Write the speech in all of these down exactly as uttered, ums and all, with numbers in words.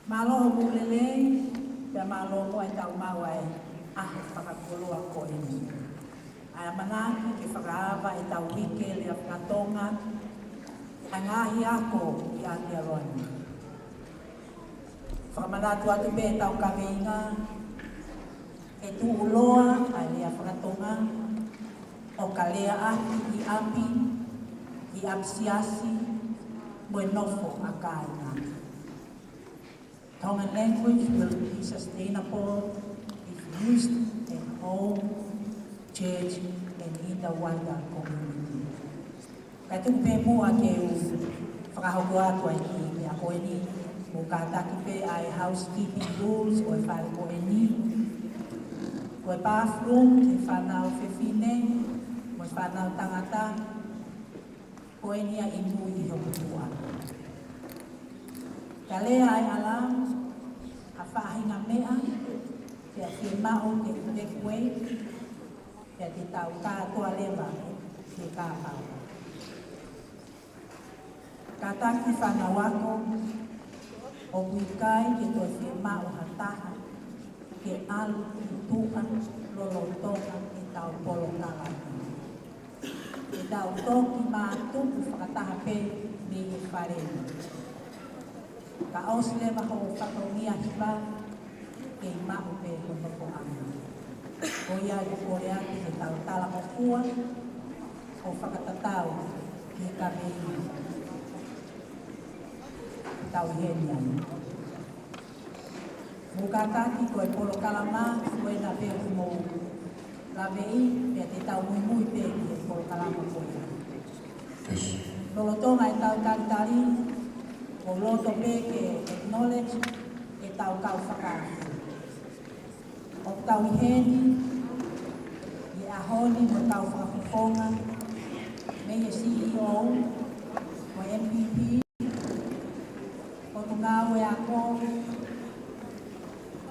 Mālō hoʻomou lelei, pea mālō muʻa ʻetau maʻu ʻa e ʻaho fakakoloa ko eni. ʻA e ʻamanaki ke fakaava ʻetau uike lea faka-Tonga ʻa e ngaahi ako ʻi ʻAotearoa ni. Fakamanatu atu pē ʻetau kaveinga, ke tuʻuloa ʻa e lea faka-Tonga, ʻo ka leaʻaki ʻi ʻapi, ʻi ʻapisiasi, mo e nofo ʻa kāinga. Tongan language will be sustainable if used at home, church, and in the wider community. Kae tuku pē muʻa ke u fakahoko atu ʻa e kiʻi meʻa ko eni, mou kātaki pē ʻa e housekeeping rules ʻo e fale ko eni. Ko e bathroom ki he fānau fefine mo e fānau tangata, ko eni ia ʻi mui ʻi hoku tuʻa. Ka lea ʻa e ʻalamu, ʻa e faʻahinga meʻa, pea fiemaʻu ke u take away, pea te tau kātoa leva ke kāpau. Kātaki fānau ako, ʻoku ʻikai ke toe fiemaʻu ha taha ke ʻalu ki tuʻa lolotonga ʻetau polokalama. Te tau toki mātuku fakataha pē mei he fale ni. Ka ʻosi leva hoʻo fatongia hiva, kei maʻu pē hono nofoʻanga. Ko ia ʻoku kole atu ke tau talangofua, ʻo fakatatau ki he kaveinga. Tau ʻi heni ai. Mou kātaki ko e polokalama ko ena pē ʻoku mou laveʻi, pea te tau muimui pē ki he polokalama ko ia. Yes. Lolotonga ʻetau talitali, ʻoku ou loto pē ke acknowledge ʻetau kau fakaafe. ʻOku tau ʻi heni ʻi he ʻaho ni mo e kau fakafofonga mei he C E O mo e M P P, Potungāue Ako,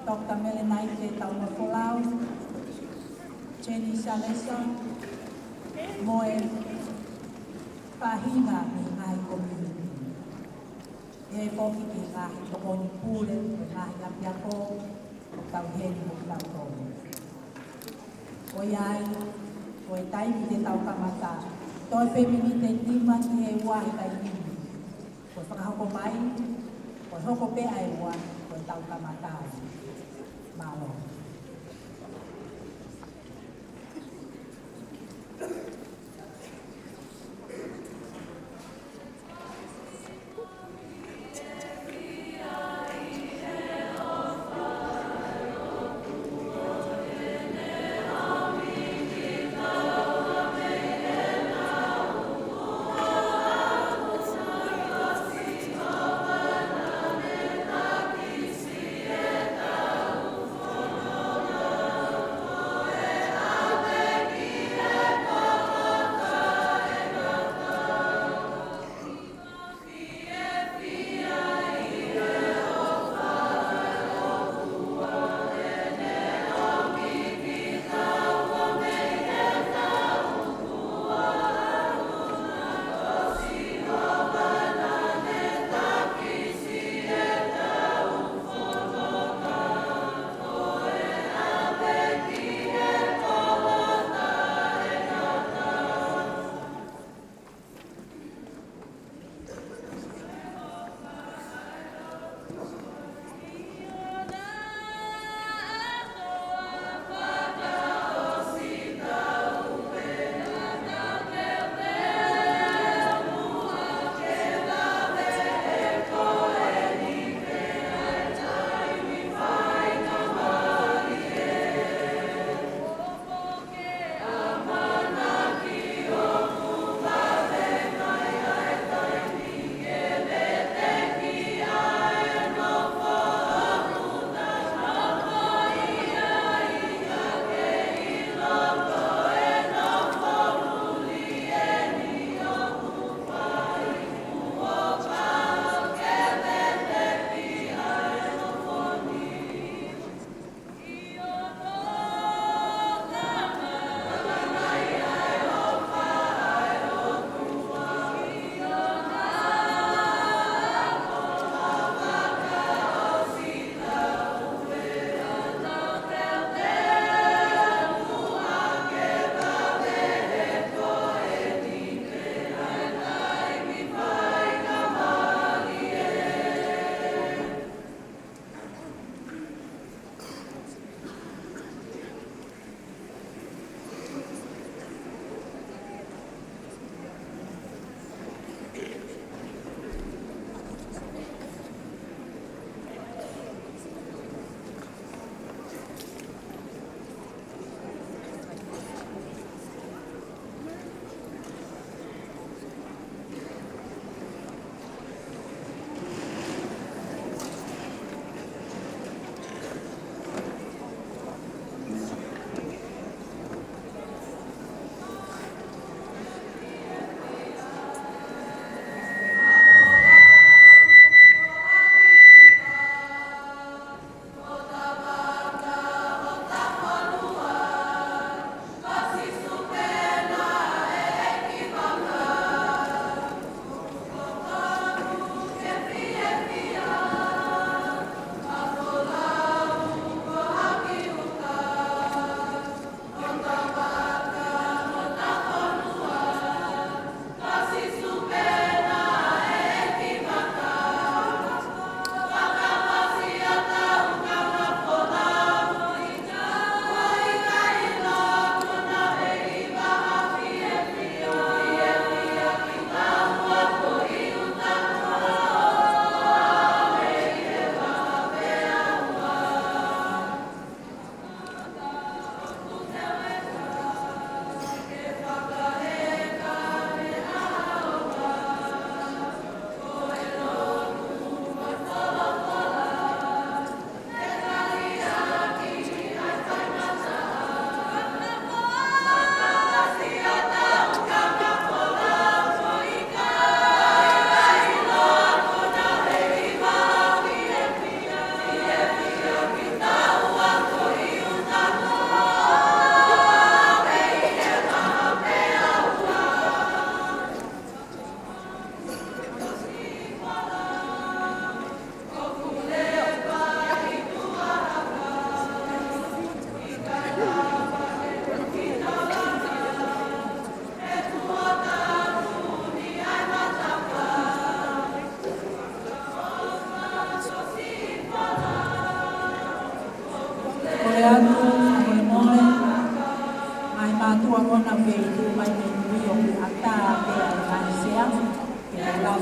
Doctor Melenaite Taumafolau, Jenny Salesa, mo e faʻahinga mei he ngaahi community. ʻE foki ki he ngaahi tokoni pule, ki he ngaahi ʻapiako, ʻoku tau ʻi heni mo kitautolu. Ko ia ai, ko e taimi te tau kamata. Toe pē miniti ʻe nima ki he ua he taimi ni. Ko e fakahoko mai, ko e hoko pē ʻa e ua, ko ʻetau kamata ai. Mālō.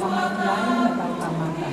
Fakamolemole, ka tau kamata.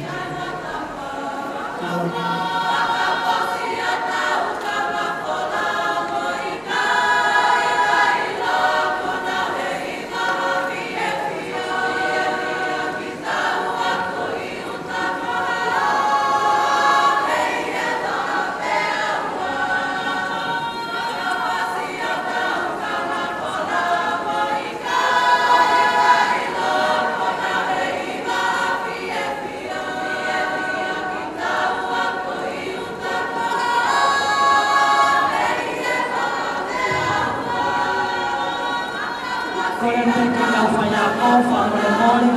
Kole atu ke tau faiako, fakamolemole.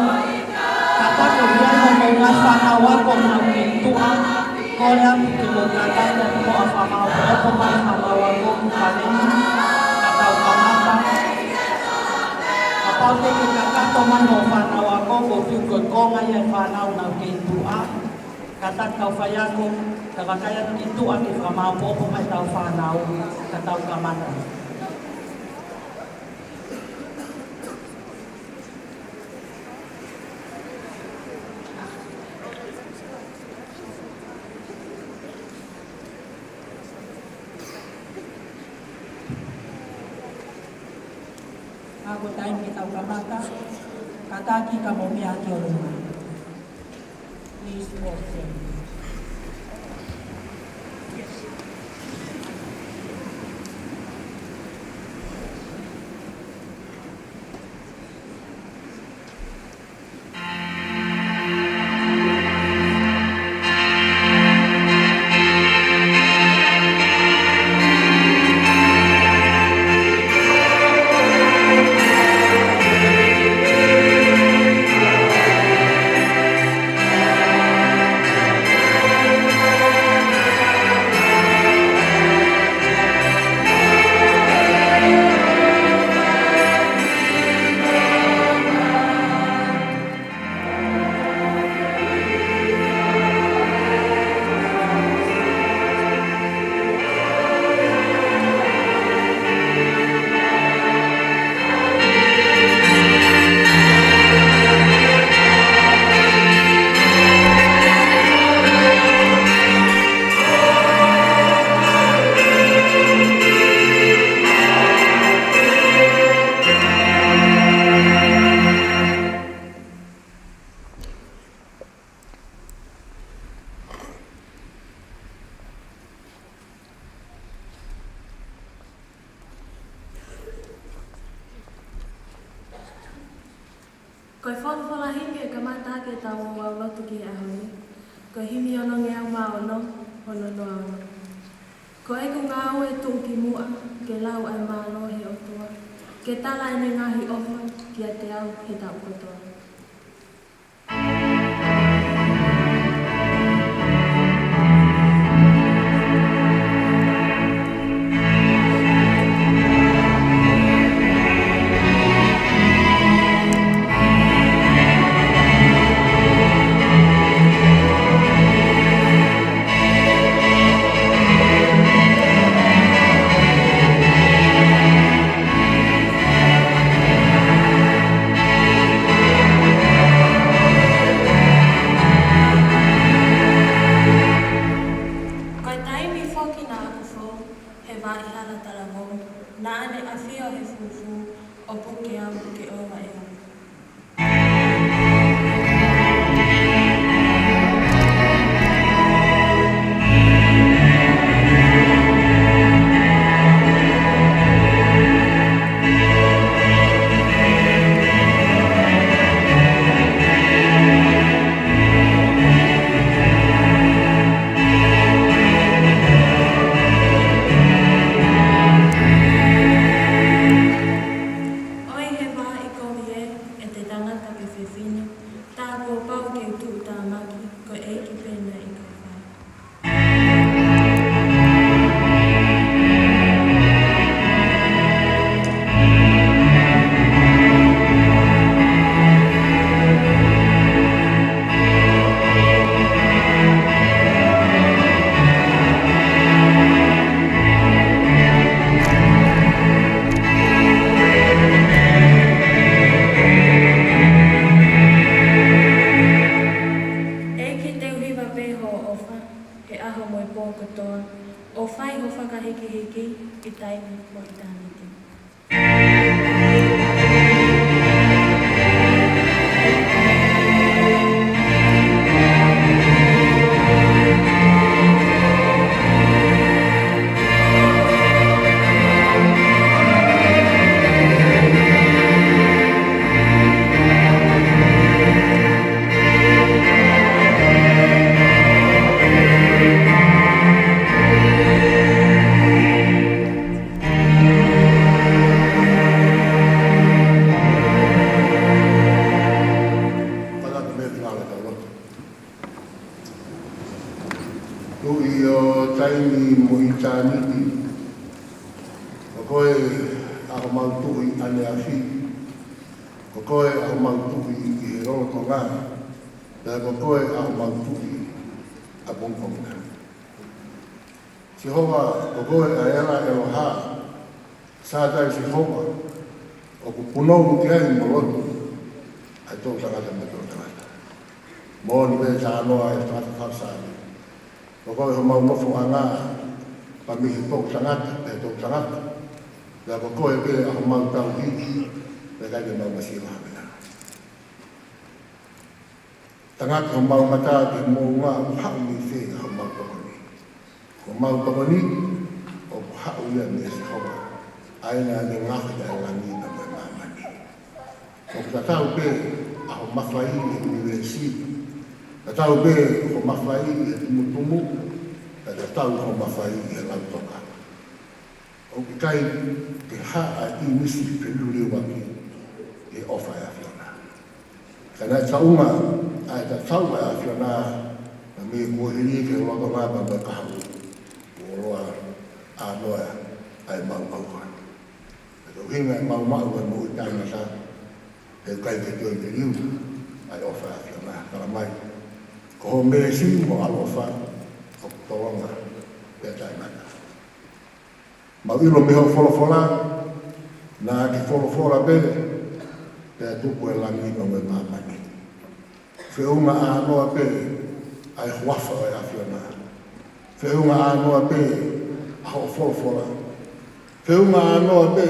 Kapau ʻoku ʻi ai hoʻomou ngaahi fānau ako ʻoku nau kei tuʻa, kole atu ke mou kakato atu muʻa ʻo fakamaʻopoʻopo mai haʻamou ako ki paleni, ka tau kamata. Kapau te ke kakato mai hoʻo fānau ako, ʻoku ou tui ko e konga ia e fānau ʻoku nau kei tuʻa. Ka tau kau faiako, ka vakai atu ki tuʻa ke fakamaʻopoʻopo mai ʻetau fānau, ka tau kamata. Ka ko e taimi ke tau kamata, kātaki ka mou meʻa ki ʻolunga. Please, Pastor. Ko e folofola himi ʻe kamata ʻaki ʻetau ʻaho lotu ki he ʻaho ni, ko e himi onongeau mā ono, hono noa ono. Ko ʻeku ngāue tuʻukimuʻa, ke lau ʻa e mālō ʻo e ʻOtua, ke tala ʻene ngaahi ʻofa kiate au he taʻu kotoa. Ko e taimi foki naʻa ku fou he vaʻa hala talavou, naʻa ne ʻafio he fufū ʻo puke au ke ʻova ʻe au. ʻOi he vaʻa kovi ē, ʻe te tangata pe fefine, tā kuo pau ke u tuʻutāmaki, ko e ʻEiki pē naʻe ʻikai fai. mo ʻitāniti. Tangata me tangata ka loto. Tuʻi ʻo taimi mo ʻitāniti, ko koe ʻa homau Tuʻi ʻaneafi, ko koe ʻa homau Tuʻi ʻi he lolotonga, pea ko koe ʻa homau Tuʻi ʻapongipongia. Sihova, ko koe ʻa e ala ʻeloha, Sātai Sihova, ʻoku punou ki ai mo lotu ʻa e toʻutangata mo e toʻutangata. Moʻoni pē talanoa ʻa e tangata fakasavi. Ko koe homau nofoʻanga, pea mei he toʻutangata, pea toʻutangata. Pea ko koe pē ʻa homau tauhi, pea ʻikai ke mau masiva ha meʻa. Tangata homau mata ki he moʻunga, ʻoku haʻu mei fē ʻa homau tokoni? Homau tokoni ʻoku haʻu ia mei Sihova, ʻa ia naʻa ne ngaohi ʻa e langi pea mo e māmani. ʻOku tatau pē ʻa hoʻo mafai ʻi he ʻunivēsi, tatau pē hoʻo mafai ʻi he tumutumu, pea tatau hoʻo mafai ʻi he lautoka. ʻOku ʻikai ke hā ʻa e ʻīmisi feliliuaki ʻi he ʻofa ʻa e ʻAfiona. Ka naʻe taʻunga ʻa e tatau ʻa e ʻAfiona, naʻa mei kuo hili ki he lolotonga pea mo e kahaʻu, kuo ʻoua ʻa noa ʻa e mau kauka. Ko e ʻuhinga ʻemau maʻu ʻa e moʻui taʻengata, he ʻikai ke toe liliu ʻa e ʻofa ʻa e ʻAfiona. Tala mai, ko hoʻo meesi mo hoʻo ʻaloʻofa ʻoku tolonga pea taʻengata. Mau ʻilo mei hoʻo folofola, naʻa ke folofola pē, pea tupu e langi pea mo e māmani. Feʻunga ʻānoa pē ʻa e huafa ʻo e ʻAfiona. Feʻunga ʻānoa pē ʻa hoʻo folofola. Feʻunga ʻānoa pē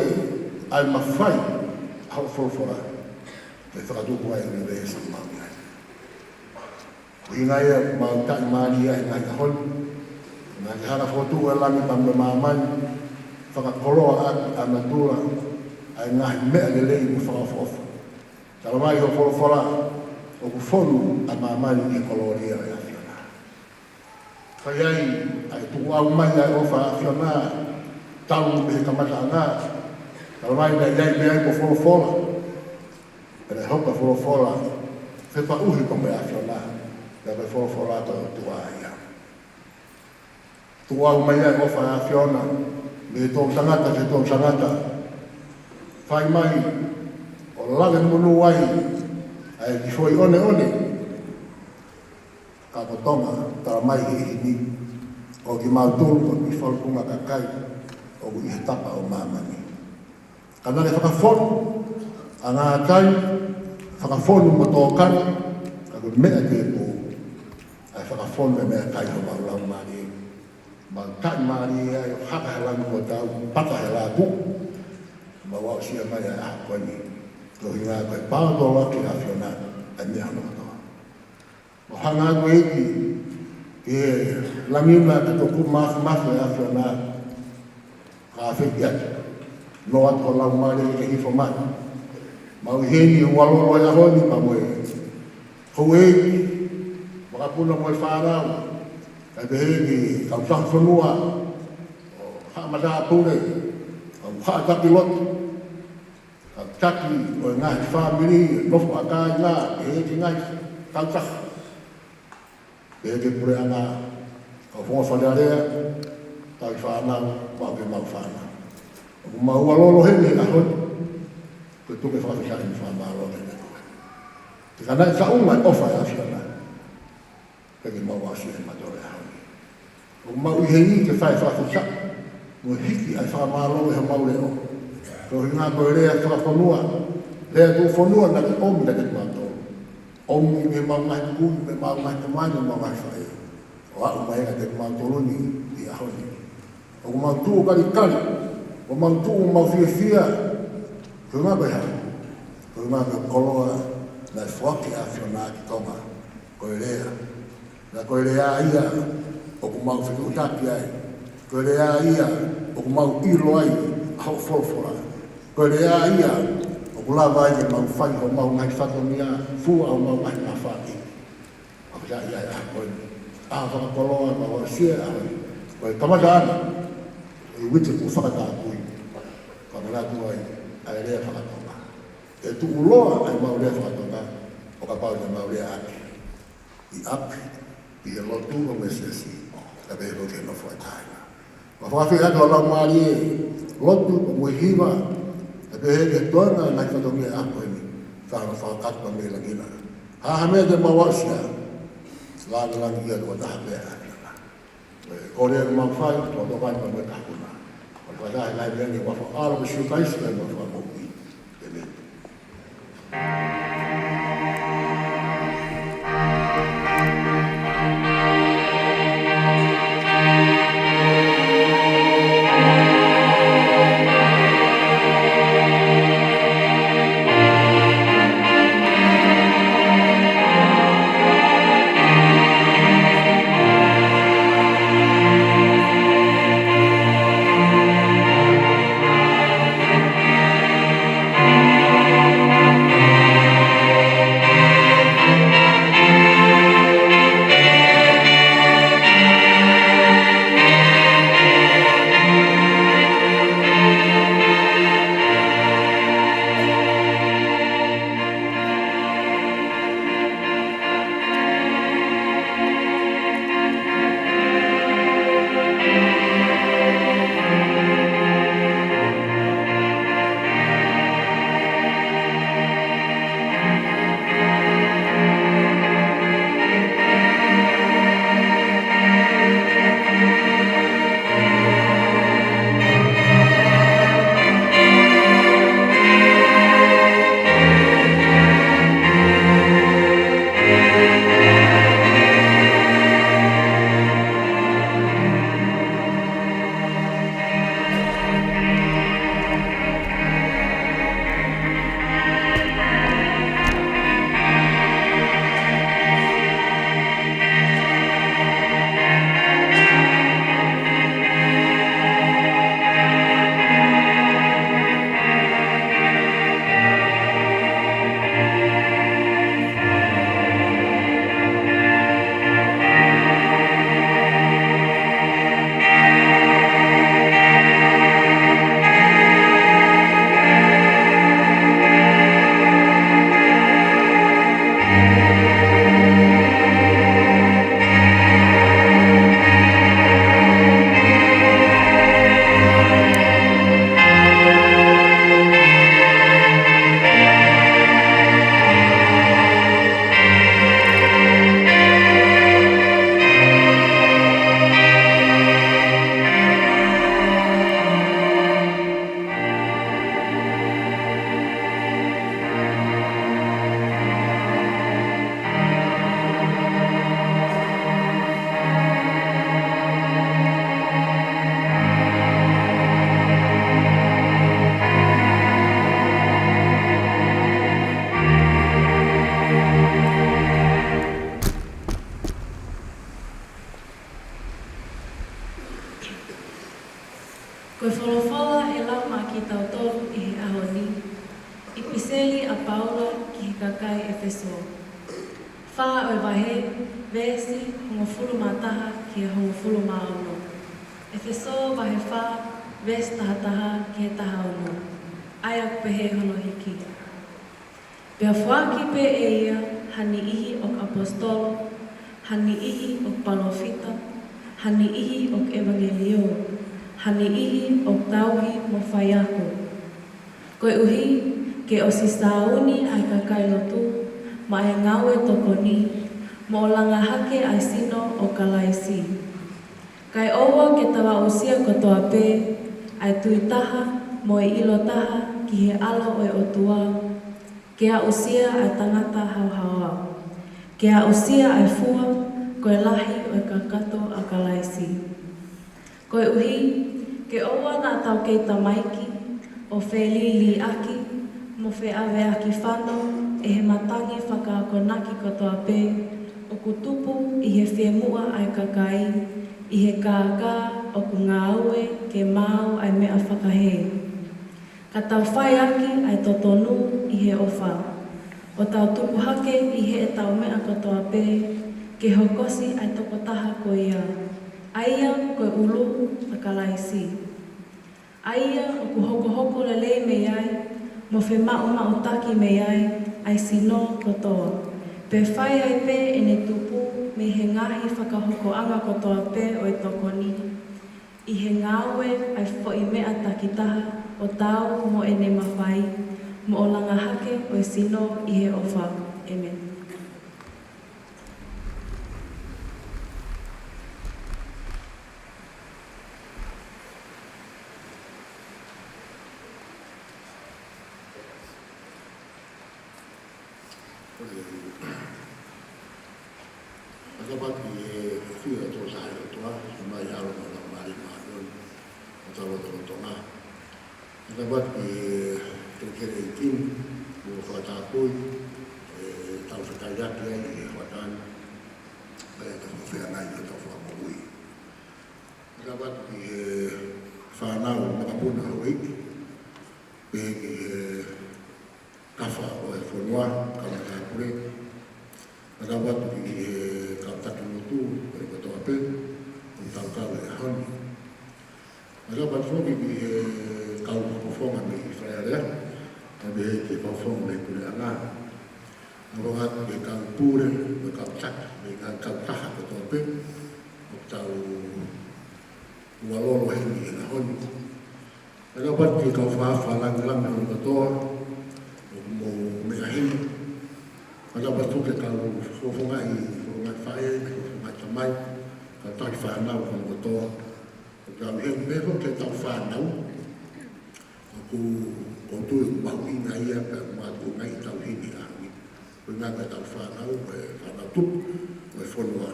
ʻa e mafai ʻa hoʻo folofola ke fakatupu ai ʻa e ʻunivēsi ʻoku mau ʻi ai. ʻUhinga ia ʻoku mau taʻimālie ai he ngaahi ʻaho ni. Naʻa ke hanga ʻo fokotuʻu e langi pea mo e māmani, fakakoloa ʻaki ʻa natula ʻa e ngaahi meʻa lelei mo fakaʻofoʻofa. Tala mai hoʻo folofola, ʻoku fonu ʻa māmani ʻi he kolōlia ʻo e ʻAfiona. Fai ai ʻa e tukuʻau mai ʻa e ʻofa ʻa e ʻAfiona, talu mei he kamataʻanga. Tala mai naʻe ʻi ai pē ai mo e folofola. Pea naʻe hoko e folofola, fepaʻuhi pea mo e ʻAfiona, pea ko e folofola ko e ʻOtua ia. Tukuʻau mai ai ʻofa ʻa e ʻAfiona, mei he toʻutangata ki he toʻutangata. Fai mai, ʻo lave monū ai ʻa e kiʻi foʻi ʻoneʻone. Ka ko Tonga, tala mai he ʻaho ni, ko kimautolu ko e kiʻi falukunga kakai ʻoku ʻi he tapa ʻo māmani. Ka naʻa ke fakafonu ʻa Ngātai, fakafonu mo Tokani, ka ko e meʻa tēpū, ʻa e fakafonu e meʻakai homau laumālie. Mau taʻimālie ai ʻo haka he langi kuo tau, paka he lākuʻu. Mau aʻusia mai ʻa e ʻaho ko eni. Ko e ʻuhinga ko e paotoloaki ʻa e ʻAfiona ʻa e meʻa hono kotoa. Mau hanga atu ʻEiki, ke langina ke toku mafimafi ʻa e ʻAfiona, ka feki atu. Noa atu ho laumālie ke hifo mai. Mau ʻi heni ʻo ualolo he ʻaho ni pea mo e houʻeiki, vakapuna mo e fānau, kae pehē ki he kau tauhi fonua, ʻo haʻa matāpule, kau haʻa taki lotu, kau taki ʻo e ngaahi fāmili, nofo ʻa kāinga, pehē ki he ngaahi kautaha. Pehē ki he puleʻanga, kau fofonga Fale Alea, tauhi fānau, pau ke mau fānau. ʻOku mau ualolo heni he ʻaho ni, ko e tuku e fakafetaʻi mo e fakamālō kiate koe. He ka naʻe taʻunga e ʻofa ʻa e ʻAfiona, ʻikai ke mau aʻusia ʻe kimautolu e ʻaho ni. ʻOku mau ʻi heni ke fai fakafetaʻi, mo hiki ʻa e fakamālō ʻi homau leʻo. Ko e ʻuhinga ko e lea fakafonua, lea tuʻufonua naʻa ke ʻomi kiate kimautolu. ʻOmi mei heʻemau ngaahi kui, mei heʻemau ngaahi tamai, mei heʻemau ngaahi faʻē. ʻO aʻu mai kiate kimautolu ni ʻi he ʻaho ni. ʻOku mau tuʻu kalikali, ʻOku mau tuʻu ʻo mau fiefia, ko e ʻuhinga ko e hā? Ko e ʻuhinga ko e koloa naʻe foaki ʻe he ʻAfiona ki Tonga. Ko e lea. Naʻe ko e lea ia ʻoku mau fetuʻutaki ai. Ko e lea ia ʻoku mau ʻilo ai ʻa hoʻo folofola. Ko e lea ia ʻoku lava ai ke mau fai homau ngaahi fatongia, fua homau ngaahi nafa. ʻOku ʻi ai ʻa e ʻaho ko eni. ʻAho fakakoloa, mau aʻusia ʻa e ʻaho ni. Ko e kamata ʻeni, ʻi he uike kuo fakatapui, ka manatu ai ʻa e lea faka-Tonga. ʻE tuʻuloa ʻa e mau lea faka-Tonga, ʻo kapau te mau lea ʻaki ʻi ʻapi, ʻi he lotu ʻo e siasi, kae pehē ki he nofo ʻa e kāinga. Mau fakafeʻiloaki ʻa e laumālie, lotu ʻo e hiva, kae pehē ki he toenga ʻo e ngaahi fatongia ʻo e ʻaho ko eni, ka ʻoku fakakakato mei langi na. Ha ha meʻa te mau aʻusia, langilangiʻia ʻa e tokotaha pē ʻa e ʻAfiona. Ko e lea ʻoku mau fai, ʻoku tokanga mo e tāpuna. ʻOku fakataha ʻa e ngaahi meʻa ni ʻi he huafa ʻo ho ʻAlo ko Sīsū Kalaisi ko homau Fakamoʻui. ʻĒmeni. Ko e folofola ʻe lau maʻa kitautolu ʻi he ʻaho ni, ʻi he ʻipiseli ʻa Paula ki he kakai ʻEfesō. Fā ʻo e vahe, veesi hongofulu mā taha ki he hongofulu mā ono. ʻEfesō vahe fā, veesi taha taha ki he taha ono. ʻA ia ʻoku pehē hono hiki. Pea foaki pē ʻe ia ha niʻihi ʻoku ʻaposetolo, ha niʻihi ʻoku palōfita, ha niʻihi ʻoku ʻevangeliō, ha niʻihi ʻoku tauhi mo faiako. Koeʻuhi ke ʻosi sāuni ʻa e kakai lotu maʻá e ngāue tokoni, mo langa hake ʻa e sino ʻo Kalaisi. Kae ʻoua ke tau aʻusia kotoa pē ʻa e tui taha mo e ʻilo taha ki he ʻAlo ʻo e ʻOtua, ke aʻusia ʻa e tangata haohaoa, ke aʻusia ʻa e fua ko e lahi ʻo e kakato ʻa Kalaisi. Koeʻuhi Ke ʻoua naʻa tau kei tamaiki, ʻo felīlīʻaki, mo feʻaveʻaki fano ʻe he matangi fakaakonaki kotoa pē ʻoku tupu ʻi he fiemuʻa ʻa e kakai, ʻi he kākā ʻoku ngāue ke maau ʻa e meʻa fakahē. Ka tau fai ʻaki ʻa e totonu ʻi he ʻofa, ʻo tau tupu hake ʻi heʻetau meʻa kotoa pē ke hokosi ʻa e tokotaha ko ia, ʻa ia ko e ʻulu ʻa Kalaisi, ʻa ia ʻoku hokohoko lelei mei ai, mo femaʻumaʻutaki mei ai ʻa e sino kotoa, pea fai ai pē ʻene tupu mei he ngaahi fakahokoʻanga kotoa pē ʻo e tokoni, ʻi he ngāue ʻa e foʻi meʻa takitaha ʻo taau mo ʻene mafai, mo langa hake ʻo e sino ʻi he ʻofa. ʻĒmeni. Fakatapu ki he ʻafio ʻa e Toko Taha ʻo e ʻOtua, ʻa e Tamai, ʻAlo mo e Laumālie Māʻoniʻoni, ʻo tau lotolotonga. Fakatapu ki he Toketokele ʻEiki, mo fakatapui ʻetau fetaiaki ai ʻi he hoʻatā ni, ʻetau feangai, ʻetau fakamoʻui. Fakatapu ki he fānau makapuna houʻeiki, pehē ki he kafa ʻo e fonua, kau matāpule. Fakatapu ki he kau taki motu, ʻo e kotoa pē ʻoku tau kau he ʻaho ni. Fakatapu foki ki he kau fakafofonga mei Fale Alea, pehē ki he fakafofonga mei Puleʻanga. Fakatapu ki he kau pule, mo e kau taki, mo e kau kautaha kotoa pē ʻoku tau ʻualolo heni he ʻaho ni. Fakatapu ki he kau fakafofonga lāngilangi hono kotoa ʻoku mou meʻa heni. Fakatapu ki he kau fakafofongaʻi, fakafofongaʻi faʻē, fakafofongaʻi tamai, kau taki fānau hono kotoa ʻoku tau heni, pehē foki ki heʻetau fānau ʻoku, ʻoku ou tui ʻoku mahuʻinga ia pea mo e tuʻunga ʻetau heni he ʻaho ni. Ko e ngaahi ʻetau fānau, ko e fānau tupu ʻo e fonua.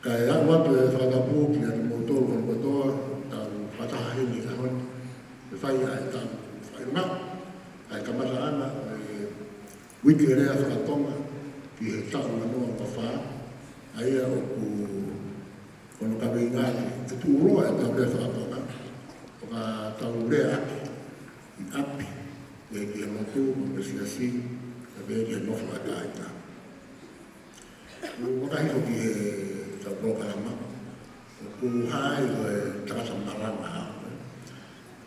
Kae ʻoatu e fakatapu kiate kimoutolu hono kotoa, tau fakataha heni he ʻaho ni, ke fai ʻa ʻetau fakaʻilonga, ʻa e kamataʻanga ʻo e Uike Lea Faka-Tonga ki he taʻu ua noa ua fā, ʻa ia ʻoku, ko hono kaveinga ke tuʻuloa ʻetau lea faka-Tonga, ʻo ka tau lea ʻaki ʻi ʻapi, ʻi he motu, mo e siasi, pea pehē ki he nofo ʻa e kāinga. Kuo u fakahifo ki heʻetau polokalama, ʻoku hā ai ko e tangata malanga au, ē.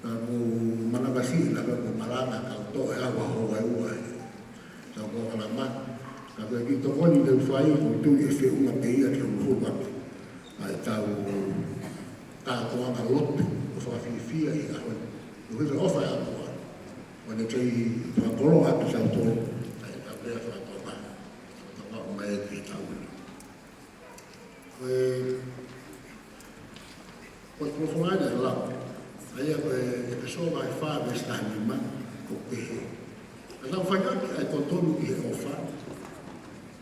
Ka ʻoku ou manavasiʻi naʻa ku malanga kau toʻo e ʻaho ʻe ua ʻi heʻetau polokalama. Ka ko e kiʻi tokoni te u fai, ʻoku ou tui ʻe feʻunga pē ia ke huluhulu ʻaki ʻa ʻetau kātoanga lotu ʻo fakafiefia ʻi he ʻaho ni. ʻOku ʻi he ʻofa ʻa e ʻOtua ʻo ne kei fakakoloa ʻaki kitautolu ʻa ʻetau lea faka-Tonga. Tau ō mai ki he taʻu ni. Ko e, ko e folofola ʻa e lau, ʻa ia ko e ʻEfesō vahe fā veesi taha nima, ʻoku pehē: Ka tau fai ʻaki ʻa e totonu ʻi he ʻofa,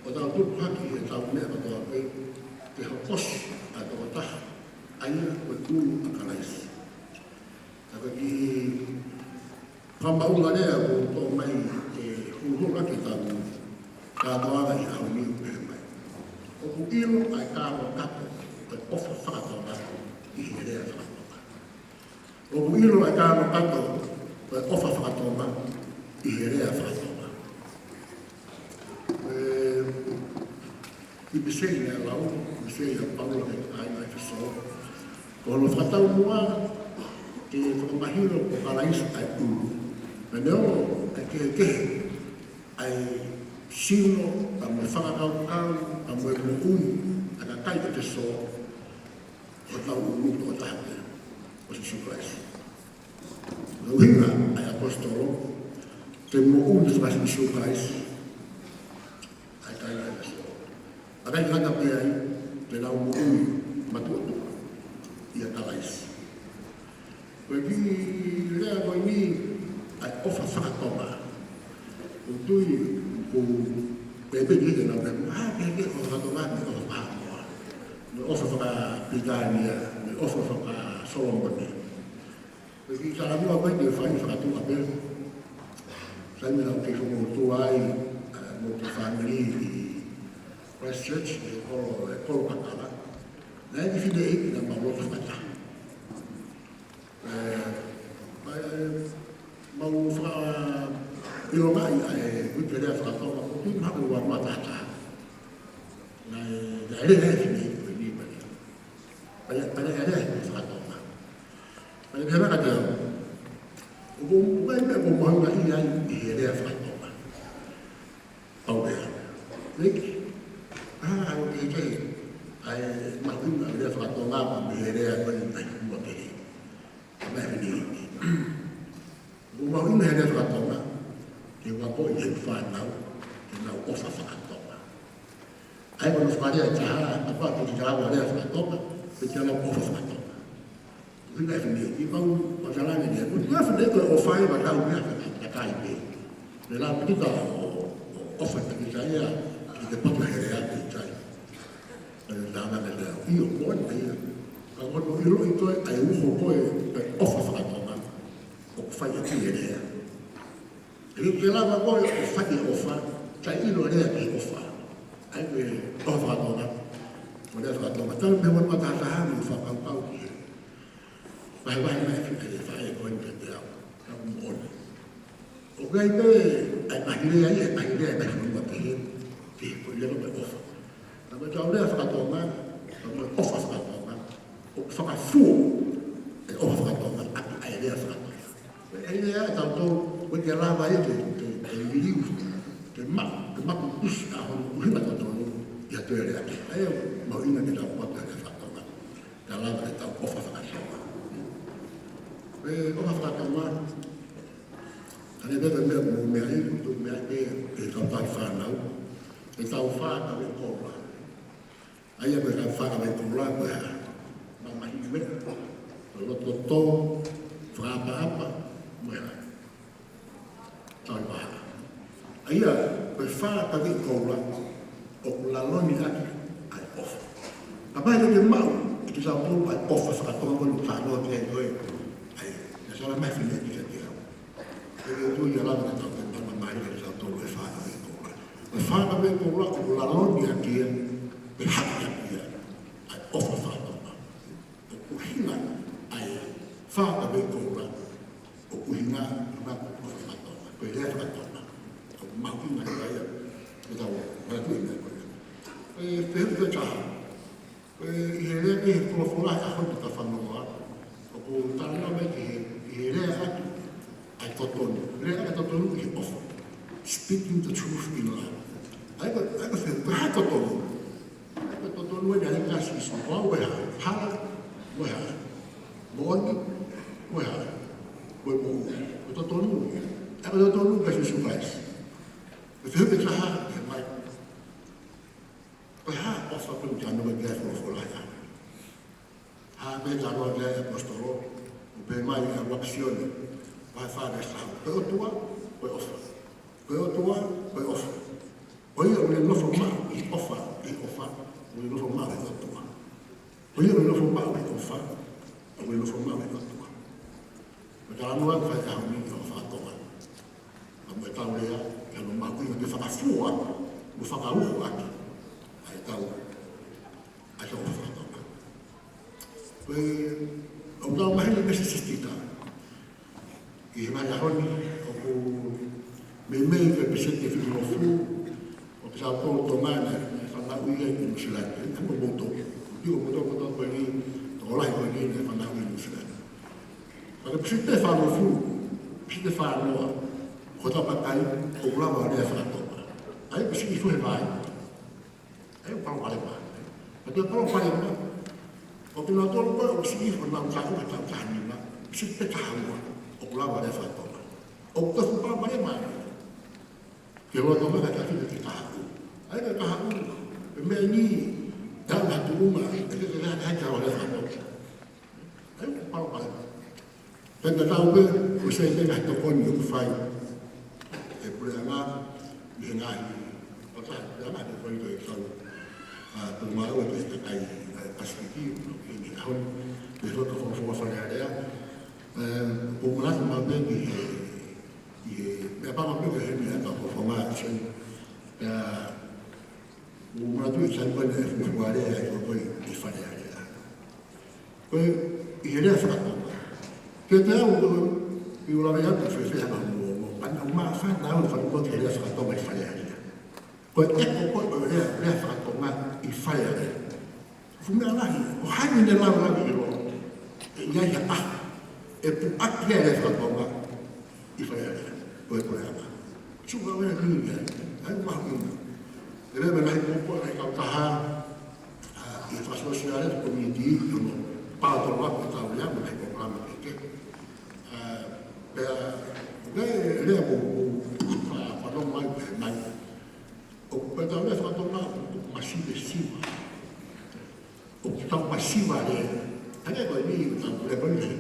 ʻo tau tupu hake ʻi heʻetau meʻa kotoa pē ke hokosi ʻa e tokotaha, ʻa ia ko e ʻulu ʻa Kalaisi. Ka ko e kiʻi fakamaʻunga lea ʻoku ou toʻo mai ke huluhulu ʻaki ʻetau kātoanga ʻi he ʻaho ni, ʻoku pehē mai: ʻOku ʻilo ʻa e kānokato ʻo e ʻofa faka-Tonga ʻi he lea faka-Tonga. ʻOku ʻilo ʻa e kānokato ʻo e ʻofa faka-Tonga ʻi he lea faka-Tonga. Ko e kiʻi pēsei naʻe lau, pēsei ʻa Paula ki he kāinga ʻEfesō. Ko hono fakataumuʻa ke fakamahino ko Kalaisi ʻa e ʻulu. Pea neongo ʻa e kehekehe ʻa e sino, pea mo e fakakaukau, pea mo e moʻui ʻa e kakai ʻEfesō, ko hotau ʻulu ko e tokotaha pē ko Sīsū Kalaisi. Ko e ʻuhinga ʻa e ʻaposetolo ke moʻui faka-Sīsū Kalaisi ʻa e kāinga ʻEfesō. ʻIkai ngata pē ai, ke nau moʻui matuʻotuʻa ʻia Kalaisi. Ko e kiʻi lea ko eni, ʻa e ʻofa faka-Tonga, ʻoku ou tui ʻoku pehē pē ke nau pehē, ʻa, pehē ke ʻofa faka-Tonga, mo e ʻofa faka-Haʻamoa, mo e ʻofa faka-Pilitānia, mo e ʻofa faka- Solomone. Ko e kiʻi talanoa ko ē te u fai fakatuʻa pē. Sai me lau ke fakamotuʻa ai, ʻa, mo e kiʻi fāmili ʻi Christchurch, ʻi he kolo, ʻi he kolo Pakala. Naʻe ʻi ai e kiʻi fineʻeiki naʻa mau lotu fakataha. ʻE, ʻa, ʻe, mau faka-, ʻilongaʻi ʻa e uike lea faka-Tonga, ko e kiʻi mahalo ua noa taha taha. Naʻe, naʻe lea e fineʻeiki ko eni pea lea. Pea lea, pea lea e lea faka-Tonga. Pea lea pehē mai kiate au, ʻoku, ʻoku ʻi ai e meʻa ʻoku ou mahuʻingaʻia ai ʻi he lea faka-Tonga? Pau pē au. Leki, ʻa, ʻoku ʻikai ke ʻi ai ha mahuʻinga ʻi he lea faka-Tonga pea mei he lea ko eni naʻe ʻi ai e ua pehē. Pea lea e fineʻeiki, ʻoku ou mahuʻingaʻia he lea faka-Tonga ke u akoʻi ki heʻeku fānau ke nau ʻofa faka-Tonga. ʻA ia ko hono fakalea ʻe taha, kapau te ke lava ʻo lea faka-Tonga, pea ke lava ʻo ʻofa faka-Tonga. Ko e fineʻeiki, ʻoku mau, mau tala ange lea, ko e fineʻeiki ko e ʻofa ʻoku ʻikai ko e meʻa faka-, faka-Tonga pē. Meʻa lahi pē kita ʻo, ʻo ʻofa ʻiate kita ia, ʻi he poto he lea ʻikai. ʻA ia, tala ange lea, ʻio, ko e meʻa ia. Ka ko hono ʻiloʻi ko ē ʻa e uho ko ē ʻo e ʻofa faka-Tonga, ʻoku fai ʻaki e lea. ʻE ʻikai ke lava koe ʻo fai e ʻofa, kae ʻilo e lea ki he ʻofa. ʻA ia ko e ʻofa faka-Tonga, ko e lea faka-Tonga. Talu mei he ua noa taha taha naʻa ku fakakaukau ki he vahevahe mai e faʻē ko eni kiate au, naʻa ku moʻoni. ʻOku ʻi ai pē ʻa e ngaahi lea ia, ʻa e ngaahi lea ʻa e ngaahi fonua pehē, pehē ko e lea ko e ʻofa. Ka ko ʻetau lea faka-Tonga, ka ko e ʻofa faka-Tonga, ʻoku fakafuo e ʻofa faka-Tonga ʻaki ʻa e lea faka-Tonga. ʻE lea ʻa tautolu, ʻoku ʻikai ke lava ia ke, ke, ke liliu, ke ma-, ke makutusi ʻa hono ʻuhinga totonu ʻi ha toe lea kehe. ʻA ia ʻoku mahuʻinga ke tau ʻoatu e lea faka-Tonga. Kae lava ke tau ʻofa faka-Tonga. Ko e ʻofa faka-Tonga, ʻa ia ko e meʻa ʻoku mou meaʻi, ʻoku mou meaʻi pē, ʻe kau tau fānau, ʻetau fā kaveʻi koula. ʻA ia ko e fā kaveʻi koula, ko e hā? Mamahi meʻa, ko e loto tō, fakaʻapaʻapa, mo e hā? Tauhi vahaʻa. ʻA ia, ko e fā kaveʻi koula, ʻoku lalo ni ʻaki ʻa e ʻofa. Kapau ʻe ʻikai ke maʻu ʻe kitautolu ʻa e ʻofa faka-Tonga ko eni ʻoku ou talanoa ki ai ko ē, ʻa ia, naʻe tala mai e fineʻeiki kiate au, ʻe ʻikai ke u tui ʻe lava ke tau, ke tau mamahi ʻe kitautolu e fā kaveʻi koula. Ko e fā kaveʻi koula ʻoku lalo ni ʻaki ia, pe haʻi ʻaki ia ʻa e ʻofa faka-Tonga. ʻOku ʻuhinga ʻa e fā kaveʻi koula, ʻoku ʻuhinga, ʻuhinga ko e ʻofa faka-Tonga, ko e lea faka-Tonga. ʻOku mahuʻinga ia, ia ke tau manatuʻi e meʻa ko ia. ʻE, fehuʻi ʻe taha. ʻE, ʻi he lea, ʻi he folofola he ʻaho ni, ka fanongo atu, ʻoku talanoa mai ki he, ʻi he lea atu ʻa e totonu. Lea ʻa e totonu ʻi he ʻofa. Speaking the truth in love. ʻA ia ko, ʻa ia ko e fehuʻi, ko e hā e totonu? ʻA ia ko e totonu ʻeni ʻa e lea ʻa Sīsū, ko au ko e hā? Hala, mo e hā? Moʻoni, mo e hā? Mo e moʻui. Ko e totonu. ʻA ia ko e totonu ko Sīsū Kalaisi. Ko e fehuʻi ʻe taha, ʻe mai. Ko e hā e ʻofa ko eni ʻoku talanoa ki ai e folofola he ʻaho ni? Hā e meʻa ʻoku talanoa ki ai e ʻaposetolo, ʻoku pehē mai ʻe he ʻuluaki Sione, vahe fā veesi taha ua. Ko e ʻOtua, ko e ʻofa. Ko e ʻOtua, ko e ʻofa. Ko ia ʻoku ne nofo maʻu ʻi he ʻofa, ʻi he ʻofa, ʻoku ne nofo maʻu ʻi he ʻOtua. Ko ia ʻoku ne nofo maʻu ʻi he ʻofa, ʻoku ne nofo maʻu ʻi he ʻOtua. Ko e talanoa ʻoku fai he ʻaho ni ki he ʻofa faka-Tonga. Ka mo ʻetau lea, ke ʻoua naʻa mahuʻinga ke fakafuo atu, mo fakauho atu ʻa ʻetau, ʻa ʻetau ʻofa faka-Tonga. Ko e, ʻoku tau maheni pē siʻi sisitā. ʻI he ngaahi ʻaho ni, ʻoku meimei ko e peseti ʻe fitungofulu ʻo kitautolu Tonga naʻe fanauʻi ʻi Nuʻu Sila ni, ʻa ia ko moutolu. Ko moutolu, ko moutolu ko eni, tokolahi ko eni naʻe fanauʻi ʻi Nuʻu Sila ni. Ka ko e peseti ʻe fāngofulu, peseti ʻe fānoa, ko hotau kakai, ʻoku lava ʻo lea faka-Tonga. ʻA ia ko e siʻi hifo he vai. ʻA ia ʻoku palopalema. Ka ko e palopalema, ʻoku kinautolu ko ē ʻoku siʻi hifo honau taʻu ki he taʻu taha nima, peseti ʻe taha ua, ʻoku lava ʻo lea faka-Tonga. ʻOku tofu palopalema. Ke lolotonga ka tafi ki he taha ua. ʻA ia ko e taha ua, ko e meʻa ni, ʻe aʻu ha tuʻunga, ʻe ʻikai ke lava ha taha ke lea faka-Tonga. ʻA ia ʻoku palopalema. Pea tatau pē, ʻoku sai pē ngaahi tokoni ʻoku fai ʻe he puleʻanga, ʻi he ngaahi, ʻo taha, puleʻanga, tokoni ko e kau, ʻa, tau maʻu ʻe he kakai, ʻa, Pasifiki, ʻi he ʻaho ni, pea ʻoku ou fakafofonga Fale Alea. Ē, ʻoku ou manatu maʻu pē ki he, ki he, meʻapango pē ki he meʻa ʻa e fakafofonga, ē, ʻoku ou manatu ʻi he taimi ko ē naʻe fuofua lea ai ko ē ʻi Fale Alea. Ko e, ʻi he lea faka-Tonga. Pea ʻoku ou, ʻi he lave atu fēfē hanga mo, mo, ana ma fana au fai mo ki he lea faka-Tonga ʻi Fale Alea. Ko e ʻeko ko ē ʻo e lea, lea faka-Tonga ʻi Fale Alea. Fuʻu meʻa lahi, ko hai ʻene lau lau ʻi loto. ʻE ʻi ai ha ʻaho ʻe puʻaki ai e lea faka-Tonga ʻi Fale Alea. Ko e puleʻanga. Sio ʻa e lea ʻi ai. ʻAi mahuʻinga. ʻE lea meʻa lahi ko e puʻaki ai kautaha, ʻa, ʻi he fakasōsiale, community, ʻi hono paotoloaki ʻetau lea, mo e ngaahi polokalama kehekehe. Ā, pea, ʻoku ʻi ai e lea ʻoku, ʻoku, ʻa, fanongo mai, pehē mai. ʻOku pehē ʻetau lea faka-Tonga, ʻoku tuku masivesiva. ʻOku tau masiva lea. Hangē ko eni, ʻoku tau lea ko eni he,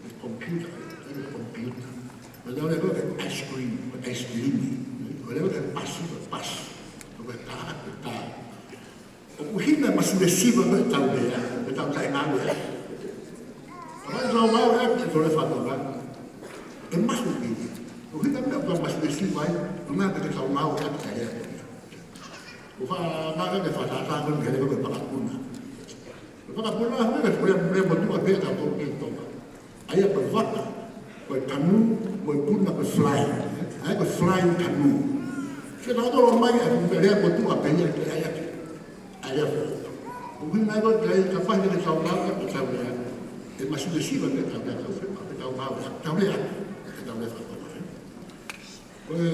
he computer, he computer. ʻOku tau lea ko e ice cream, ko e ice cream. ʻOku lea ko e pasi, ko e pasi. Ko e tā, ko e tā. ʻOku ʻuhinga e masivesiva ko ē ʻetau lea, ʻetau taʻengāueʻaki. Kapau te tau ngāueʻaki e lea faka-Tonga, ʻe mahuʻinga. ʻUhinga e meʻa ʻoku tau masivesiva ai, ʻuhinga pē ke tau ngāueʻaki e lea ko ia. ʻOku faʻa ngāueʻaki e fakatātā ko eni he lea ko e pakapuna. Ko e pakapuna, ʻuhinga ko e lea, lea motuʻa pē ʻetau tō pē Tonga. ʻA ia ko e vaka, ko e canoe, ko e puna, ko e fly. ʻA ia ko e flying canoe. Ke tau tolo mai ʻa e lea motuʻa pē ia ke ʻai ʻaki. ʻA ia ko e. ʻUhinga ia ko e kapau te tau ngāueʻaki ʻetau lea. ʻE masivesiva pē ʻetau lea, tau fema, pē ʻetau ngāueʻaki ʻetau lea. ʻEtau lea faka-Tonga. Ko e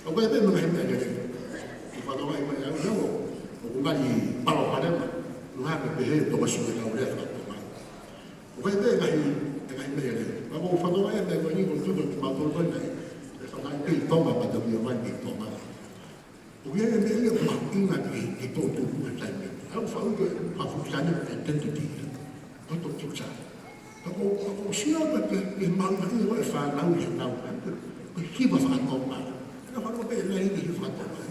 ʻOku ʻi ai pē mo e ngaahi meʻa lelei. ʻOku fatongia mai au nau, ʻoku ngali palo palema, ʻuhinga pē he tokosiʻi ʻetau lea faka-Tonga. ʻOku ʻi ai pē ngaahi, e ngaahi meʻa lelei. Ka ʻoku fatongia mai ko eni ko tuku ki mautolu ko eni, ʻe fatongia pē ʻi Tonga, pea tau ia mai ʻi Tonga. ʻOku ʻi ai e meʻa ia ʻoku mahuʻinga ki, ki toʻutupu he taimi ni. Au faʻu ke, faʻu ke tane identity. Ko e toʻutupu. Ka ko, ka ko sio ka ke, ke mahuʻinga ʻo e fānau ʻi he nau, ko e hiva faka-Tonga. Ka fānau pē ʻe lahi ʻi he hiva faka-Tonga.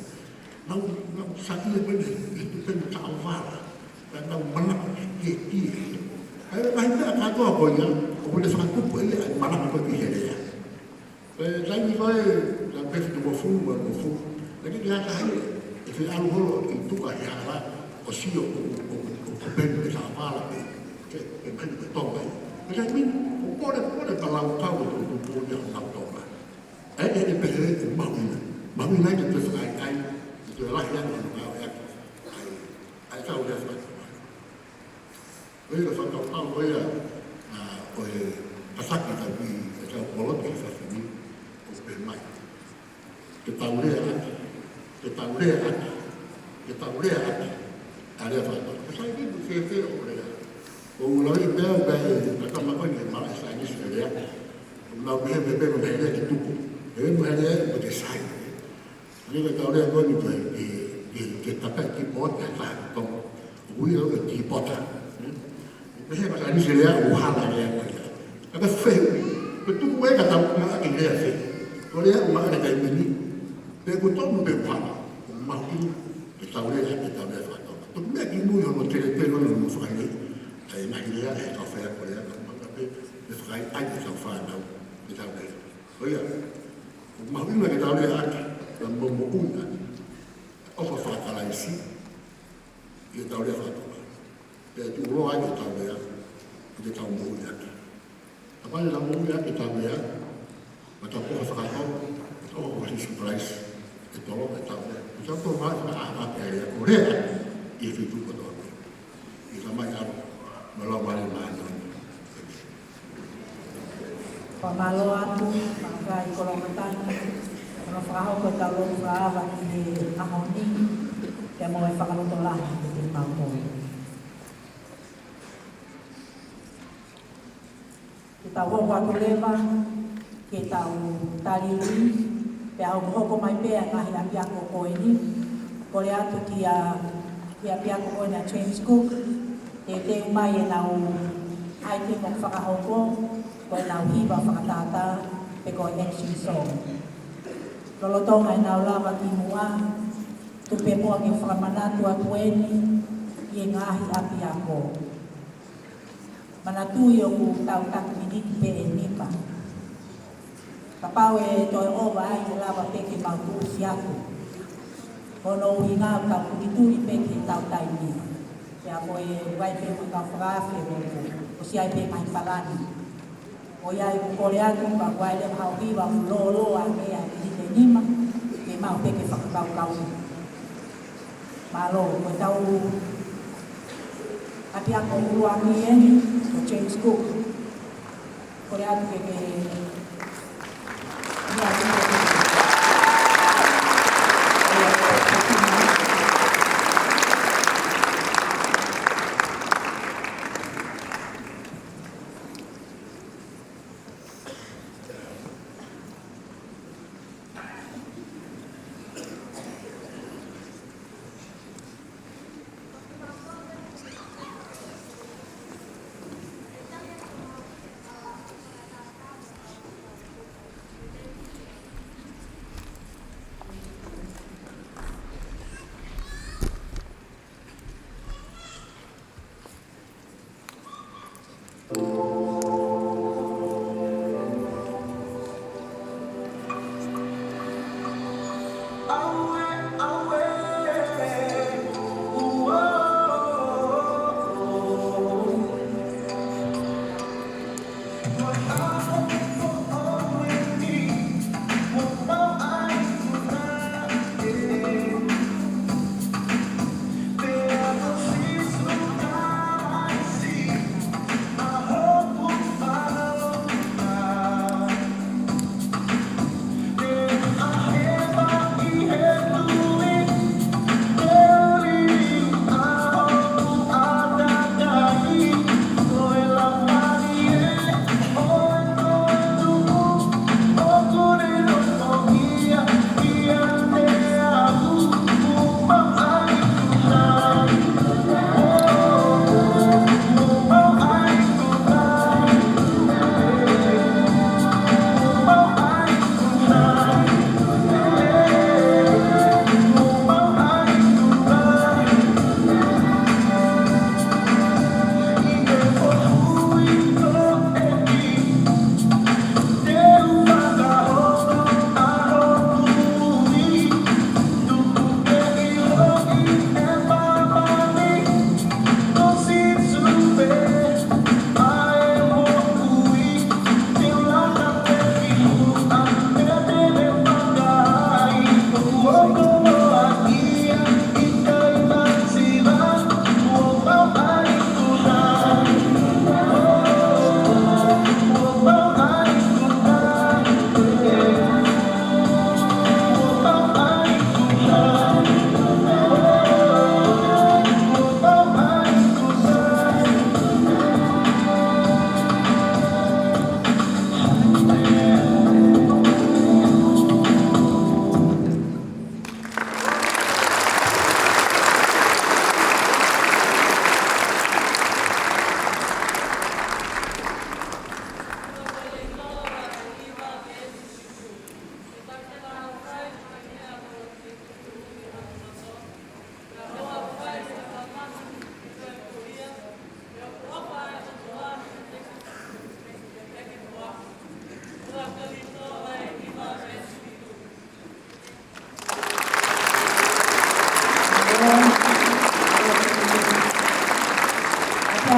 Nau, nau saiʻia pē ʻi he, ʻi he tupenu taʻovala. Ka nau manako ke, ke ʻi he. Ka ʻi ai e ngaahi meʻa kātoa ko ia, ʻoku ne fakatupu ʻe ia ʻa e manako ko ē ki he lea. Pea taimi ko ē, ka pē fitu mo fulu, mo fulu. Naʻe ʻikai ke ʻi ai ha taha ia ʻe fie ʻalu holo ʻi tuʻa he hala, ʻo sio ʻo, ʻo, ʻo, ʻo peni pē taʻovala pē. Ke, ke peni pē Tonga ia. Pea taimi ni, ʻoku pole, pole pē lau kau ʻo, ʻo, ʻo, ʻo, ʻo, lau Tonga. ʻE, ʻe, ʻe pehē, ʻe mahuʻinga. Mahuʻinga ke toe fakaʻaiʻai, ke toe lahi ange hono ngāueʻaki. ʻAi, ʻai kau lea faka-Tonga. Ko ia ko e fakakaukau ko ia, ā, ʻo e tataki ʻetau kiʻi, ʻetau poloti he efiafi ni, ʻoku pehē mai. Ke tau lea ʻaki, ke tau lea ʻaki, ke tau lea ʻaki, ʻa e lea faka-Tonga. Ko e sai kiʻi fēfē ʻo lea. ʻOku ou lave pē au pē, ka tama ko eni, malaʻe saienisi e lea. ʻOku nau pehē pē pē mo e lea ke tupu. Pehē mo e lea, mo e ke sai. Hangē ko ʻetau lea ko eni ko e, ke, ke, ke takai ki pō te ata ko. ʻOku ui au ko e ki pō ta. Pehē ko e saienisi lea ʻoku hala lea ko ia. Ka ko e fehuʻi, ko e tuku ē ka tau maʻu ʻaki e lea fē. Ko e lea ʻoku maʻu ʻaki he taimi ni. Pe ʻoku tonu pe ʻoku hala. ʻOku mahuʻinga ke tau lea, ke tau lea faka-Tonga. Toki meʻa ki mui hono tele pē hono mo fakaile. ʻA e ngaahi lea, ʻe tau fai ko e lea, ka maka pē, ʻe fakaʻaiʻai ke tau fānau, ke tau lea. Ko ia, ʻoku mahuʻinga ke tau lea ʻaki, ka mo moʻui ʻaki. ʻOfa faka-Kalaisi, ʻi heʻetau lea faka-Tonga. Pea tuʻuloa ai ʻetau lea, ʻi heʻetau moʻui ʻaki. Kapau te tau moʻui ʻaki ʻetau lea, mo ʻetau ʻofa faka-Tonga, ʻofa ko Sīsū Kalaisi, ʻe tolonga ʻetau lea. ʻOku tau tolonga ʻetau ʻaho ʻaki e lea, ʻo lea ʻaki, ʻi he feituʻu kotoa pē. ʻI he Tamai, ʻAlo, mo e Laumālie Māʻoniʻoni. Fakamālō atu, Maʻakai Koloamatangi, hono fakahoko ʻetau lotu fakaava ki he ʻaho ni, pea mo e fakalotolahi kiate kimautolu. Ke tau hoko atu leva, ke tau tali lelei, pea hokohoko mai pē ʻa e ngaahi ʻapiako ko eni. Kole atu kia, kia ʻapiako ko eni ʻa James Cook, teuteu mai ʻenau item ʻoku fakahoko, ko ʻenau hiva fakatātā, pe ko e action song. Lolotonga ʻenau lava ki muʻa, tuku pē muʻa ke fakamanatu atu eni ʻi he ngaahi ʻapiako. Manatuʻi ʻoku tau taki miniti pē ʻe nima. Kapau ʻe toe ʻova ai, ʻe lava pē ke mau tuʻusi atu. Ko hono ʻuhinga ʻoku tau tulituli pē ki heʻetau taimi. Pea ko e ʻoku ʻi ai pē mo e kau fakaafe mo e ʻosi ʻi ai pē ngaahi palani. ʻOku ou kole atu ka ʻoku ʻi ai leva haʻo hiva ʻoku lōloa ange ʻa e miniti ʻe nima, ke maʻu pē ke fakakaukau. Mālō, ko ʻetau ʻapiako ʻuluaki eni, ko James Cook. Kole atu ke ke ʻApiako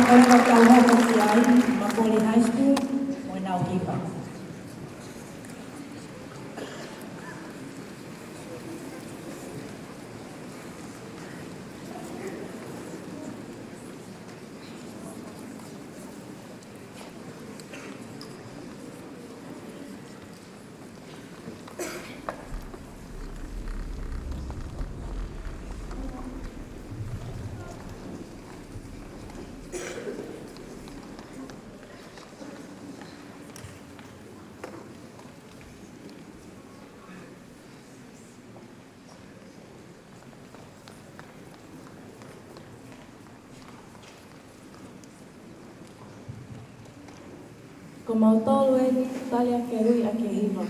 ʻoku tau hoko ki ai, Makoli High School, mo ʻenau hiva. Ko mautolu eni, tali ʻa e ui ʻa e hiva.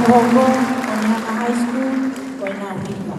Hoko ʻo Niʻihi High School, ko ʻenau hiva.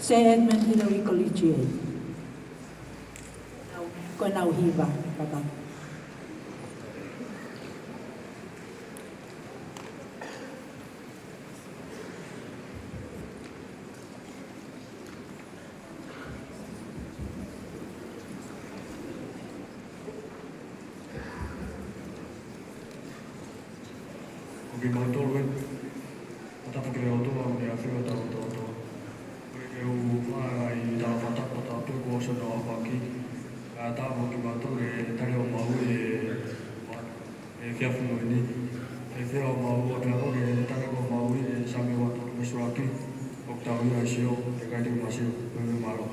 Sir Edmund Hillary Collegiate. Ko ʻenau hiva, papa. Ko kimautolu ē, ʻoku tapa ki he ʻOtua, ʻoku ne ʻafio ʻi hotau loto. Ko ia ke u fai ʻa e tala fakatapu atu pē kuo ʻosi hono aofaki. Kae ʻatā mo kimautolu ke tali ʻo maʻu ʻi he efiafi ko eni. Ke fai ʻo maʻu ʻa e pea ko e tali ʻo maʻu ʻi he Saame ua tolu veesi ʻuluaki. ʻOku tau ʻi ai ʻa e sio, ʻe ʻikai te mou sio, pea mou mālō.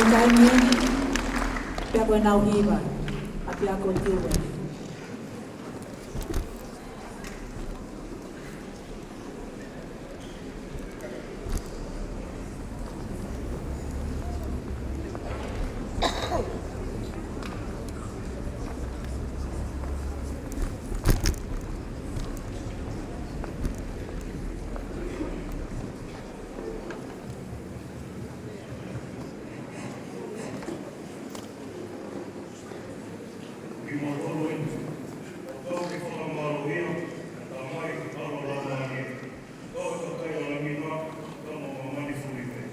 Taimi, pea ko ʻenau hiva, ʻapiako Tiuē. Kimautolu eni, ʻoku tau fakamālō ʻi he Tamai, ʻAlo, Laumālie, ʻoku tau kakai ʻo langi na, tama ʻo māmani fulipē.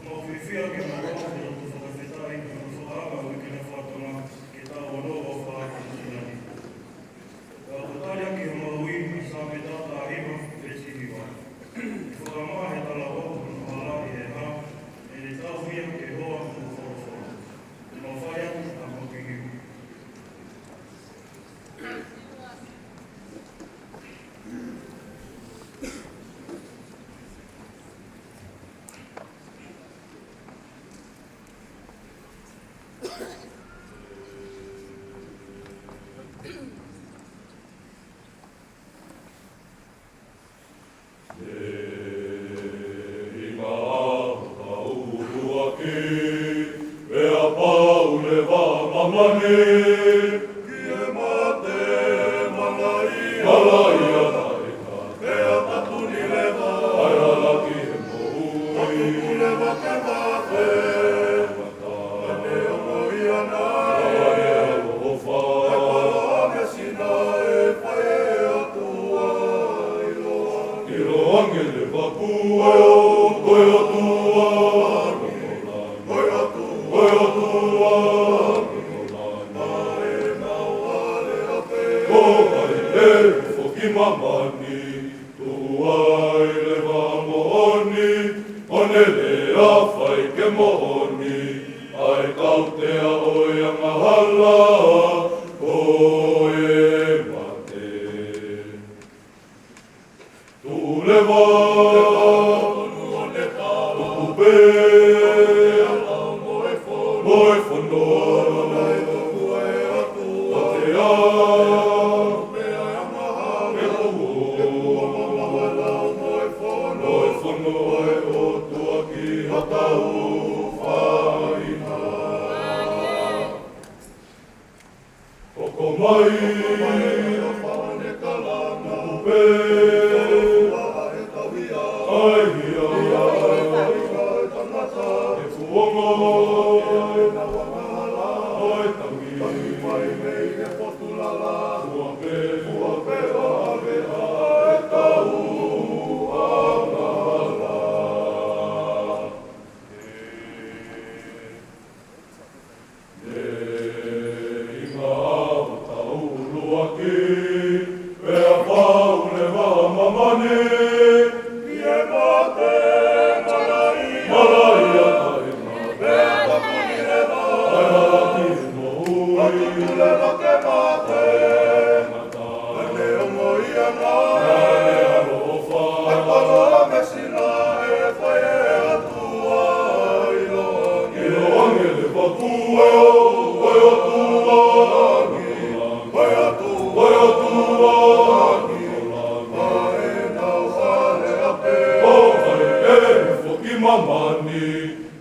Mau fiefia ke mau ʻoatu ʻa e lotu fakafetaʻi, ʻa e lotu fakaʻapaʻapa ki he Fakatonga, ke tau ʻofa ʻi he māhina ni. Ka ʻoku tali ʻaki ʻe he moʻui ʻa Saame taha taha hiva, veesi hiva. ʻE fakamaʻa ʻe he talaʻofa hono hala ʻi he hā, ʻe ne tauhi ia ke hoa mo folofola. Te mau fai atu ʻa e kiʻi hiva. Pea pau leva ʻa māmani ki he mate, malaʻia, malaʻia taʻengata. Pea tapuni leva ʻa e hala ki he moʻui, tuku leva ke mate. Ka neongo ia naʻe ʻaloʻofa, ʻe pala me sina ʻe fai ʻe he ʻOtua. ʻIloange leva kuo ʻi ai ʻa e ʻOtua. Ko e ʻOtua, ko e ʻOtua, ko e ʻOtua. Ko hai ʻe foki ki māmani, tuʻu ai leva moʻoni, ʻo ne lea fai ke moʻoni, ʻa e tautea ʻo e angahala, ko e mate. Tuʻu leva, tuku pē, mo e fono, ʻo te a, mo e fono ʻa e ʻOtua ki hotau faʻahinga. Hoko mai, tuku pē, ʻa e hia, ʻe fuongo, ʻo e tangi, fua pē, fua pē ʻa e tau angahala. Neʻi mau tau ʻuluaki, pea pau leva ʻa māmani ki he mate, malaʻia, malaʻia taʻengata. Pea tapuni leva ʻa e hala ki he moʻui, tuku leva ke mate. Ka neongo ia naʻe ʻaloʻofa, ʻe pala me sina ʻe fai ʻe he ʻOtua. ʻIloange leva kuo ʻi ai ʻa e ʻOtua. Ko e ʻOtua, ko e ʻOtua. Ko hai ʻe foki ki māmani,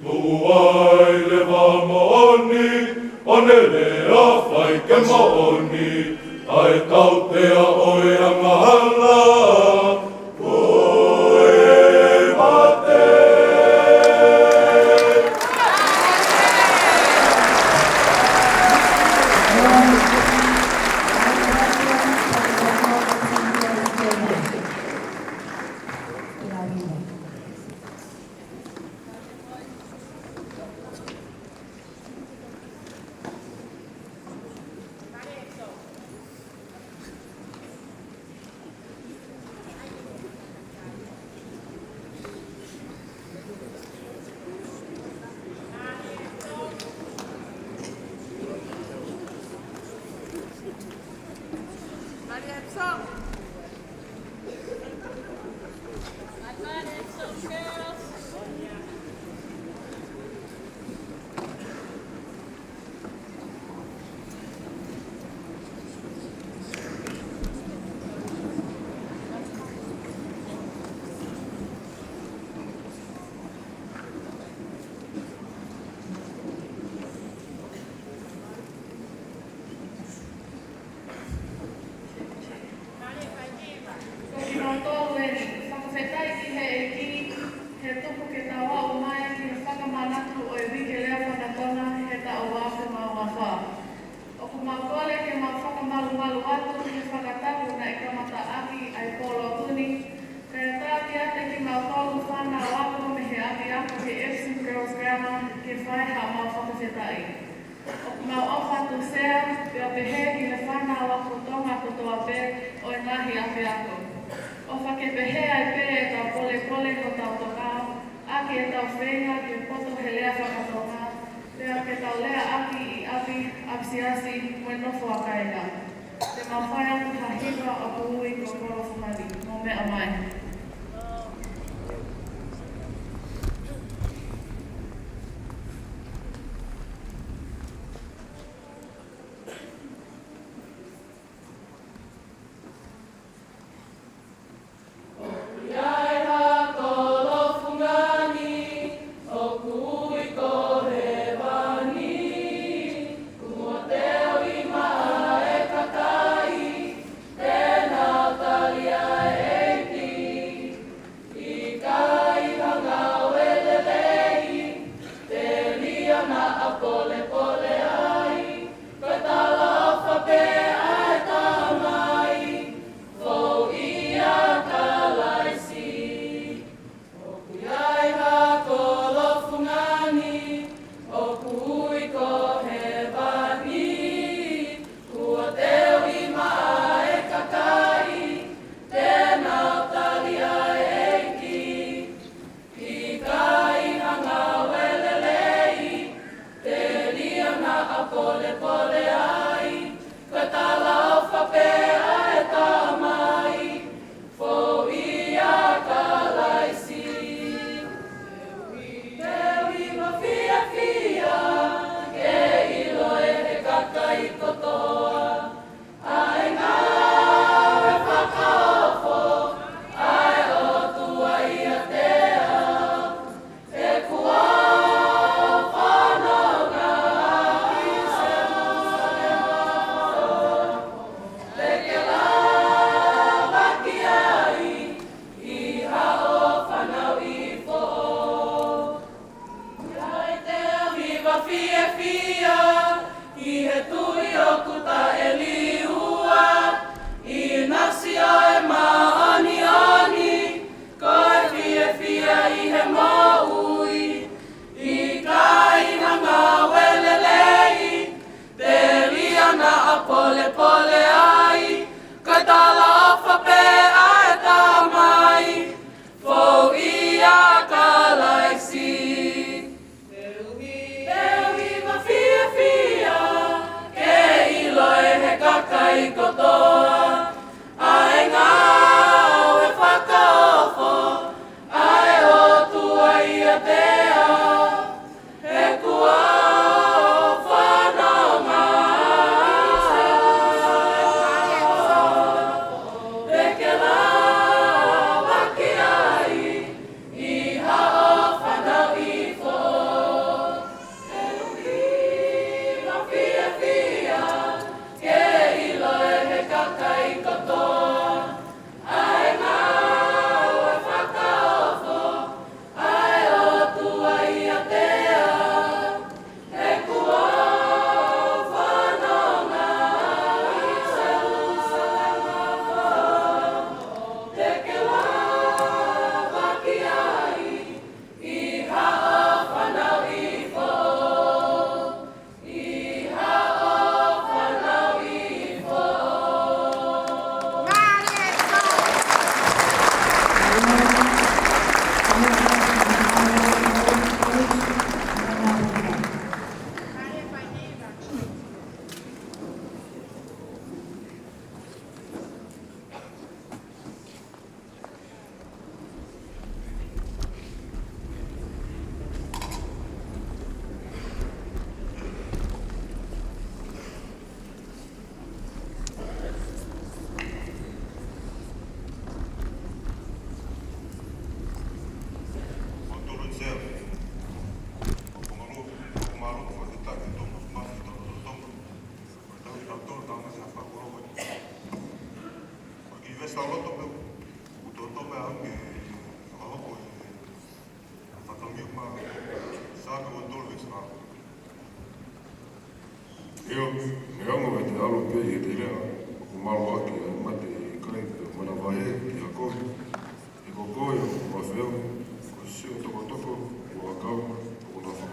tuʻu ai leva moʻoni, ʻo ne lea fai ke moʻoni, ʻa e tautea ʻo e angahala, ko e mate. Ke fai haʻamau fakafetaʻi. ʻOku mau ʻofa atu Sea, pea pehē ki he fānau ako Tonga kotoa pē ʻo e ngaahi ʻapiako. ʻOfa ke pehē ai pē ʻetau polepole hotau Tonga, ʻaki ʻetau feinga ke poto he lea faka-Tonga, pea ke tau leaʻaki ʻi ʻapi, ʻapisiasi, mo e nofo ʻa kāinga. Te mau fai atu ha hiva ʻoku ui ko Kolo Fungani, mou meʻa mai. ʻOku ʻi ai ha Kolo Fungani, ʻoku ui ko Hēvani, kuo teu ʻi maʻa e kakai, te nau tali ʻa e ʻEiki. ʻIkai ha ngāue lelei, telia naʻa polepole ai, ko e talaʻofa pē ʻa e Tamai, fou ʻia Kalaisi. ʻOku ʻi ai ha Kolo Fungani, ʻoku ui ko Hēvani, kuo teu ʻi maʻa e kakai, te nau tali ʻa e ʻEiki. ʻIkai ha ngāue lelei, telia naʻa polepole ai, ko e talaʻofa pē ʻa e Tamai, fou ʻia Kalaisi. Te u hiva fiefia, ke ʻilo ʻe he kakai kotoa, ʻa e ngāue fakaofo ʻa e ʻOtua ʻiate au, he kuo u fanongo ʻi Selusalema, te ke lava ki ai ʻi haʻo fanauʻi foʻou. ʻIkai te u hiva fiefia, ʻi he tui ʻoku taʻeliua, ʻi he ʻinasi ʻo e māʻoniʻoni, ko e fiefia ʻi he moʻui. ʻIkai ha ngāue lelei, telia naʻa polepole ai, ko e talaʻofa pē ʻa e Tamai, fou ʻia Kalaisi. Te u hiva fiefia, ke ʻilo ʻe he kakai kotoa, ʻa e ngāue fakaofo ʻa e ʻOtua ʻiate au, he kuo u fanongo ʻi Selusalema, te ke lava ki ai ʻi haʻo fanauʻi foʻou. Te u hiva fiefia, ke ʻilo ʻe he kakai kotoa, ʻa e ngāue fakaofo ʻa e ʻOtua ʻiate au, he kuo u fanongo ʻi Selusalema, te ke lava ki ai ʻi haʻo fanauʻi foʻou. ʻI haʻo fanauʻi foʻou. Ko e kiʻi veesi ʻa e lotu pē, ʻoku toutou pē ʻa e ʻaho ni ke fakahoko e fatongia ma Saame ua tolu veesi fā. ʻIo, neongo ʻete ʻalu pē ʻi heʻete lea, ʻoku mālō ʻaki ʻa e mate ʻe ʻikai pea manavahē ʻi ha kovi. He ko koe ʻoku ou feohi, ko siʻo tokotoko kuo ʻakau, ʻoku na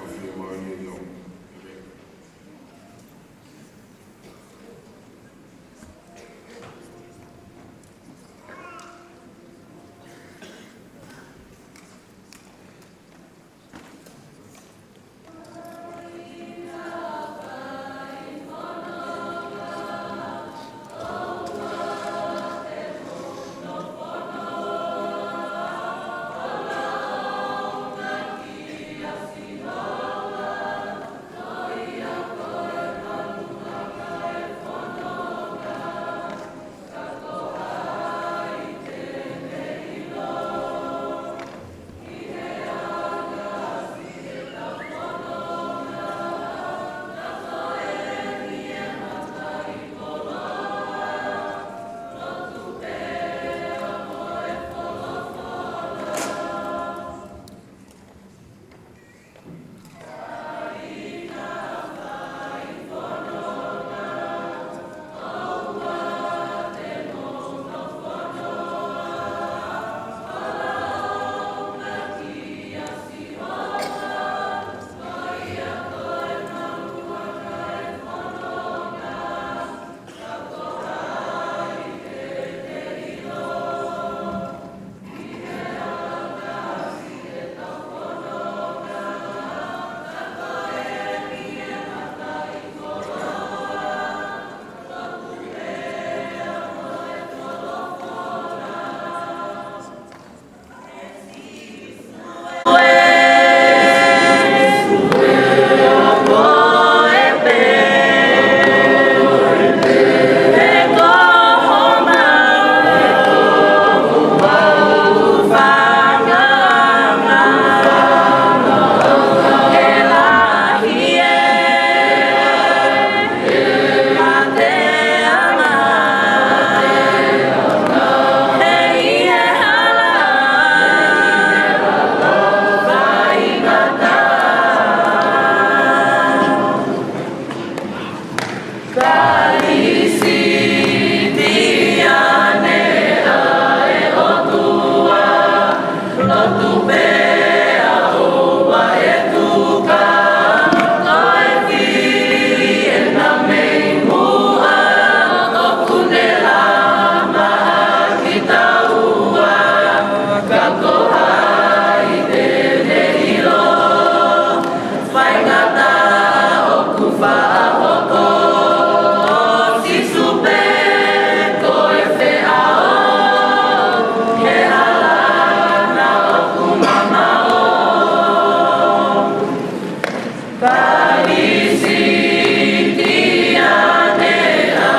Kalisitiane ʻa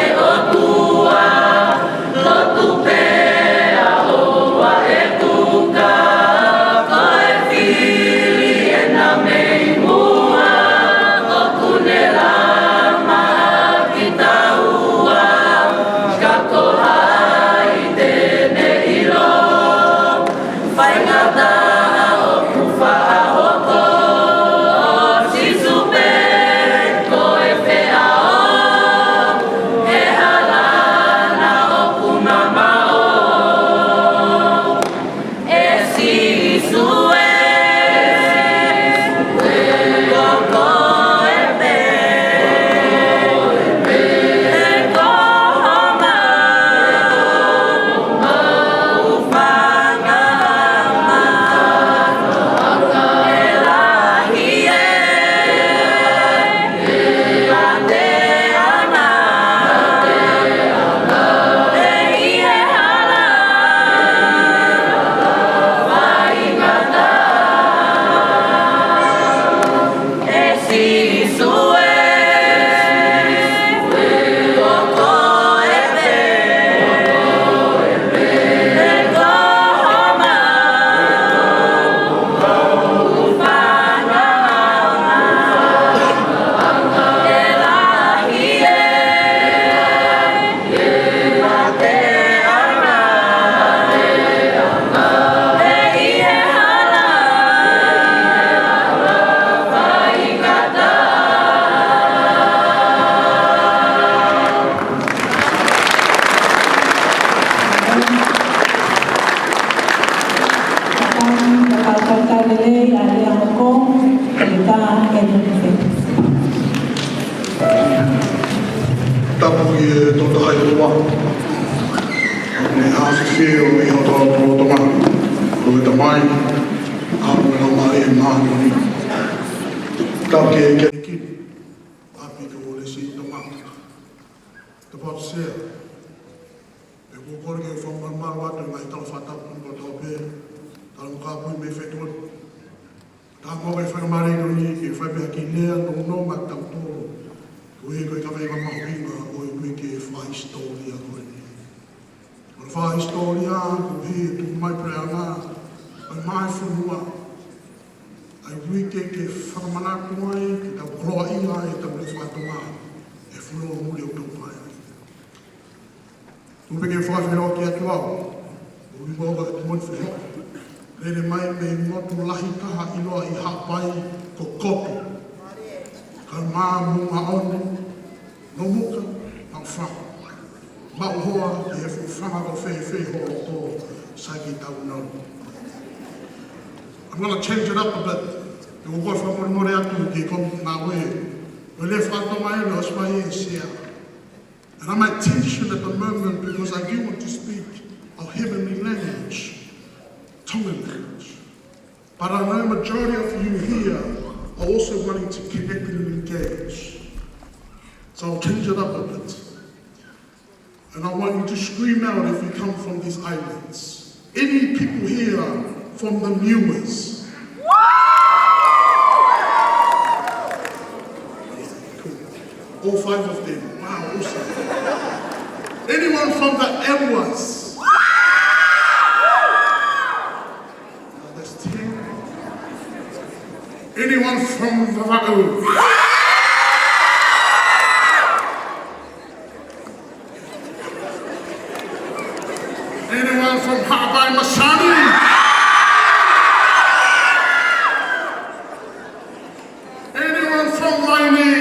e ʻOtua, lotu pē ʻa hoʻo ʻeku ka, ko e fili ena mei muʻa, ʻoku ne lama kitaua, ka ko hai te ne ʻilo. Faingataʻa ʻoku faʻa hoko, Sīsū pē ko e feʻao, he hala na ʻoku mamaʻo. ʻE Sīsū ē, ko koe pē, ko homau Tapu ki he Tolu Tahaʻi Ua. Ne hāfifio ʻi hoto lotolotonga. Ko e Tamai, ʻa e Laumālie Māʻoniʻoni. Tapu ki he ʻEiki. ʻApi ko e Siasi Tonga. Tapu Sea. ʻOku ou kole ke u fakamalumalu atu ʻi he ngaahi tala fakatapu kotoa pē. Tala mo kāpui mei fetuen. Tala mo e faingamālie ko eni ke fai pē ha kiʻi lea nounou maʻa kitautolu. Koeʻuhi ko e kaveinga mahuʻinga ʻo e uike fakahisitōlia ko eni. ʻO e fakahisitōlia koeʻuhi ʻe tuku mai puleʻanga ʻo e maʻu fonua. ʻA e uike ke fakamanatu ai, ke tau koloaʻia ai ʻetau lea faka-Tonga ʻi he fonua muli ʻoku tau ʻi ai. Tuku pē ke u fakafeʻiloaki atu au. ʻOku ou ʻi muʻa ʻo e moʻoni fehoko. Lele mai mei he motu lahi taha ʻiloa ʻi Haʻapai ko Kotu. Kae ʻumaʻā Moʻungaʻone, Nomuka, Maʻufanga. Maʻuhoa, ʻi he fuʻu fanga ko fēfē ho loto, sai ke tau nau. I'm gonna change it up a bit. ʻOku ou fakamolemole atu ki he kau ngāue. ʻO e lea faka-Tonga ʻe ʻosi fai ʻe Sea. And I'm at tension at the moment because I do want to speak our heavenly language, Tongan language. But I know majority of you here are also wanting to connect and engage. So I'll change it up a bit. And I want you to scream out if you come from these islands. Any people here from the Niuas? All five of them. Wow, awesome. Anyone from the Ewas? That's ten. Anyone from Vavaʻu? Anyone from Haʻapai Masani? Anyone from Laini?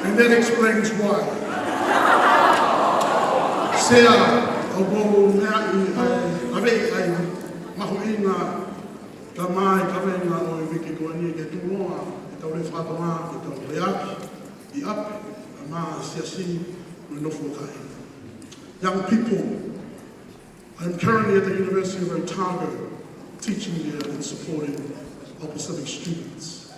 And that explains why. Sea, ʻoku ou meaʻi ʻa e, ʻa e, ʻa e mahuʻinga, ka mai, ka mai ngā ʻo e uike ko eni ke tuʻu noa, ke tau lea faka-Tonga, ke tau lea ʻaki, ʻi ʻapi, ʻa e siasi, mo e nofo kai. Young people, I'm currently at the University of Otago, teaching there and supporting our Pacific students.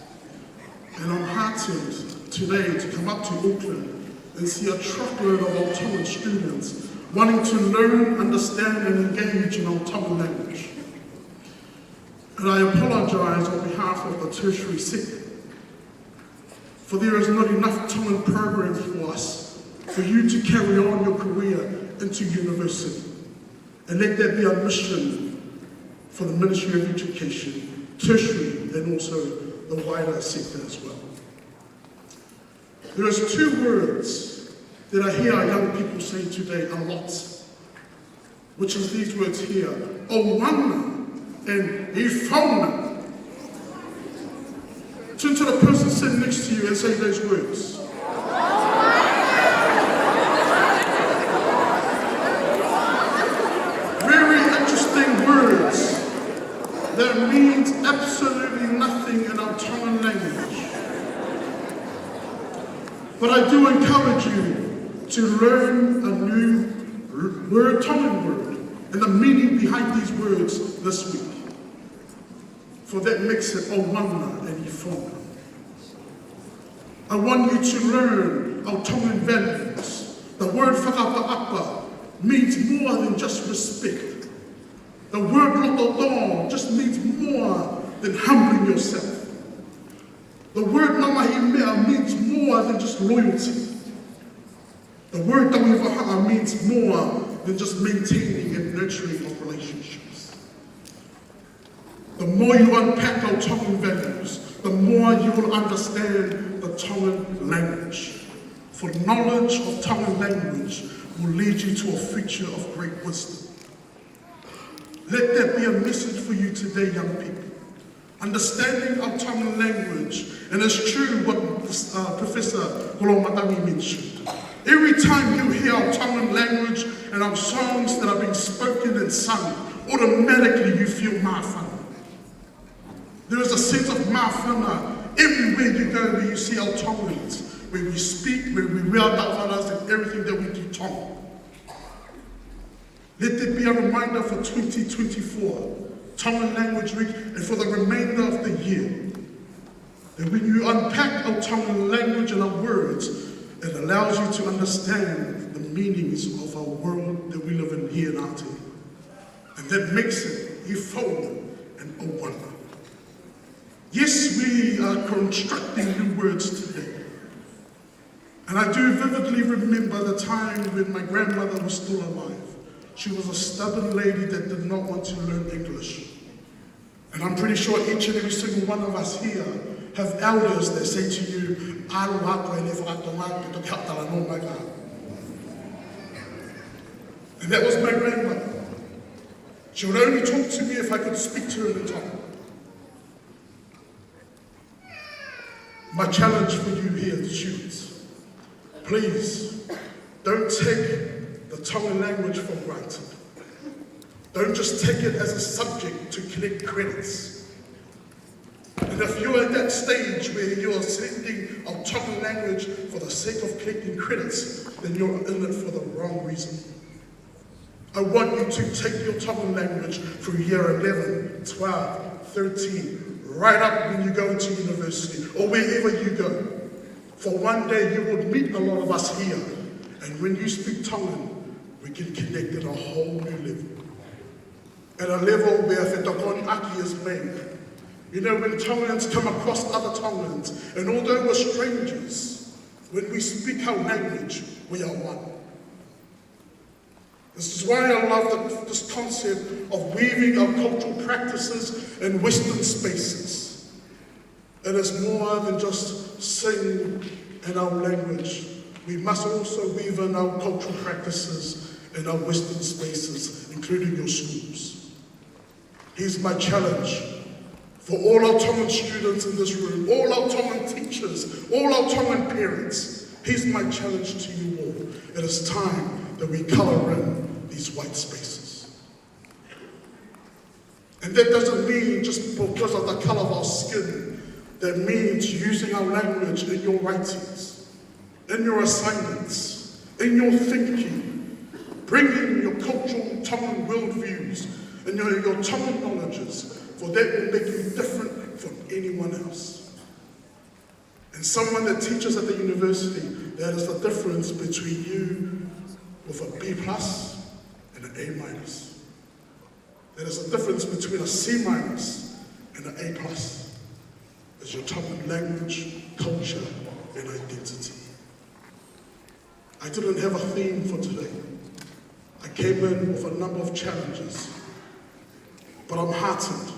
And I'm heartened today to come up to Auckland and see a truckload of our Tongan students wanting to learn, understand, and engage in our Tongan language. And I apologize on behalf of the tertiary sector, for there is not enough Tongan programs for us, for you to carry on your career into university. And let that be our mission for the Ministry of Education, tertiary, and also the wider sector as well. There is two words that I hear our young people say today a lot, which is these words here, ʻOuana and ʻIfauna. Turn to the person sitting next to you and say those words. Very interesting words that means absolutely nothing in our Tongan language. But I do encourage you to learn a new word, Tongan word, and the meaning behind these words this week. For that makes it ʻOuana and ʻIfauna. I want you to learn our Tongan values. The word fakaʻapaʻapa means more than just respect. The word lototō just means more than humbling yourself. The word mamahiʻi meʻa means more than just loyalty. The word tauhi vahaʻa means more than just maintaining and nurturing of relationships. The more you unpack our Tongan values, the more you will understand the Tongan language. For knowledge of Tongan language will lead you to a future of great wisdom. Let that be a message for you today, young people. Understanding our Tongan language, and it's true what, uh, Professor Koloamatangi mentioned. Every time you hear our Tongan language and our songs that are being spoken and sung, automatically you feel māfana. There is a sense of māfana everywhere you go, where you see our Tongans, where we speak, where we wear our taufalas and everything that we do Tongan. Let it be a reminder for twenty twenty-four, Tongan Language Week, and for the remainder of the year, that when you unpack our Tongan language and our words, it allows you to understand the meanings of our world that we live in here in Aotearoa. And that makes it ʻIfauna and ʻOuana. Yes, we are constructing new words today. And I do vividly remember the time when my grandmother was still alive. She was a stubborn lady that did not want to learn English. And I'm pretty sure each and every single one of us here have elders that say to you, "ʻAlu ā koe ʻo lea fakatonga, pea toki haʻu ʻo talanoa mai ki ai." And that was my grandmother. She would only talk to me if I could speak to her in Tongan. My challenge for you here, the students, please don't take the Tongan language for granted. Don't just take it as a subject to collect credits. And if you're at that stage where you're sending our Tongan language for the sake of collecting credits, then you're in it for the wrong reason. I want you to take your Tongan language through year eleven, twelve, thirteen, right up when you go into university or wherever you go. For one day you would meet a lot of us here, and when you speak Tongan, we can connect at a whole new level. At a level where fetokoniʻaki is made. You know, when Tongans come across other Tongans, and although we're strangers, when we speak our language, we are one. This is why I love the, this concept of weaving our cultural practices in Western spaces. It is more than just sing in our language. We must also weave in our cultural practices in our Western spaces, including your schools. Here's my challenge for all our Tongan students in this room, all our Tongan teachers, all our Tongan parents. Here's my challenge to you all. It is time that we colour in these white spaces. And that doesn't mean just because of the colour of our skin. That means using our language in your writings, in your assignments, in your thinking, bringing your cultural Tongan worldviews and your, your Tongan knowledges, for that will make you different from anyone else. And someone that teaches at the university, that is the difference between you with a B plus an A minus. There is a difference between a C minus and an A plus. It's your Tongan language, culture, and identity. I didn't have a theme for today. I came in with a number of challenges, but I'm heartened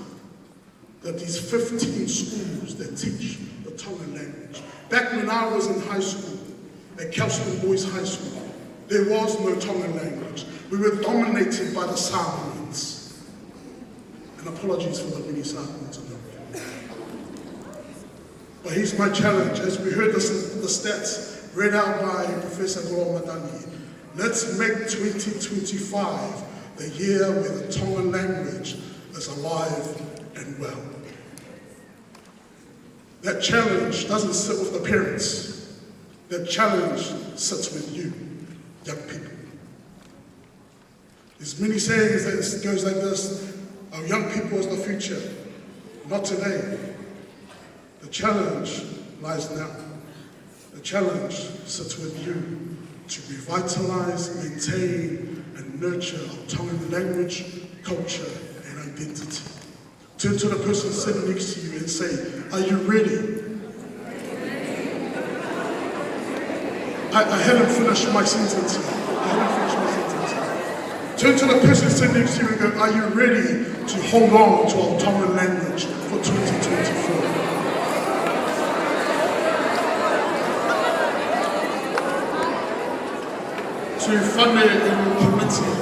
that these fifteen schools that teach the Tongan language. Back when I was in high school, at Kelston Boys High School, there was no Tongan language. We were dominated by the Samoans. And apologies for the many Samoans in the room. But here's my challenge. As we heard the, the stats read out by Professor Koloamatangi, let's make twenty twenty-five the year where the Tongan language is alive and well. That challenge doesn't sit with the parents. That challenge sits with you, young people. There's many sayings that goes like this: "Our young people is the future, not today." The challenge lies now. The challenge sits with you to revitalize, maintain, and nurture our Tongan language, culture, and identity. Turn to the person sitting next to you and say, "Are you ready?" I, I haven't finished my sentence yet. I haven't finished my sentence. Turn to the person sitting next to you and go, "Are you ready to hold on to our Tongan language for twenty twenty-four?" To Fane and your committee,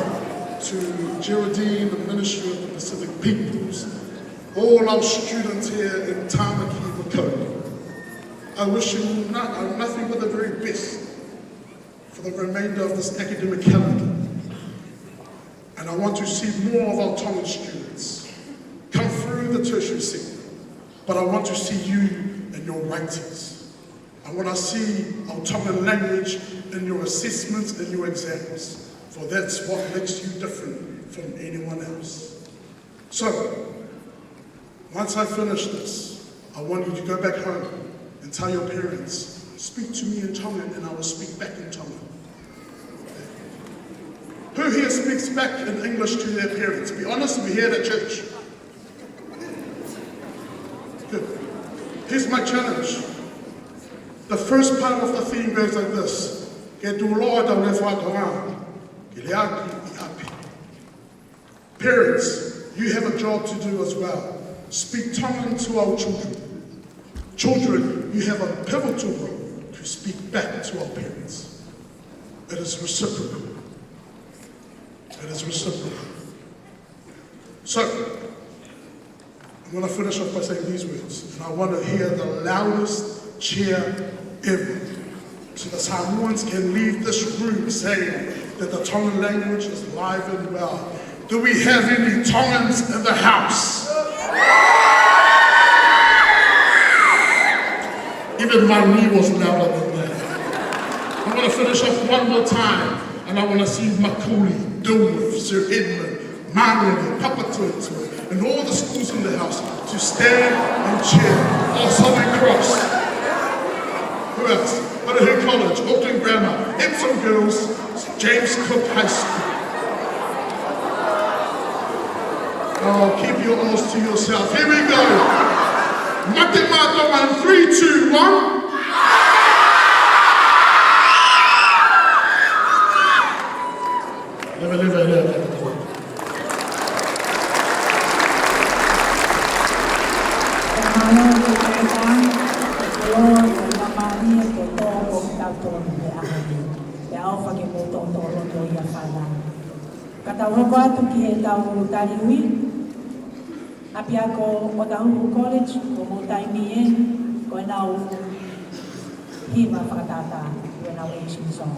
to Geraldine, the Ministry of the Pacific Peoples, all our students here in Tāmaki Makaurau. I wish you no-, uh, nothing but the very best for the remainder of this academic calendar. And I want to see more of our Tongan students come through the tertiary sector, but I want to see you in your writings. I want to see our Tongan language in your assessments and your exams, for that's what makes you different from anyone else. So, once I finish this, I want you to go back home and tell your parents, "Speak to me in Tongan and I will speak back in Tongan." Who here speaks back in English to their parents? Be honest, we hear it at church. Good. Here's my challenge. The first part of the theme goes like this. Ke tuʻuloa ʻetau lea faka-Tonga ki he ʻapi. Parents, you have a job to do as well. Speak Tongan to our children. Children, you have a pivotal role to speak back to our parents. It is reciprocal. It is reciprocal. So, I'm gonna finish off by saying these words, and I wanna hear the loudest cheer ever so the Samoans can leave this room saying that the Tongan language is alive and well. Do we have any Tongans in the house? Even my knee was louder than that. I'm gonna finish off one more time, and I wanna see Makuli, Dilworth, Sir Edmund, Māngere, Papatoetoe, and all the schools in the house to stand and cheer our Southern Cross. Who else? Otahuhu College, Auckland Grammar, Epsom Girls, James Cook High School. Oh, keep your awes to yourself. Here we go. Mate Maʻa Tonga in three, two, one. Leva, leva, leva, leva. Mālō e fakataha, mālō e fakamālō ki he tō ʻo kitautolu he ʻaho ni. Pea ʻofa ke mou tō tō loto ia fala. Ka tau hoko atu ki heʻetau tali ui, ʻApiako Otahuhu College, ko hoʻomou taimi ē, ko ʻenau hiva fakatātā, ko ʻenau action song.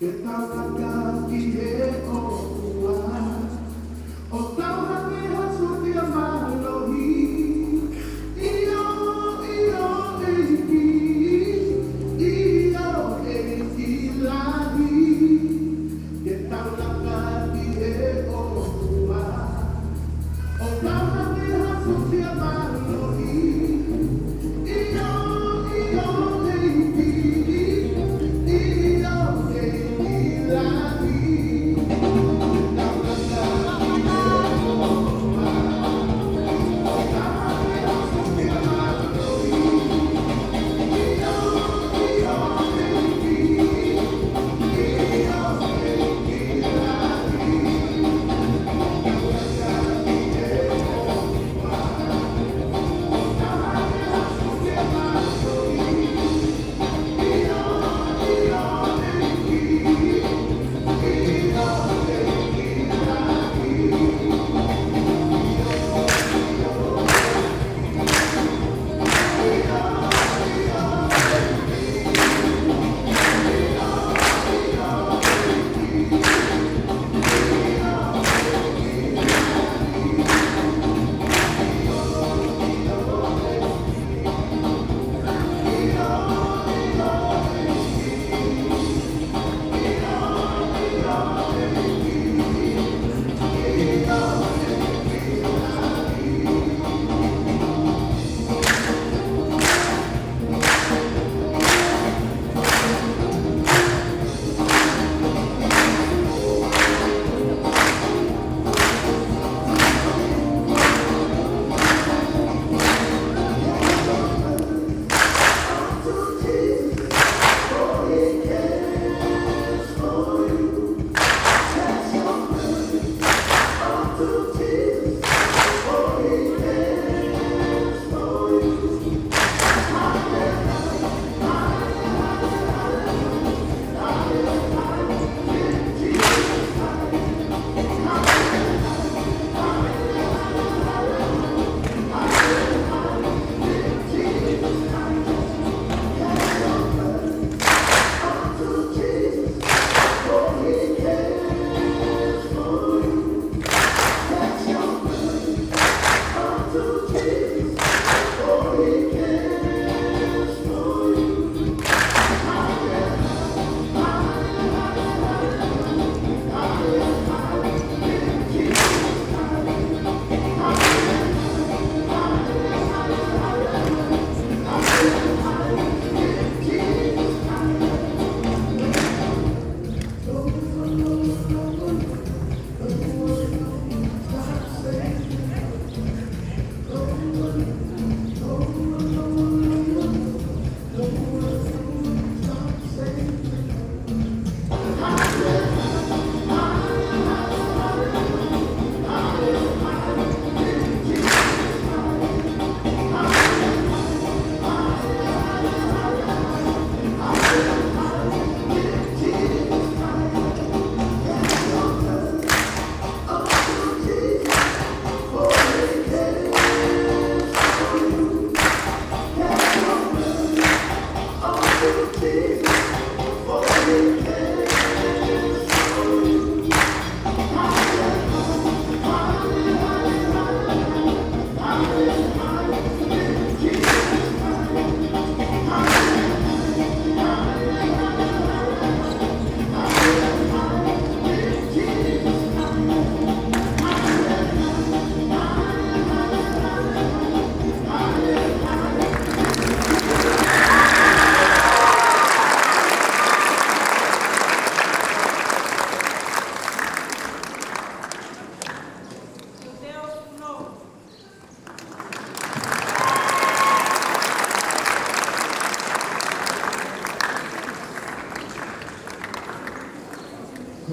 Ke tau laka ki he ʻOtua, ʻo tau hangē ha sūtia mālohi. ʻIo, ʻio, ʻEiki, ʻio, ʻEiki lahi. Ke tau laka ki he ʻOtua, ʻo tau hangē ha sūtia mālohi. ʻIo, ʻio, ʻEiki, ʻio, ʻEiki lahi.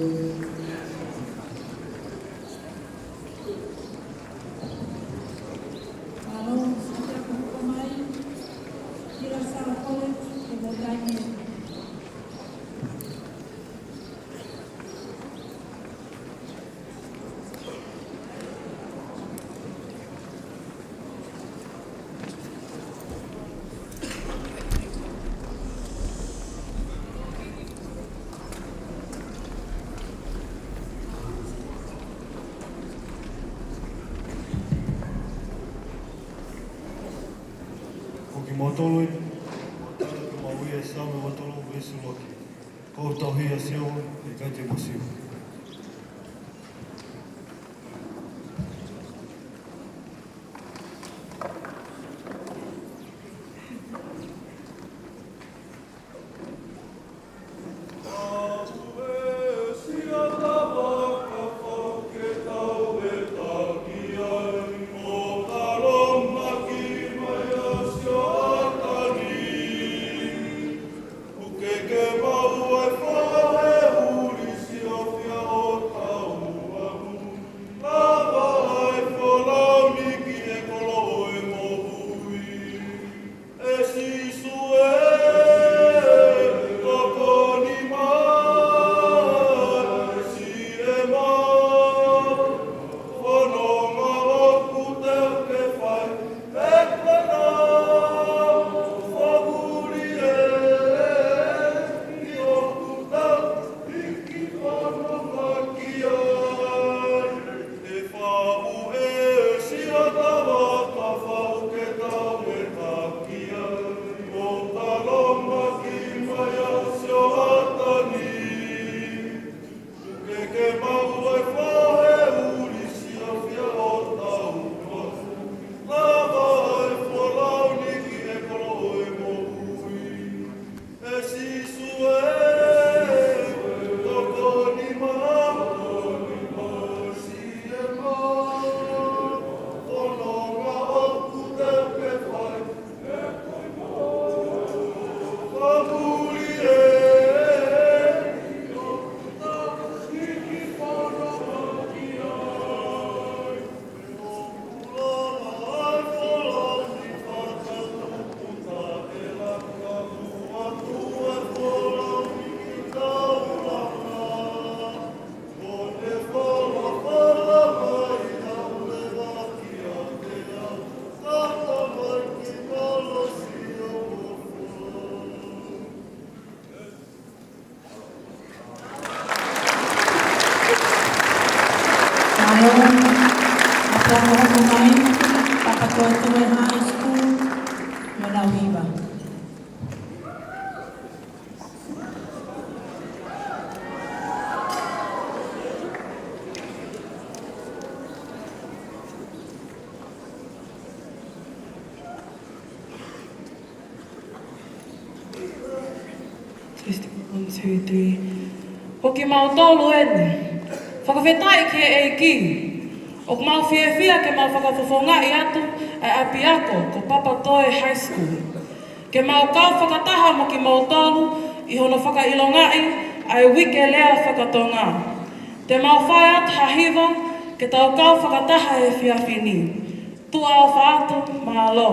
Mālō, Santiago Hukamai, Kira Sara College, e mo taimi. Ko kimoutolu ē, ko mau ia sa me watolo vesu loki. Ko tau hia sio, e kai te mo sio. Mālō, ʻapiako hoko mai, Papatoetoe High School, mo e lau hiva. Testing, one, two, three. Ko kimautolu eni. Fakafetaʻi ki he ʻEiki. ʻOku mau fiefia ke mau fakafofongaʻi atu ʻa e ʻapiako ko Papatoe High School. Ke mau kau fakataha mo kimoutolu ʻi hono fakaʻilongaʻi ʻa e Uike Lea Faka-Tonga. Te mau fai atu ha hiva ke tau kau fakataha he efiafi ni. Tuʻa ʻofa atu, mālō.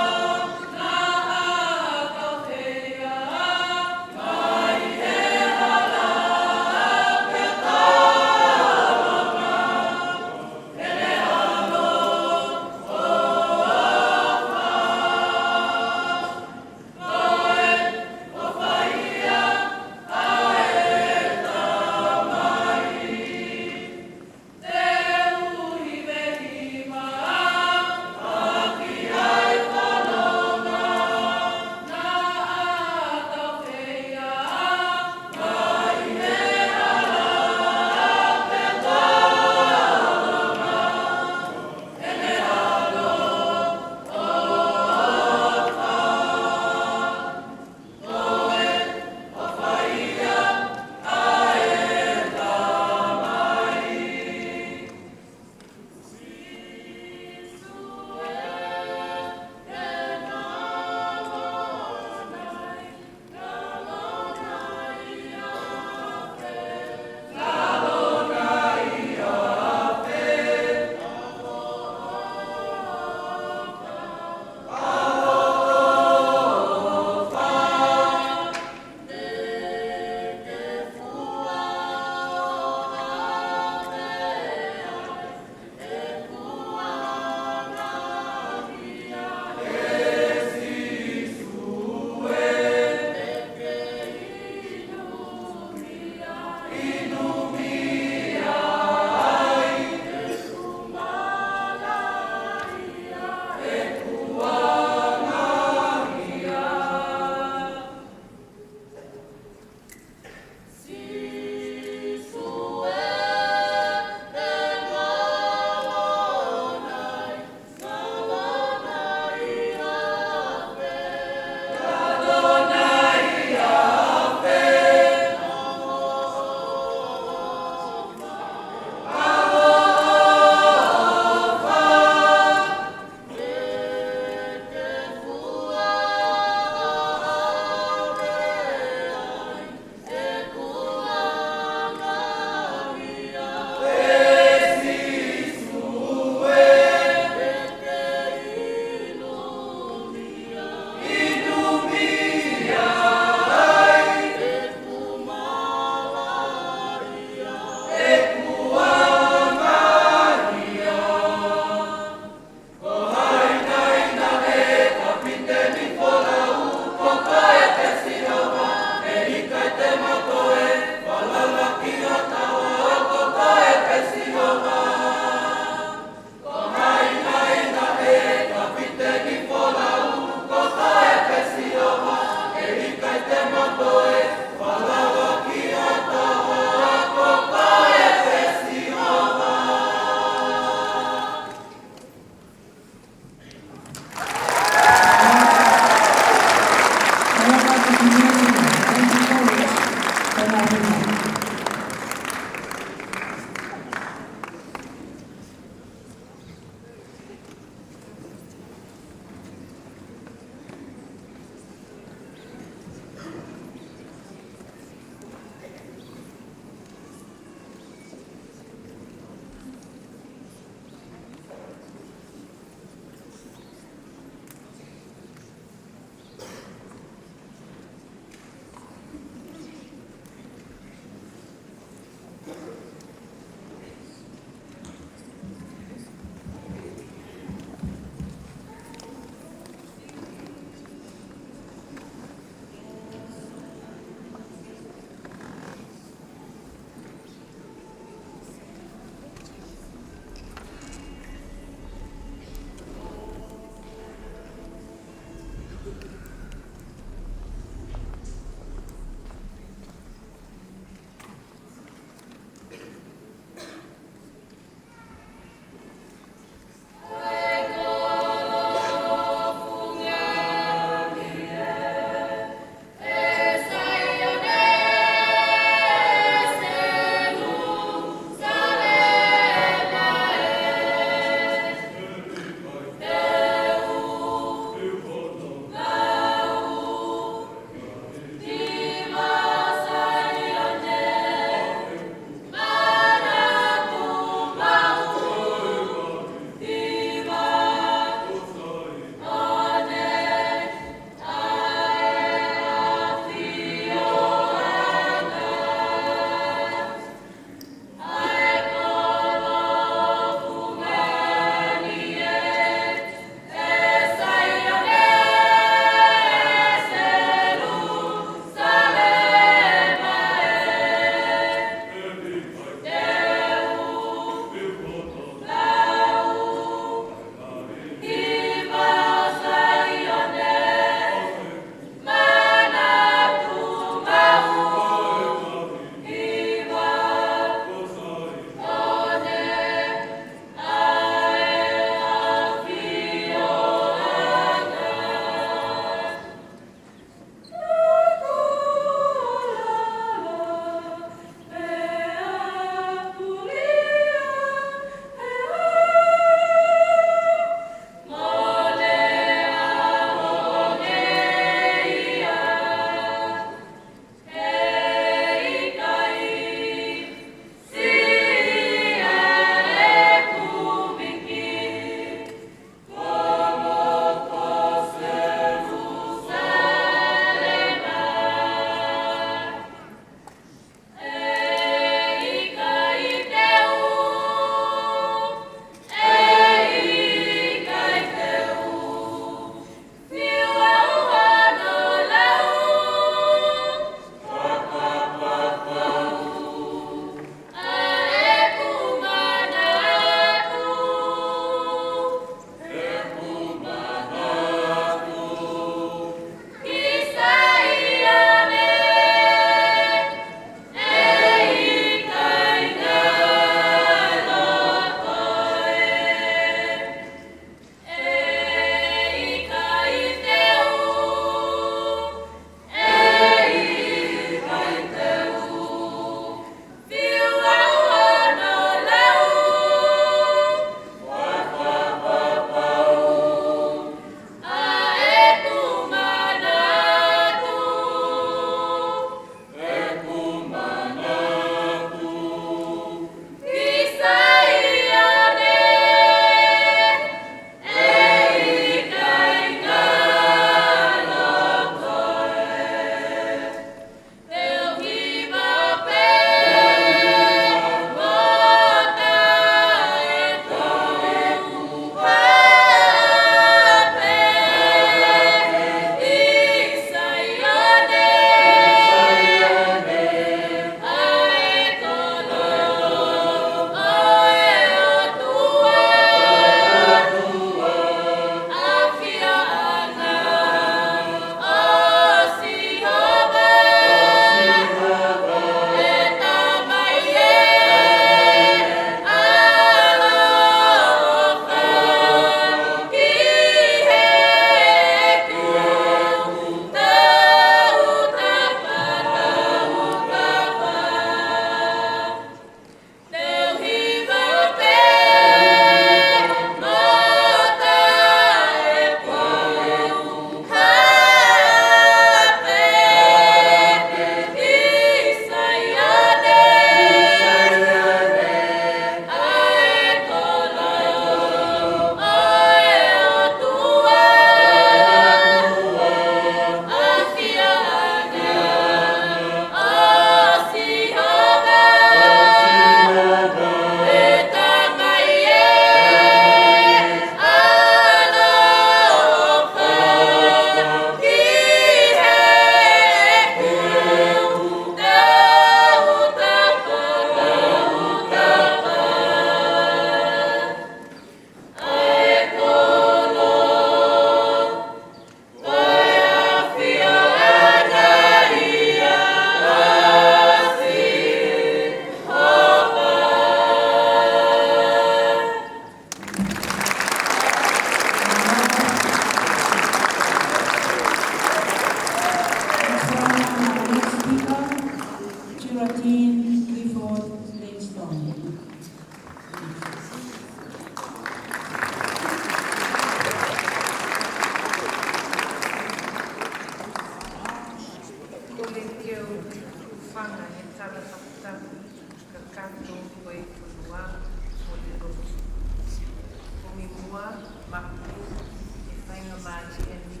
He faingamālie eni,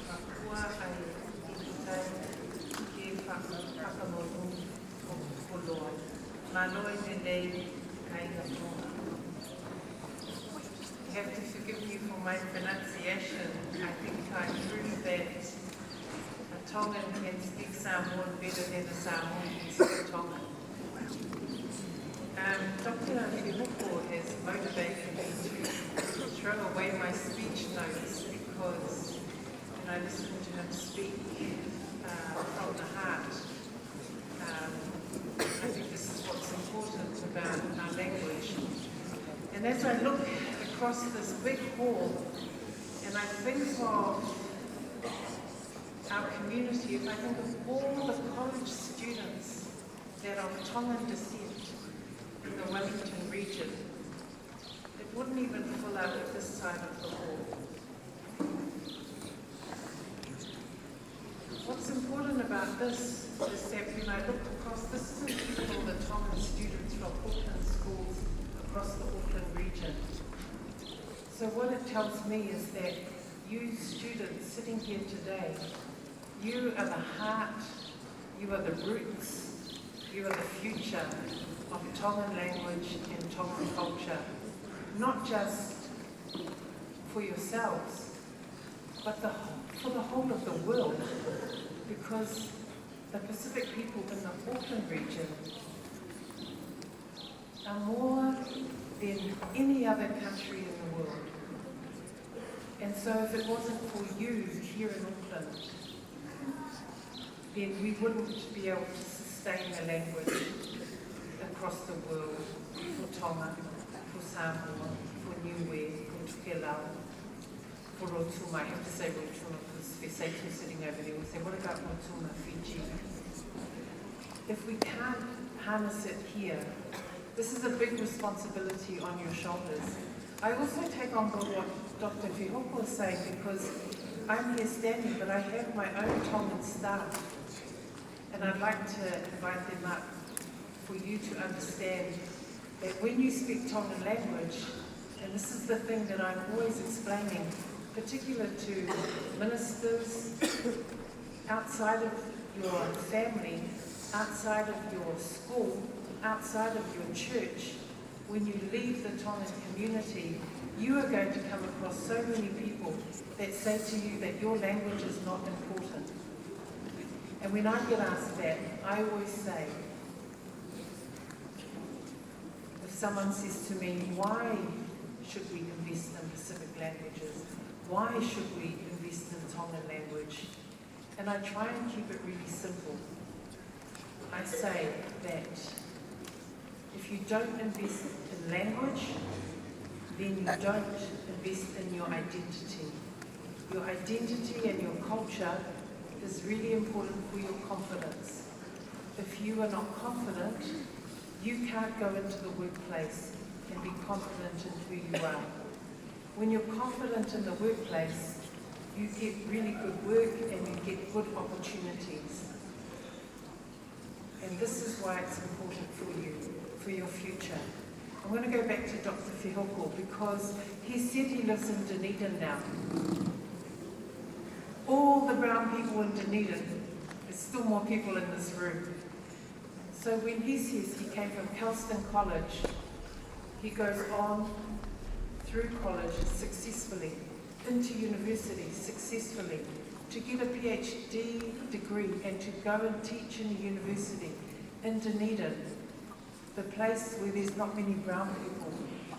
fakua ai i tai ke faka-, fakamonū ʻo koloa. Mālō e lelei, kāinga Tonga. You have to forgive me for my pronunciation. I think I proved that a Tongan can speak Samoan better than a Samoan can speak Tongan. Um, Doctor Fehoko has motivated me to throw away my speech notes because when I listen to him speak, uh, from the heart, um, I think this is what's important about our language. And as I look across this big hall, and I think of our community, if I think of all the college students that are of Tongan descent in the Wellington region, it wouldn't even fill up this side of the hall. What's important about this is that when I look across, this isn't even all the Tongan students from Auckland schools across the Auckland region. So what it tells me is that you students sitting here today, you are the heart, you are the roots, you are the future of Tongan language and Tongan culture, not just for yourselves, but the, for the whole of the world, because the Pacific people in the Auckland region are more than any other country in the world. And so if it wasn't for you here in Auckland, then we wouldn't be able to sustain the language across the world for Tonga, for Samoa, for Niue, for Tokelau, for Rotuma. I have to say Rotuma because Fesaitu sitting over there will say, "What about Rotuma, Fiji?" If we can't harness it here, this is a big responsibility on your shoulders. I also take on board what Doctor Fehoko is saying because I'm here standing, but I have my own Tongan staff. And I'd like to invite them up for you to understand that when you speak Tongan language, and this is the thing that I'm always explaining, particular to ministers, outside of your family, outside of your school, outside of your church, when you leave the Tongan community, you are going to come across so many people that say to you that your language is not important. And when I get asked that, I always say, if someone says to me, "Why should we invest in Pacific languages? Why should we invest in Tongan language?" And I try and keep it really simple. I say that if you don't invest in language, then you don't invest in your identity. Your identity and your culture is really important for your confidence. If you are not confident, you can't go into the workplace and be confident in who you are. When you're confident in the workplace, you get really good work and you get good opportunities. And this is why it's important for you, for your future. I'm gonna go back to Doctor Fehoko because he said he lives in Dunedin now. All the brown people in Dunedin, there's still more people in this room. So when he says he came from Kelston College, he goes on through college successfully, into university successfully, to get a PhD degree and to go and teach in a university in Dunedin, the place where there's not many brown people.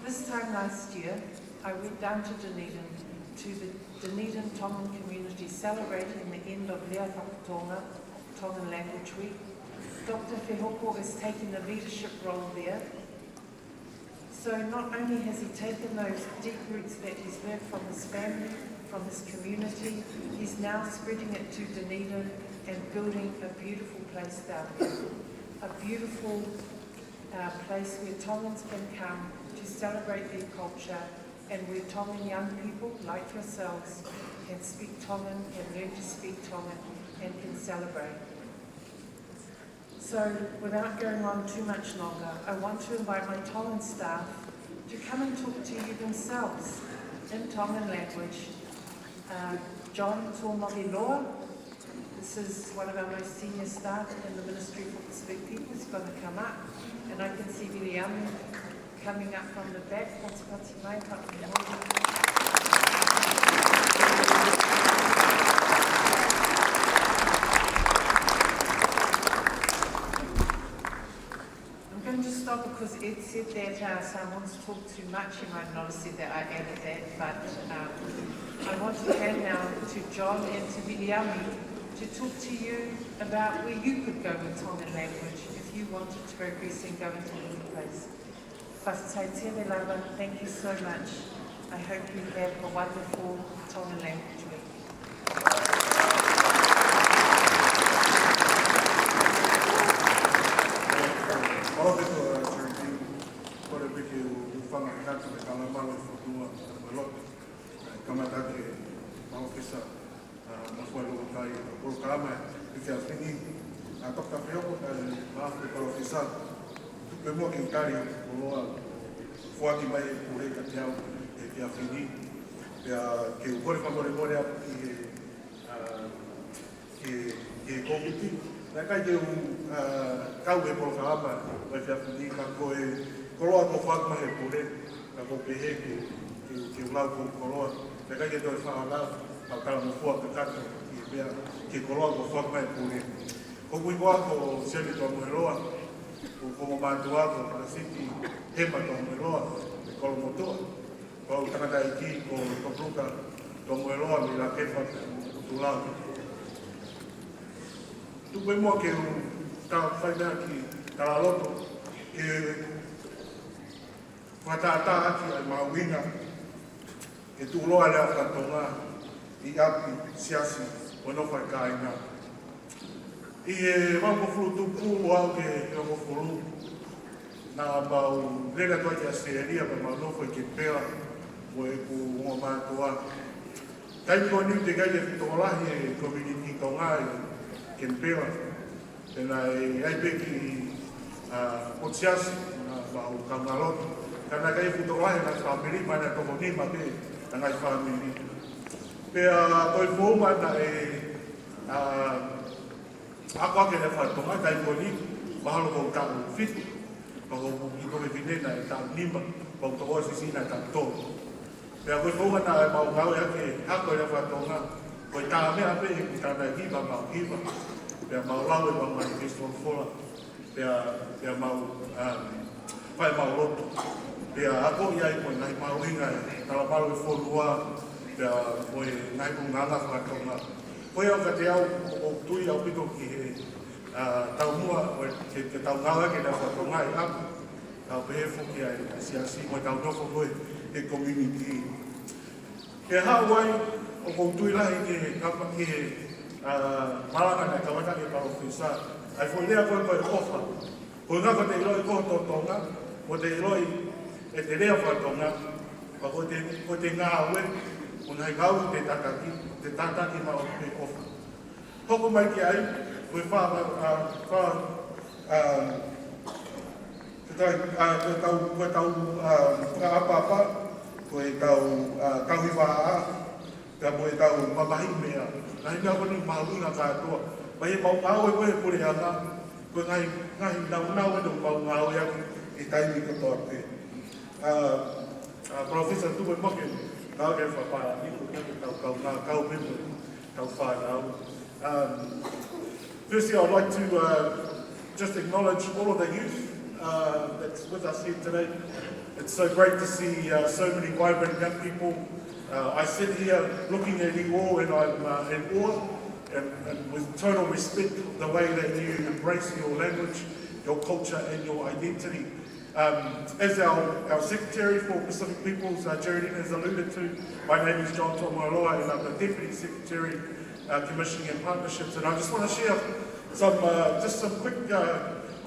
This time last year, I went down to Dunedin to the Dunedin Tongan community celebrating the end of Lea Fakatonga, Tongan Language Week. Doctor Fehoko is taking a leadership role there. So not only has he taken those deep roots that he's learned from his family, from his community, he's now spreading it to Dunedin and building a beautiful place down there. A beautiful, uh, place where Tongans can come to celebrate their culture and where Tongan young people like yourselves can speak Tongan, can learn to speak Tongan and can celebrate. So, without going on too much longer, I want to invite my Tongan staff to come and talk to you themselves Tongan language. Uh, John Tomoki Loa, this is one of our most senior staff in the Ministry for Pacific Peoples, is going to come up, and I can see Viliami coming up from the back. Patipati mai, Patipati mai. I'm going to just stop because Ed said that uh, Samoans talk too much. You might not have said that, I added that, but um, I want to hand now to John and to Viliami to talk to you about where you could go with Tongan language if you wanted to progress and go into the workplace. Fakafetaʻi lava, thank you so much. I hope you have a wonderful Tongan language week. Mālō ʻaupito, uh, Cherry Dean. Kole pē ke u hūfanga atu he talamalu e fonua, mo e lotu. Uh, kamata ʻaki e palōfesa, uh, Mafuaʻi Lokotai, polokalama ʻi he efiafi ni, uh, Doctor Feoko, uh, Mafuaʻi Palōfesa. Tuku muʻa ke u tali hoʻo koloa, foaki mai e pule kiate au he efiafi ni. Pea ke u kole fakamolemole atu ki he, uh, ki he, ki he kōmiti. Naʻe ʻikai ke u, uh, kau he polokalama ʻo e efiafi ni, ka ko e koloa kuo foaki mai he pule, ka ʻoku ou pehē ke, ke, ke u lau hoʻo koloa. Naʻe ʻikai ke toe faʻa lau, ka u talangofua kakato ki he meʻa, ki he koloa kuo foaki mai he pule. Ko hoku hingoa ko Sione Tomoeloa, ko, ko e ongo mātuʻa ko Palesiti Hema Tomoeloa, mei Kolomotuʻa. Ko hoku tangataʻeiki ko Topuluka Tomoeloa mei Lakepa, Motuʻa. Tuku muʻa ke u ta-, fai mai ha kiʻi talaloto, ke fakatātā ʻaki ʻa e mahuʻinga ke tuʻuloa e lea faka-Tonga ʻi ʻapi, siasi, mo e nofo ʻa e kāinga. ʻI he valungofulu tupu ʻo aʻu ki he hongofulu, naʻa mau lele atu ai ki ʻAositelēlia pea mau nofo ʻi Kenipela mo ʻeku ongo mātuʻa. Taimi ko eni teʻeki ai ke fuʻu tokolahi e community Tonga ʻi Kenipela. Pea naʻe ʻi ai pē kiʻi, uh, potu siasi, naʻa mau kaungā lotu. Ka naʻe ʻikai fuʻu tokolahi e ngaahi fāmili, mahalo naʻe toko nima pē e ngaahi fāmili. Pea ko e founga naʻe, uh, ako ʻaki e lea faka-Tonga, taimi ko eni, mahalo ko e taʻu fitu, pea ko hoku kiʻi fefine naʻe taʻu nima, pea ko hoku tokoua siʻisiʻi naʻe taʻu tolu. Pea ko e founga naʻa mau ngāueʻaki e ako e lea faka-Tonga, ko e tā meʻa pē ʻe he tangataʻeiki pea mau hiva, pea mau lau ʻemau ngaahi veesi folofola, pea, pea mau, um, fai ʻemau lotu. Pea akoʻi ai ko e ngaahi mahuʻinga e talamalu e fonua, pea mo e ngaahi ʻulungaanga faka-Tonga. Ko ia ʻoku ou tui ʻaupito ki he, uh, taumuʻa, ʻo e, ke, ke tau ngāueʻaki e lea faka-Tonga ʻi ʻapi, kae pehē foki ʻa e siasi mo ʻetau nofo ko ē he community. Ke haʻu ai, ʻoku ou tui lahi ki he kapa ki he, uh, malanga naʻe kamata ʻaki ʻe he palōfesa. ʻA e foʻi lea ko ē ko e ʻofa. Ko e ʻuhinga ko ʻete ʻiloʻi ko ho toʻonga, ko ʻete ʻiloʻi ʻete lea faka-Tonga, pea ko ʻete, ko ʻete ngāue, ko e ngaahi ngāue te tataki, te tataki maʻu pē ʻofa. Hoko mai ki ai, ko e fā, uh, fā, uh, ko e tau, uh, ko e tau, ko e tau, uh, fakaʻapaʻapa, ko e tau, uh, tauhi vaʻa, pea mo e tau mamahiʻi meʻa. Ngaahi meʻa ko eni mahuʻinga kātoa. Pea ʻi heʻemau ngāue ko ē he puleʻanga, ko e ngaahi, ngaahi nāunau eni ʻoku mau ngāueʻaki he taimi kotoa pē. Uh, uh, Professor, tuku muʻa ke kau ke fakapālangi, ko e tau kaungā kau pē mo e tau fānau. Um, firstly, I'd like to, uh, just acknowledge all of the youth, uh, that's with us here today. It's so great to see, uh, so many vibrant young people. Uh, I sit here looking at you all and I'm, uh, in awe and, and with total respect the way that you embrace your language, your culture and your identity. Um, as our, our Secretary for Pacific Peoples, uh, Geraldine has alluded to, my name is John Tomoeloa and I'm the Deputy Secretary, uh, Commissioning and Partnerships. And I just want to share some, uh, just some quick, uh,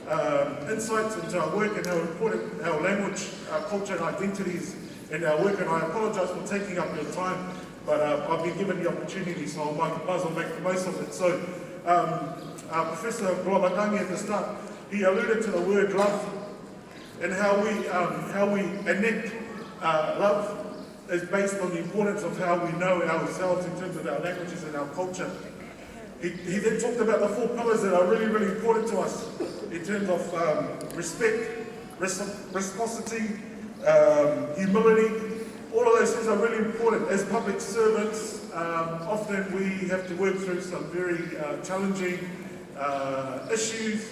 um, insights into our work and how important our language, our culture and identity is in our work. And I apologise for taking up your time, but, uh, I've been given the opportunity, so I might, might as well make the most of it. So, um, uh, Professor Koloamatangi at the start, he alluded to the word love. And how we, um, how we enact, uh, love. is based on the importance of how we know ourselves in terms of our languages and our culture. He, he then talked about the four pillars that are really, really important to us in terms of um, respect, res- reciprocity, um, humility. All of those things are really important. As public servants, um, often we have to work through some very uh, challenging uh, issues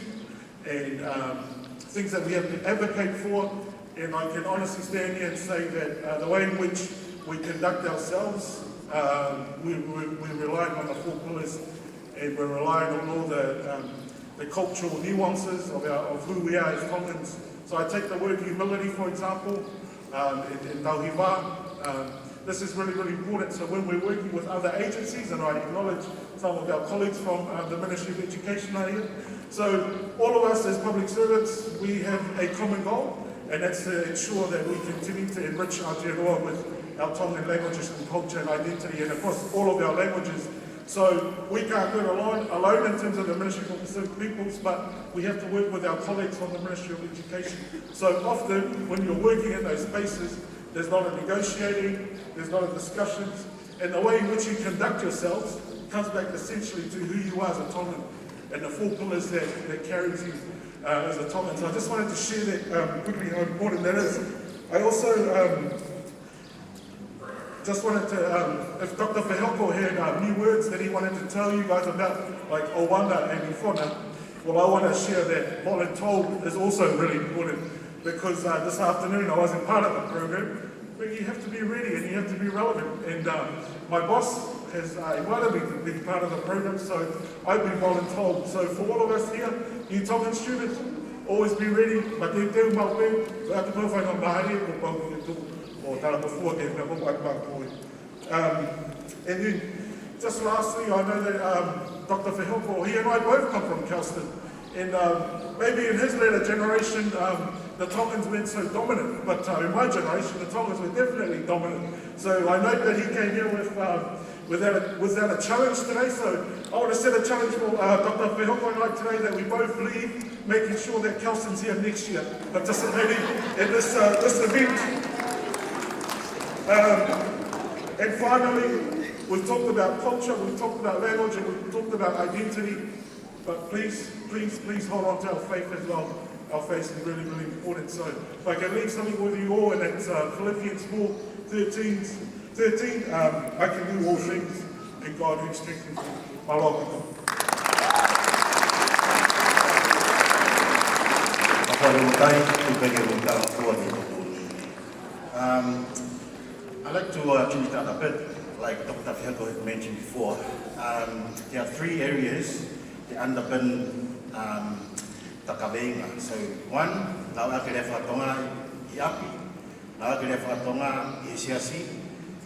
and um, things that we have to advocate for. And I can honestly stand here and say that uh, the way in which we conduct ourselves, uh, we, we, we're relying on the four pillars, and we're relying on all the, um, the cultural nuances of, our, of who we are as Tongans. So I take the word humility, for example, um, in, in Tauhiva. Um, this is really, really important. So when we're working with other agencies, and I acknowledge some of our colleagues from uh, the Ministry of Education are here. So all of us as public servants, we have a common goal, and that's to ensure that we continue to enrich Aotearoa with our Tongan languages and culture and identity, and across all of our languages. So we can't do it alone, alone in terms of the Ministry for Pacific Peoples, but we have to work with our colleagues from the Ministry of Education. So often, when you're working in those spaces, there's a lot of negotiating, there's a lot of discussions, and the way in which you conduct yourselves comes back essentially to who you are as a Tongan and the four pillars that, that carries you uh, as a Tongan. So I just wanted to share that um, quickly, how important that is. I also um, just wanted to, um, if Doctor Fehoko had uh, new words that he wanted to tell you guys about, like Owanda and Ifona, well, I want to share that voluntold is also really important because uh, this afternoon I wasn't part of the program, but you have to be ready and you have to be relevant. And um, my boss has uh, invited me to be part of the program, so I've been voluntold. So for all of us here, you Tongan students, always be ready. But then tell my way, I have to go find a mahari or um, and then, just lastly, I know that um, Doctor Fehoko, he and I both come from Kelston. And um, maybe in his later generation, um, the Tongans weren't so dominant. But uh, in my generation, the Tongans were definitely dominant. So I note that he came here with, um, without, a, without a challenge today. So I want to set a challenge for uh, Doctor Fehoko and I today that we both leave making sure that Kelston's here next year, participating in this, uh, this event. Um, and finally, we've talked about culture, we've talked about language, and we've talked about identity. But please, please, please hold on to our faith as well. Our faith is really, really important. So if I can leave something with you all, and that's uh, Philippians four thirteen, thirteen, um, I can do all things in God who strengthens me. Mālō. Mālō. Mālō. Um, I'd like to uh, change that a bit, like Doctor Fehoko had mentioned before. Um, there are three areas that underpin um, the kaveinga. So one, ngāueʻaki e lea fakatonga ʻi ʻapi, ngāueʻaki e lea fakatonga ʻi he siasi,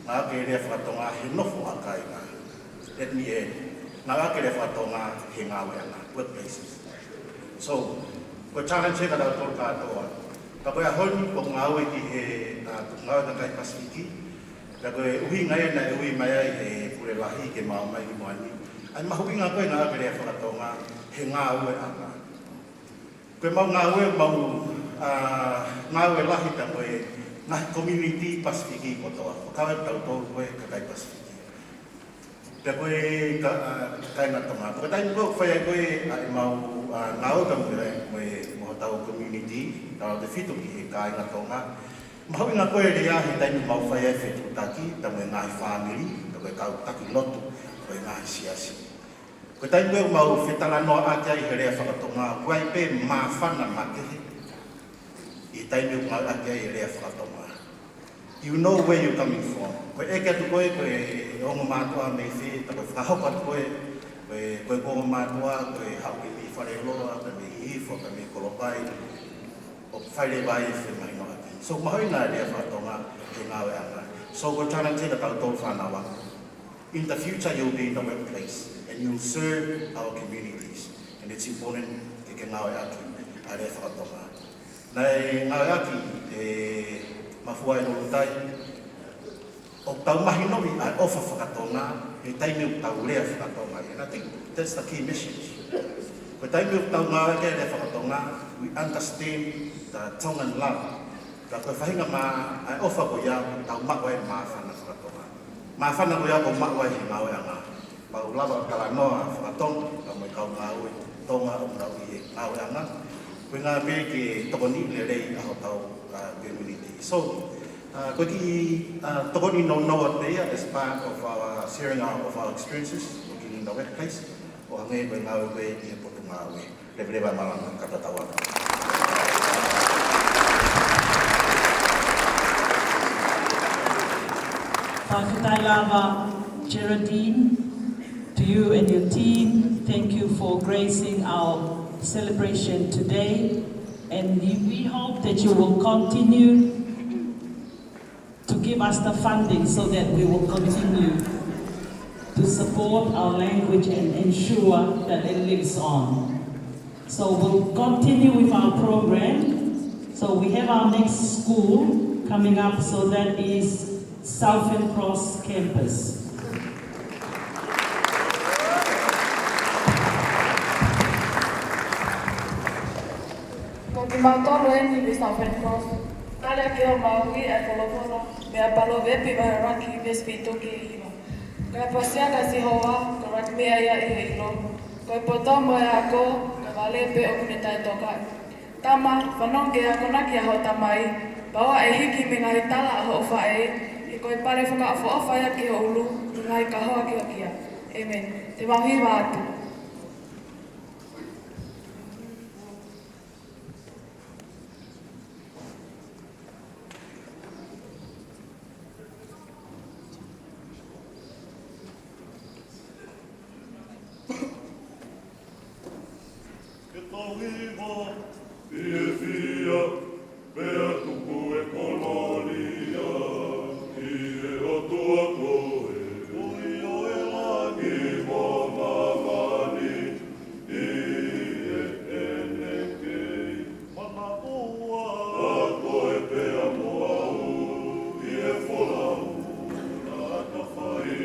ngāueʻaki e lea fakatonga he nofo ʻa kāinga. Let me add, ngāueʻaki e lea fakatonga he ngāueʻanga, workplaces. So, ko e challenge ē kia tautolu kātoa. Ka ko e ʻaho ni, ʻoku ngāue ki he, uh, ngāue kakai Pasifiki, ka ko e ʻuhinga ia naʻe ui mai ai he pule lahi ke mau ō mai ki Moani. ʻA e mahuʻinga ko ē ngāueʻaki e lea fakatonga he ngāueʻanga. Ko e mau ngāue, mau uh, ngāue lahi pea mo e ngaahi community Pasifiki kotoa. Fakau e tautolu ko e kakai Pasifiki. Pea ko e ka, uh, kāinga Tonga. Ko e taimi ko ē ʻoku fai ai ko ē ʻa e mau uh, ngāue pea mo e, mo e, mo hotau community, tautautefito ki he kāinga Tonga. Mahuʻinga ko ē e lea he taimi ʻoku mau fai ai e fetuʻutaki, pea mo e ngaahi fāmili, pea mo e kau taki lotu, mo e ngaahi siasi. Ko e taimi ko ē ʻoku mau fetalanoaʻaki ai he lea fakatonga, ʻoku ʻi ai pē māfana makehe ʻi he taimi ʻoku ngāueʻaki ai e lea fakatonga. You know where you're coming from. Ko e ʻeke atu ko ē, ko e ongo mātuʻa mei fē, pea ko e fakahoko atu ko ē, ko e, ko e ongo mātuʻa, ko e haʻu pē mei Faleloa, pē mei Hihifo, pē mei Kolopai, ʻo fai leva ai e femahinoʻaki. So, mahuʻinga e lea fakatonga he ngāueʻanga. So, ko e challenge kia tautolu fānau ako. In the future, you'll be in the workplace and you'll serve our communities. And it's important ke ke ngāueʻaki ʻa e lea fakatonga. Naʻe ngāueʻaki ʻe Mafua ʻi Lolotai, ʻoku tau mahinoʻi ʻa e ʻofa fakatonga he taimi ʻoku tau lea fakatonga. And I think that's the key message. Ko e taimi ʻoku tau ngāueʻaki e lea fakatonga, we understand the Tongan love. Ka ko e faʻahinga mā, ʻa e ʻofa ko ia, tau maʻu ai māfana fakatonga. Māfana ko ia ʻoku maʻu ai he ngāueʻanga. Mau lava talanoa fakatonga, ka mo e kau ngāue, Tonga ʻoku nau ʻi he ngāueʻanga. Ko e ngāue pē ke tokoni lelei ʻa hotau, uh, community. So, uh, ko e kiʻi, uh, tokoni nounou atu ia as part of our sharing our, of our experiences working in the workplace. ʻO hangē ko e ngāue ko ē ʻi he potungāue. Leveleva malanga ka tatau atu. Fakafetaʻi lava, Geraldine, to you and your team. Thank you for gracing our celebration today. And we hope that you will continue to give us the funding so that we will continue to support our language and ensure that it lives on. So we'll continue with our program. So we have our next school coming up, so that is Southern Cross Campus. Ko kimautolu eni mei Southern Cross. Tali ʻaki homau ʻi he folofola mei he Palōvepi vahe ʻuluaki veesi fitu ki he hiva. Ko e fakaʻosinga ʻa Sihova, ko e ʻuluaki meʻa ia ʻi he ʻilo. Ko e poto mo e ako, ko e vale pē ʻoku ne taʻetokaʻi. Tama, fanongo ki he akonaki ʻa hoʻo tamai, pea ʻoua ʻe hiki mei he ngaahi tala ʻa hoʻo faʻē, he ko e pale fakaʻofoʻofa ia ki ho ʻulu, ki he ngaahi kahoa ki ho kia. ʻĒmeni. Te mau hiva atu. Ke tau hiva, fiefia, pea tuku e kolōlia ki he ʻOtua ko ē, ʻOtua ʻo e langi mo māmani, ʻi heʻene kei manaʻo ʻa koe pea mo au, ʻi he folau naʻa ta fai.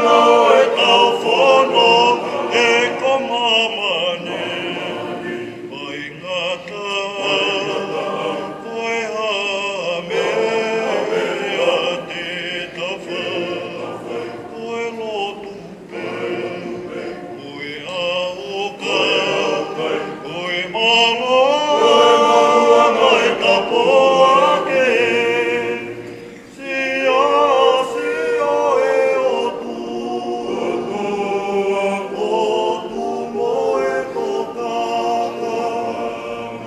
Mo e tau fononga ʻe ko māmani, ʻoku ʻikai ngata, ko e hā meʻa te tau fai, ko e lotu pē, ko e ʻauka, ko e mālō, ko e tāpuaki. Siasi ʻo e ʻOtua, ʻOtua mo e tokanga,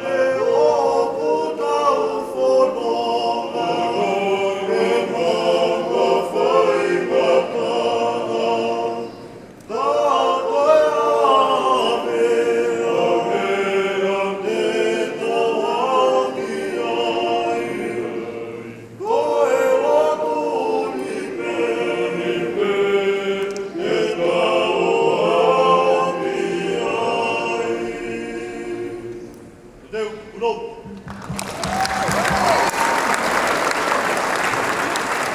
ʻe ʻoku tau fononga, ʻe mamafa i ngataʻanga.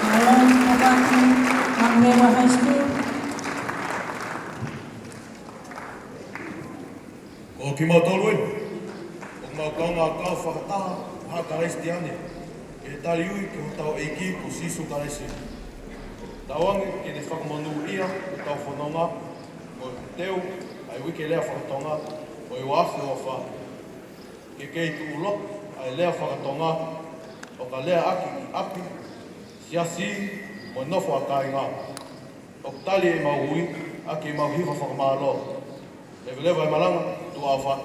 Mālō, Papaki, Manurewa High School. Ko kimautolu eni, ʻoku mau kaungā kau fakataha ʻa e Kalisitiane, ke tali ui ki hotau ʻEiki ko Sīsū Kalaisi. Tauange ke ne fakamonūʻia hotau fononga, mo e teu ʻa e Uike Lea Faka-Tonga ʻo e ua afe ua fā. Ke kei tuʻuloa ʻa e lea faka-Tonga, ʻo ka leaʻaki ʻi ʻapi, siasi, mo e nofo ʻa kāinga. ʻOku tali ʻemau ui ʻaki ʻemau hiva fakamālō. Leveleva e malanga, tuʻa ʻofa.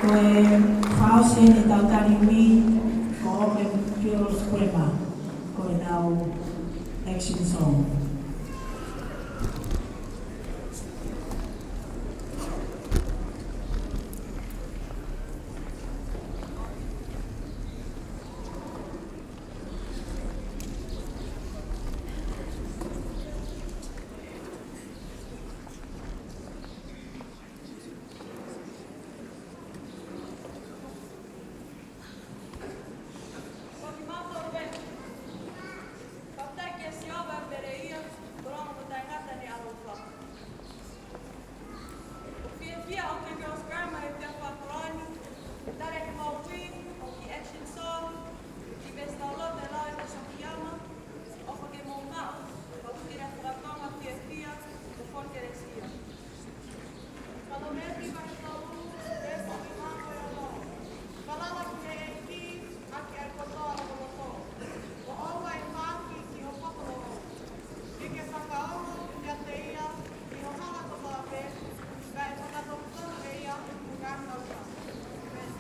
Ko e fakaʻosi eni ʻetau tali ui, ko e Open Girls Grammar, ko ʻenau action song. Ko kimautolu ē. Fakafetaʻi kia Sihova ʻi he peleia, tolonga mo taʻengata ʻene ʻaloʻofa. ʻOku fiefia ʻa e Open Girls Grammar he efiafi ni, tali ʻemau ui, ʻo ki he action song, ki he veesi tauloto ʻe lau ʻe Tosa Kiama, ʻOfa ke Mou Maʻu, ʻa e Uike Lea Faka-Tonga Fiefia, ʻo Fon Kelesia. Palōveepi vahe tolu, veesi nima mo e ono. Falala ki he ʻEiki, ʻaki ʻa e kotoa hoʻo loto. Ko ʻoua ʻe faaki ki ho fakalotu. Ke ke fakaongo kiate ia ʻi ho hala kotoa pē, kae fakatonu ʻe ia ho ngaahi maʻuʻanga. ʻĒmeni.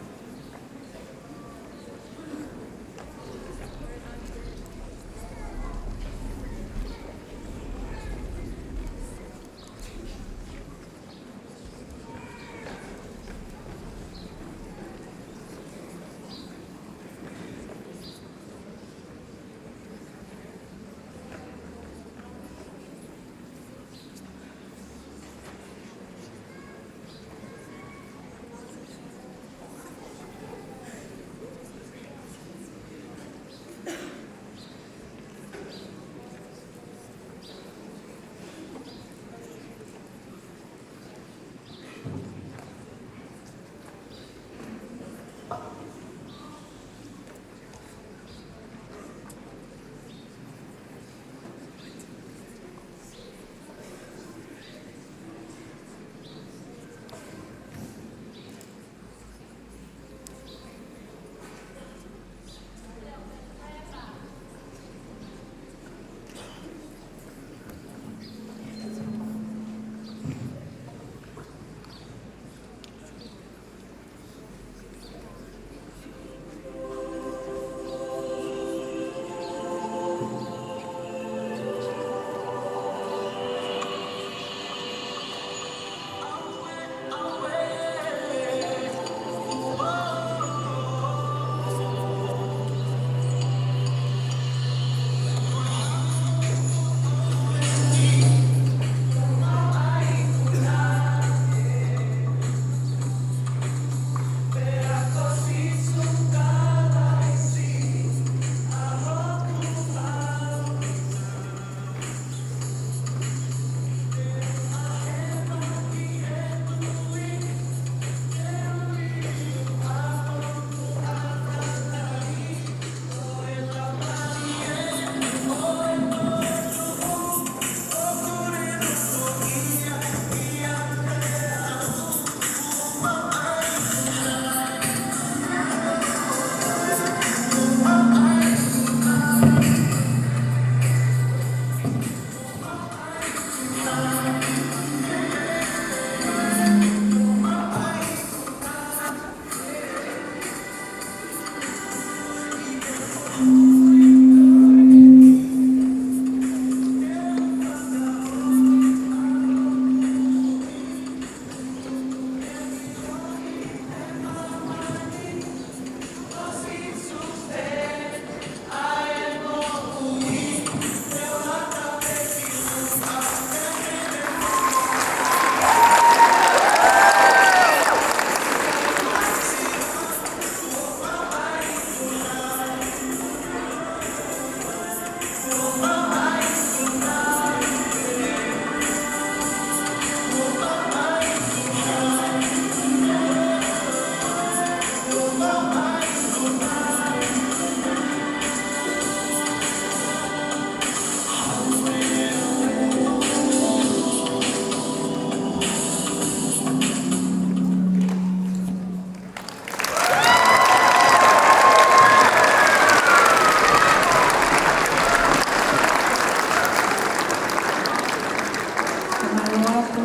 Mālō atu,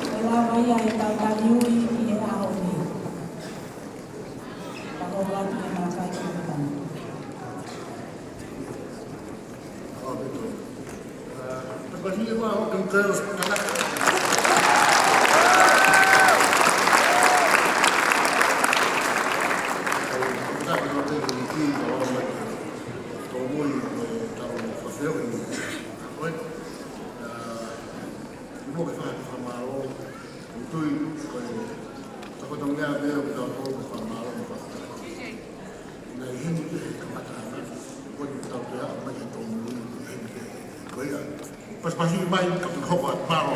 ʻe lava ia ʻetau tali ui ʻi he ʻaho ni. But you are welcome, girls. Naʻe heni pē he kamataʻanga, ko eni tau te aʻu mai he tōmui, heni pē. Ko ia, pasipasi mai, ka puna hopa, mālō.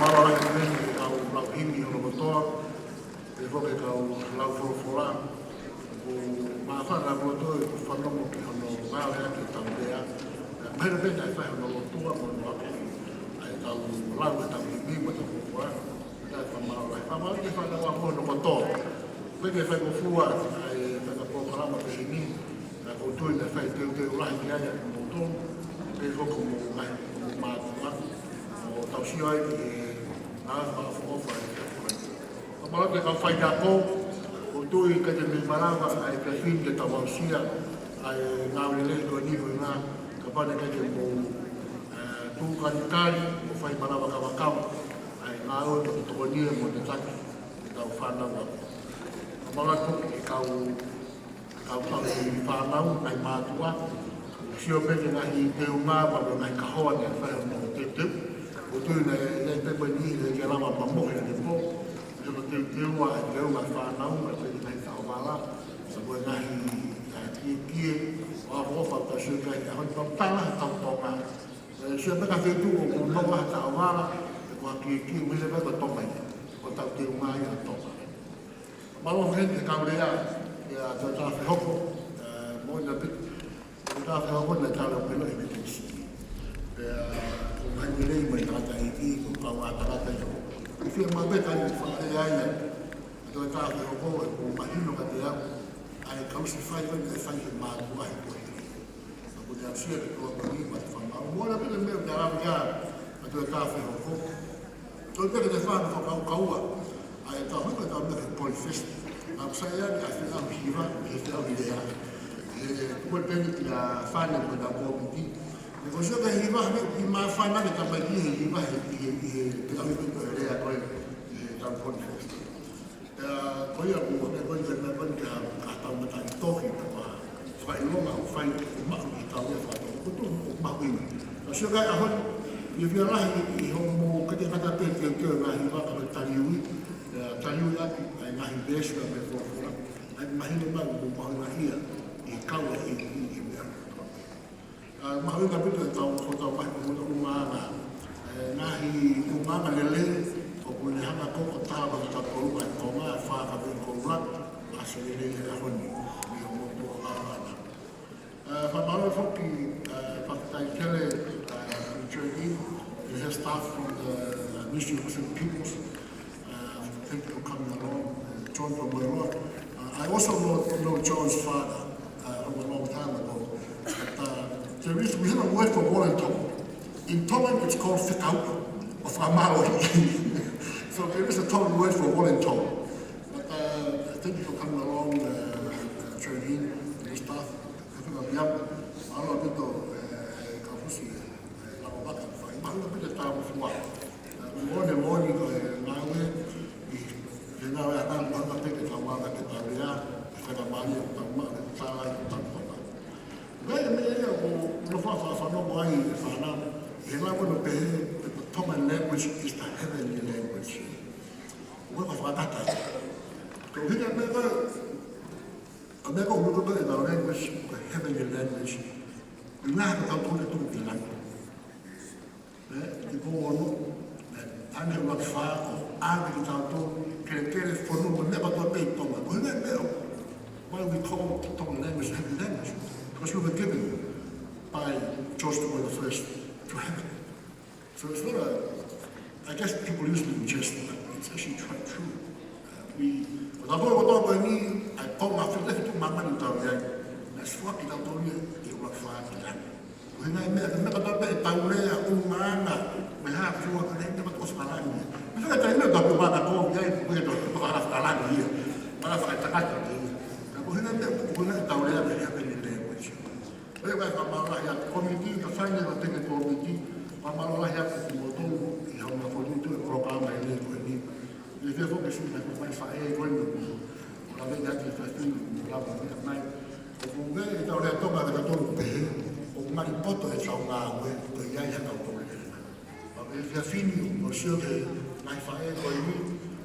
Mālō lahi ʻaupito he kau lau himi hono kotoa, pehē foki e kau lau folofola, ʻoku māfana kotoa e fanongo ki hono ngāueʻaki ʻetau lea. Pea mahino pē naʻe fai hono lotua mo hono ako ʻa e kau lau ʻetau himi mo ʻetau folofola. Ka fakamālō, fakamālō ki he fānau ʻa hono kotoa. Pea ke fai ko fua, ʻa e fai ka polokalama pehē ni, naʻa ʻoku ou tui naʻe fai teuteu lahi ki ai ʻa kimoutolu, pehē foki mo e ngaahi, mo e mātuʻa, ʻo tau sio ai ki he ngāue fakaʻofoʻofa ʻa e fai. Fakamālō ki he kau faiako, ʻoku ou tui ʻikai te mei malava ʻa e kafini ke tau aʻusia ʻa e ngāue lelei ko eni ko e ngā, kapau naʻe ʻikai te mou, ē, tuʻu kanikani, mo fai malava kavakava ʻa e ngāue ʻoku tokoni mo tataki ʻetau fānau ako. Fakamālō atu ki he kau, kau tau fānau, ngaahi mātuʻa, sio pē ki he ngaahi teunga, mo e ngaahi kahoa naʻe fai hono teuteu. ʻOku ou tui naʻe, naʻe pē mo e niʻihi naʻe ʻikai lava mamohe ʻanepō. Ko hono teuteu ʻa e teunga fānau, mo e pē ki he ngaahi taʻovala, mo e ngaahi, ā, kiekie, ʻoku ou fakaʻofa atu sio ki ai, ʻa hono tau tala, tau Tonga. Ē, sio pē ki he feituʻu ʻoku nau ʻi ai ha taʻovala, ē, ko e kiekie, ʻoku ʻikai leva ko Tonga ia, ko hotau teunga ia ʻa Tonga. Mālō heni he kau lea, ʻa e Toetāfehoko, ē, mo na pit, Toetāfehoko na tala pelo e pete si. Pea, ko mai lelei mai tangataʻeiki, ko e kau ʻa tangata ia. ʻOku fiemaʻu pē ke fai ai, ʻa e Toetāfehoko, ʻoku mahino kiate au, ʻa e kau si fai ko ē naʻe fai he mātuʻa he kohi. Ka ko te asia ke kua ko ni ma te whanga. Mo na pita me o te arawia, ʻa e Toetāfehoko. Tau peke te whanga whakaukaua, ʻa e tau hanga tau mea ke Polyfest. Naʻa ku sai ʻa e feʻauhi hiva, he feʻauhi lea. He kuo peni ki a fane ko na kōmiti. He ko sio ke hiva, he, he māfana ke tamai ki he hiva, he, he, he, he feʻauhi ko e lea ko e, he tau Polyfest. Pea ko ia ʻoku, pea ko ia, pea ko ia, ka tau mata i tohi, pea ko e fakaʻilonga ʻoku fai, ʻoku maʻu ki he tau ia fakatonga. Ko e tuʻu ʻoku maʻu ina. Ka sio ki he ʻaho ni, ʻi he fiha lahi ʻi hoʻomou kete kata pē teuteu ngaahi vaka mo e taliui, ē, taliui atu, ʻa e ngaahi veesi mo e folofola, ʻa e mahino mai ʻoku mahuʻinga ia, ʻi he kau ʻa e ʻEiki ʻi he meʻa. Ā, mahuʻinga ʻaupito ʻetau, ko ʻetau mai ko ʻetau ʻulungaanga. Ē, ngaahi ʻulungaanga lelei, ʻoku ne hanga ko ʻetau tala fakatautolu ʻa e Tonga, ʻa e fakakoula, ʻa e lelei he ʻaho ni, ʻi hoʻomou tō ʻa ʻana. Ā, fakamālō foki, ā, fakataitele, ā, Journey, and her staff from the, uh, Ministry of Muslim Peoples. Uh, thank you for coming along, uh, John from Moeroa. Uh, I also know, know John's father, uh, from a long time ago. But, uh, there is, we have a word for voluntoa. In Tongan, it's called fekauʻi, or fakamālō. So there is a Tongan word for voluntoa. But, uh, thank you for coming along, uh, uh, Journey, and your staff. Ka fika pia, mālō ʻaupito, uh, ka fusi, uh, lau vaka, fai, mālō ʻaupito tā mafua. Moʻoni, moʻoni ko e ngāue, ʻi he ngāue ʻa e ngāue ʻa e tau vaka ke tau lea, ʻa e faingamālie ʻoku tau maʻu, ʻa e tala ʻoku tau maʻu. Ko e meʻa ia ʻoku ou nofo ʻo fakafanongo ai e fānau, he ngāue ʻoku pehē, the Tongan language is the heavenly language. ʻOku ou fakatata. Ko e ʻuhinga meʻa ko e, ʻa e meʻa ko e ʻuhinga ko e language, ko e heavenly language. ʻI he ngaahi ka tau tō ke tuku ki langi. Ē, ʻi he pō ono, ē, ʻa e ʻuluaki fā ko e ʻave kitautolu, kelekele, fonu, mo e meʻa kotoa pē ʻi Tonga. Ko e ʻuhinga e meʻa, why we call Tongan language heavenly language? Because we were given by George the First to heaven. So it's not a, I guess people usually ingest, but it's actually quite true. Uh, we, ko tautolu kotoa ko eni, ʻa e Tonga, fete fitu māmani tau ia, na swa ki tautolu ia, ʻi ʻuluaki fā ki langi. Ko e ʻuhinga e meʻa, meʻa kotoa pē ʻetau lea, ʻulungaanga, mo e hā fua, ko e meʻa kotoa fakalangi ia. Meʻa fakatai meʻa tau pē mana ko ia, ko e tau pē mana fakalangi ia. Mana fakatakata ia. Ka ko e ʻuhinga e meʻa, ko e ʻuhinga ʻetau lea, meʻa ia pē ni lea. Pea ʻoku ou fakamālō lahi atu ki he kōmiti, kae ʻumaʻā e kau tokoni kōmiti, fakamālō lahi atu kiate kimoutolu ʻi hoʻomou fakafoki atu e polokalama ʻi he ʻaho ni. Pea ʻoku ou fiefia ke sio ki he ngaahi faʻē ko eni ʻoku mou lave atu ki he efiafi ni, ʻoku mou lava meʻa mai. ʻOku ʻi ai ʻetau lea Tonga ʻe taha ʻoku pehē, ʻoku ngali poto ʻetau ngāue, ko ia ia kau tokoni. Pea ko e efiafi ni ʻoku mou sio ki he ngaahi faʻē ko eni,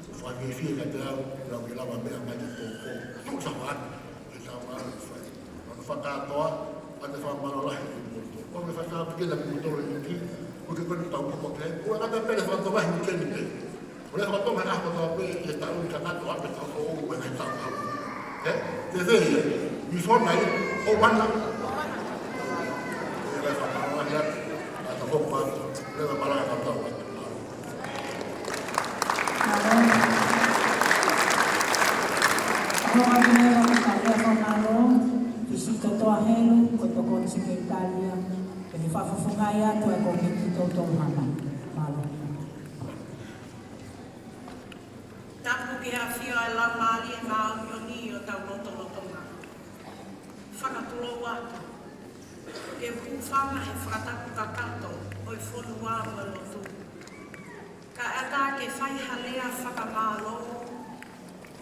ʻoku ou fiefia kiate au, ʻoku mou lava meʻa mai ki he pō ko eni. Tuʻu safa atu, ke tau ʻalu ʻo fai. Mana fakatoa, ʻa e fakamālō lahi ki mou. ʻOku ou fakatāpui ki he mou tolo ʻi ki, ʻoku ke koni tau moko ke, ʻoku ʻikai ke pehē fakatoa lahi ki he ni. ʻOku lea fakatoa mai ʻa e fakatoa pē, ke tau ni kakato, ʻa e tau ko ʻoku ʻi ai e tau tau. Ē? Te te ia, i fona ia, ʻo wana. ʻE lea fakatoa lahi atu, ʻa e tau hoko atu, lea malanga tau atu. Mālō. Mālō, mālō, mālō, mālō, mālō. Visitā Toa Helu, ko e tokoni sekelitali ia, ʻe fakafofongaʻi atu ʻa e kōmiti toutou hana. Mālō. Tapu ki he ʻafio ʻa e Laumālie Māʻoniʻoni ʻi hotau lotolotonga. Fakatulou atu ke u hūfanga he fakatapu kakato ʻo e fonua mo e lotu. Kae ʻatā ke fai ha lea fakamālō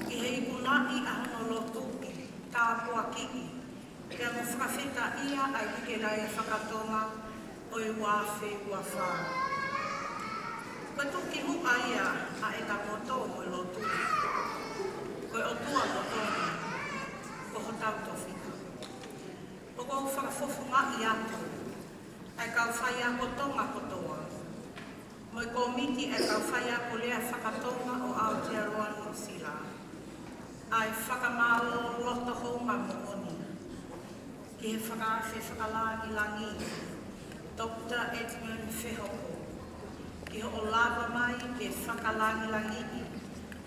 ʻi he ikunaʻi ʻa hono lotu, tāpuakiʻi, pea mo fakafetaʻia ʻa e Uike Lea Faka-Tonga ʻo e ua afe ua fā. Ko e tuʻukimuʻa ia ʻa ʻeta moto mo e lotu. Ko e ʻOtua mo Tonga, ko hotau tofiʻa. ʻOku ou fakafofongaʻi atu ʻa e kau faiako Tonga kotoa, mo e kōmiti ʻa e kau faiako lea faka-Tonga ʻo Aotearoa Nuʻusila, ʻa e fakamālō loto houngaʻia moʻoni ki he fakaafe fakalāngilangi, Doctor Edmund Fehoko, ki hoʻo lava mai ke fakalāngilangiʻi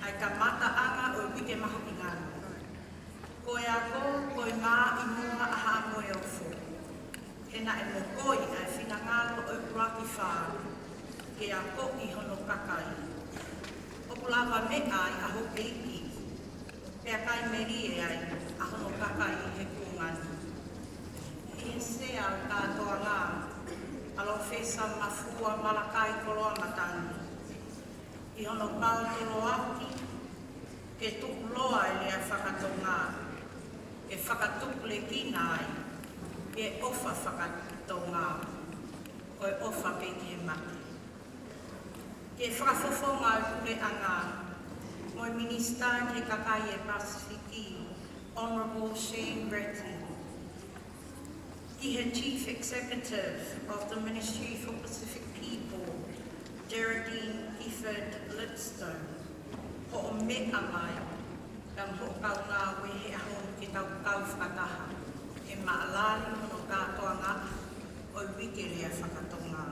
ʻa e kamataʻanga ʻo e uike mahuʻinga ni. Ko e ako, ko e mā ʻi muʻa ʻa Haʻamoeofo. He naʻe mokoi ʻa e finangalo ʻo e ʻUluaki Fā ke akoʻi hono kakai. ʻOku lava meʻa ai ʻa hopeiki, pea kai melie ai ʻa hono kakai he kuonga ni. ʻI he sea ʻo e kātoanga, ʻa Lofesa Mafua Malakai Koloamatangi, ʻi hono paotoloaki ke tuʻuloa e lea faka-Tonga, ke fakatupulekina ai e ʻofa faka-Tonga, ko e ʻofa pē ki he mate. Ki he fakafofonga ʻo e puleʻanga mo e Minisitā ki he Kakai ʻo e Pasifiki, Honourable Shane Bretton. Ki he Chief Executive of the Ministry for Pacific People, Geraldine Gifford Lipstone, hoʻo meʻa mai, pea mo hoʻo kau ngāue he ʻaho ni ke tau kau fakataha he maʻalali hono kātoanga ʻo e Uike Lea Faka-Tonga.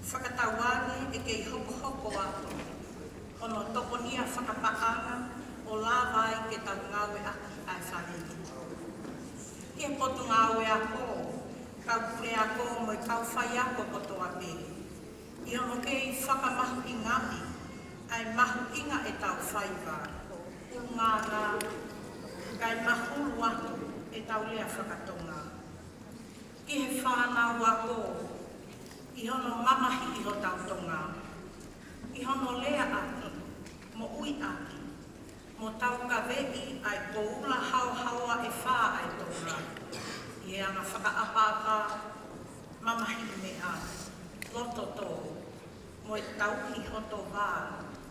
Fakatauange ʻe kei hokohoko atu hono tokonia fakapaʻanga ʻo lava ai ke tau ngāueʻaki ʻa e fale ni. Ki he Potungāue Ako, kau puleako mo e kau faiako kotoa pē, ʻi hono kei fakamahuʻingaʻi ʻa e mahuʻinga ʻetau faiva, ʻulungaanga, kae mahulu atu ʻetau lea faka-Tonga. Ki he fānau ako, ʻi hono mamahiʻi hotau Tonga, ʻi hono leaʻaki, moʻuiʻaki, mo taukaveʻi ʻa e koula haohaoa ʻe fā ʻa e Tonga, ʻi he anga fakaʻapaʻapa, mamahiʻi meʻa, loto tō, mo e tauhi hoto vā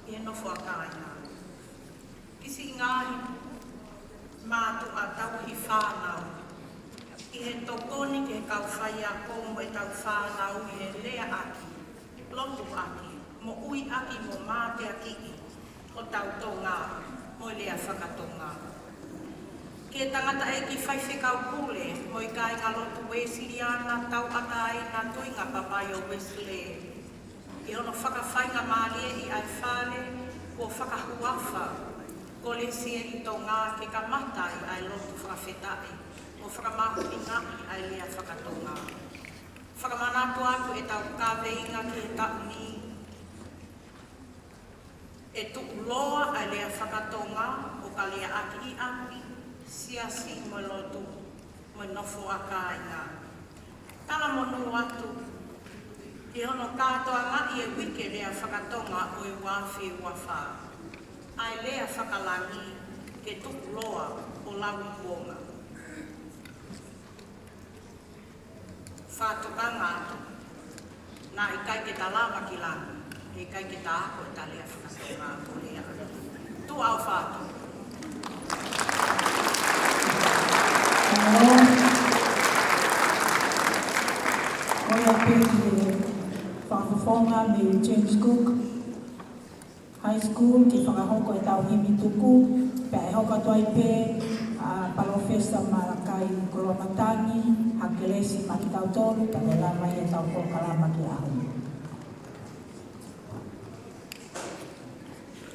ʻi he nofo ʻa kāinga. Ki siʻi ngaahi mātuʻa tauhi fānau, ʻi he tokoni ki he kau faiako mo ʻetau fānau ʻi he leaʻaki, lotuʻaki, moʻuiʻaki mo mateakiʻi hotau Tonga mo e lea faka-Tonga. Ki he tangataʻeiki faifekau pule mo e kāingalotu Uēsiliana Tauʻatāina Tuʻinga Papai ʻo Wesley, ʻi hono fakafaingamālieʻi ʻa e fale kuo fakahuafa ko Lesieli Tonga ke kamata ai ʻa e lotu fakafetaʻi mo fakamahuʻingaʻi ʻa e lea faka-Tonga. Fakamanatu atu ʻetau kaveinga ki he taʻu ni, ʻe tuʻuloa ʻa e lea faka-Tonga ʻo ka leaʻaki ʻi ʻapi, siasi mo e lotu, mo e nofo ʻa kāinga. Talamonū atu ki hono kātoangaʻi e Uike Lea Faka-Tonga ʻo e ua afe ua fā, ʻa e lea fakalangi ke tukuloa ʻo lauikuonga. Fakatokanga atu. Naʻe ʻikai ke ta lava ki langi, he ʻikai ke ta ako ʻeta lea faka-Tonga ʻo lea. Tuʻa ʻofa atu. Mālō. Ko ia pē ki he fakafofonga mei James Cook High School ke fakahoko ʻetau himi tuku, pea ʻe hoko atu ai pē ʻa Palōfesa Malakai Koloamatangi ha kelesi maʻa kitautolu, pea ʻe lava ai ʻetau polokalama ki he ʻaho ni.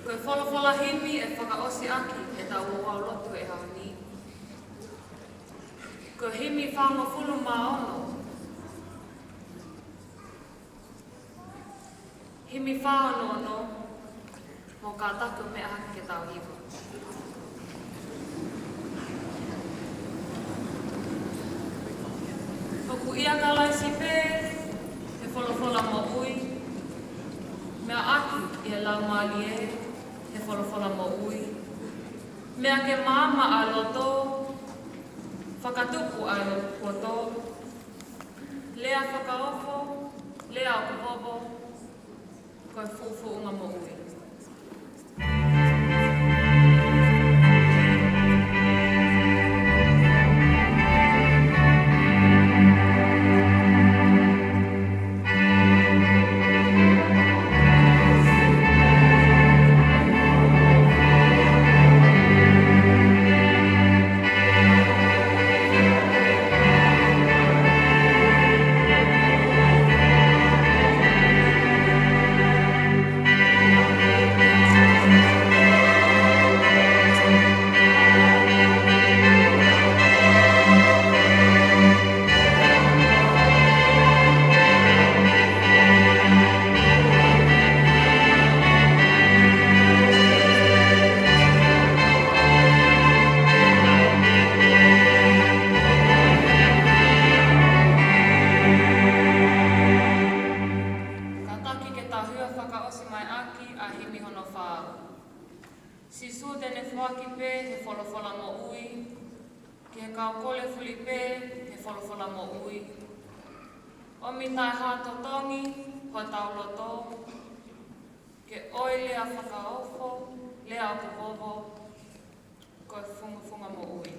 Ko e folofola himi ʻe fakaʻosi ʻaki ʻetau ouau lotu he ʻaho ni, ko e himi fāngofulu mā ono. Himi fā ono ono, mo kātaki ʻo meʻa hake ke tau hiva. ʻOku ʻia Kalaisi pē he folofola moʻui, meʻa ʻaki ʻi he Laumālie he folofola moʻui, meʻa ke maama ʻa e loto, fakatupu ʻa e poto, lea fakaofo, lea ʻoku vovo, ko e fuʻufuʻunga moʻui. Kātaki ke tau hiva fakaʻosi mai ʻaki ʻa e himi hono fā. Sīsū te ne foaki pē he folofola moʻui, ki he kau kole fuli pē he folofola moʻui. ʻOmi taʻehātotongi hotau loto, ke ʻoi lea fakaofo, lea ʻoku vovo, ko e fuʻufuʻunga moʻui.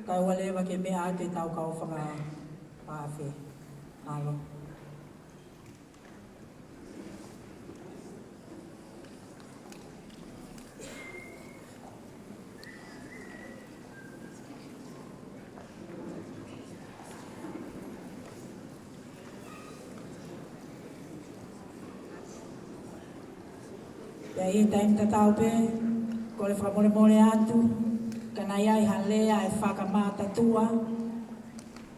Kae ʻoua leva ke meʻa atu ʻetau kau fakapafe. Mālō. Pea ʻi he taimi tatau pē, kole fakamolemole atu, ka naʻe ʻi ai ha lea ʻe fakamatatua,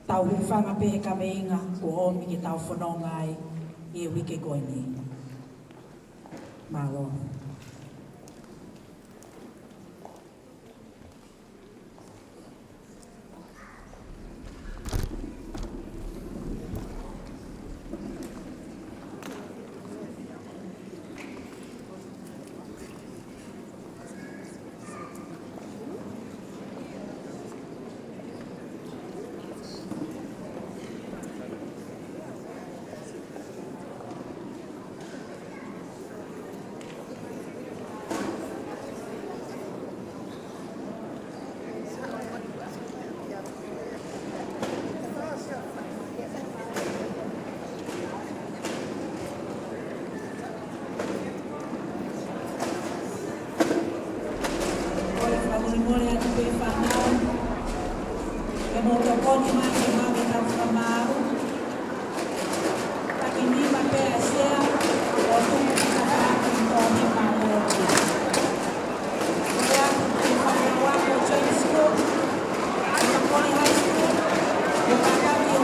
tau hūfanga pē he kaveinga kuo ʻomi ke tau fononga ai ʻi he uike ko eni. Mālō. Kole fakamolemole atu pē fānau, ke mou tokoni mai ke maʻu ʻetau fakamaau. Taki nima pē ʻa e sea, ʻo tuku ki he tafaʻaki ʻi tohi mālōlō. Kole atu ki he fale ako James Cook, Makoli High School, mo e kātaki ʻo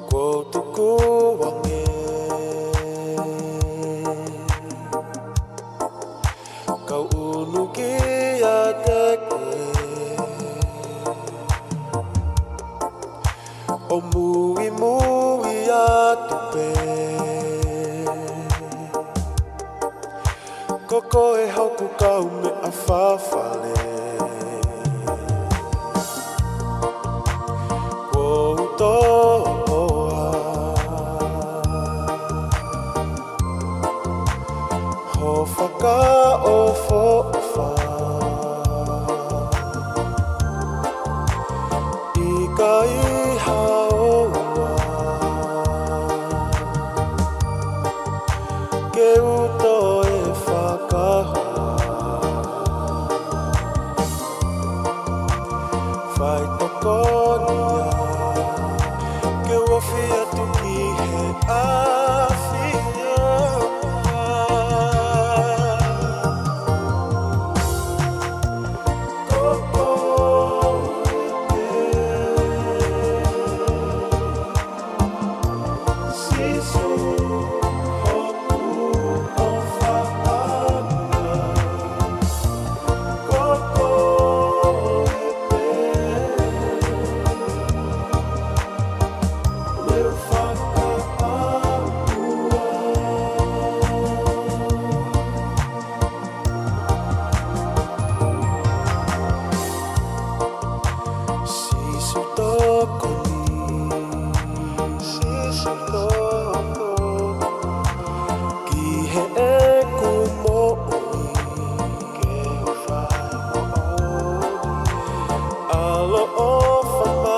Kuo u tuku ange, kau ʻunu kiate koe, ʻo muimui atu pē. Ko koe hoku kaumeʻa fafale. Kuo u toʻoa ho fakaʻofoʻofa. ʻIkai haoa ke u toe fakahoa. Faitokoni ia ke u ofi atu ki he ʻAfiona. Ko koe Sīsū, hoku ʻofa ʻana. Ko koe pē ʻoku ou fakaʻamu. Sīsū tokoni, Sīsū tokoni ki heʻeku moʻui, ke u fai moʻoni ʻaloʻofa mai.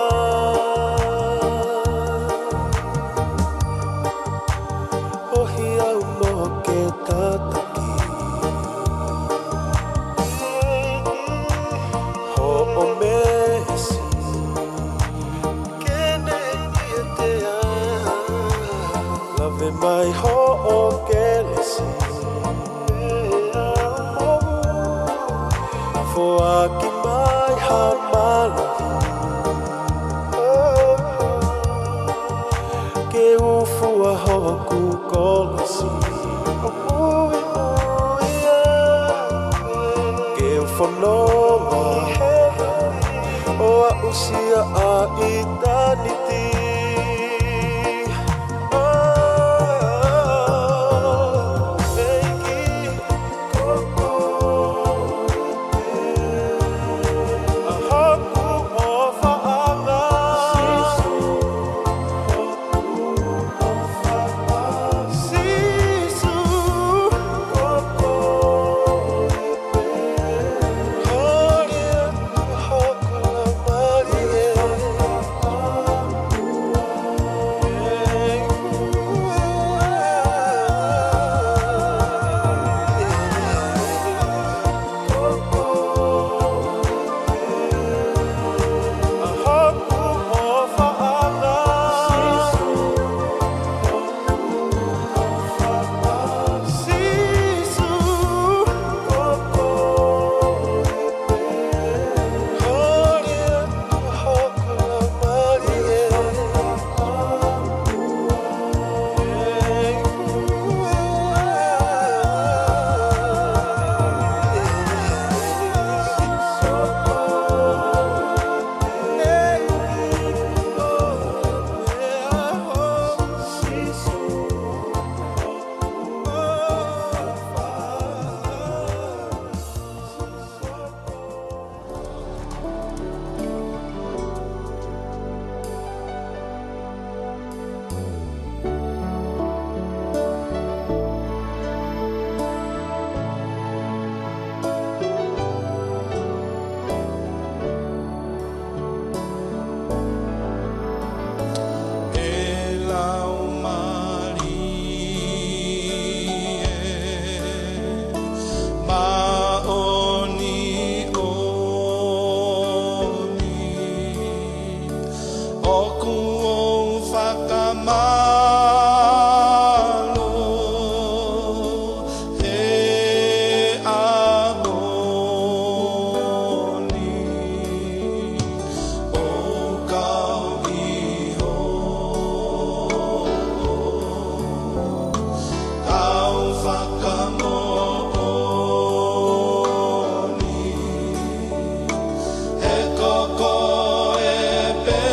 ʻOhi au mo ke tataki hoʻo meesi, ke ne ʻiate au. Lave mai hoʻo kelesi, foaki mai ha mālohi ke u fua hoku kolosi. Ke u fononga ʻo aʻu Siaʻa ʻitāniti. ʻEiki, ko koe pē ʻa hoku ʻofaʻanga. Sīsū, ko koe pē. ʻE Laumālie Māʻoniʻoni, ʻoku ou fakamālō he ʻaho ni ʻo kau ʻi ho kau fakamoʻoni, he ko koe pē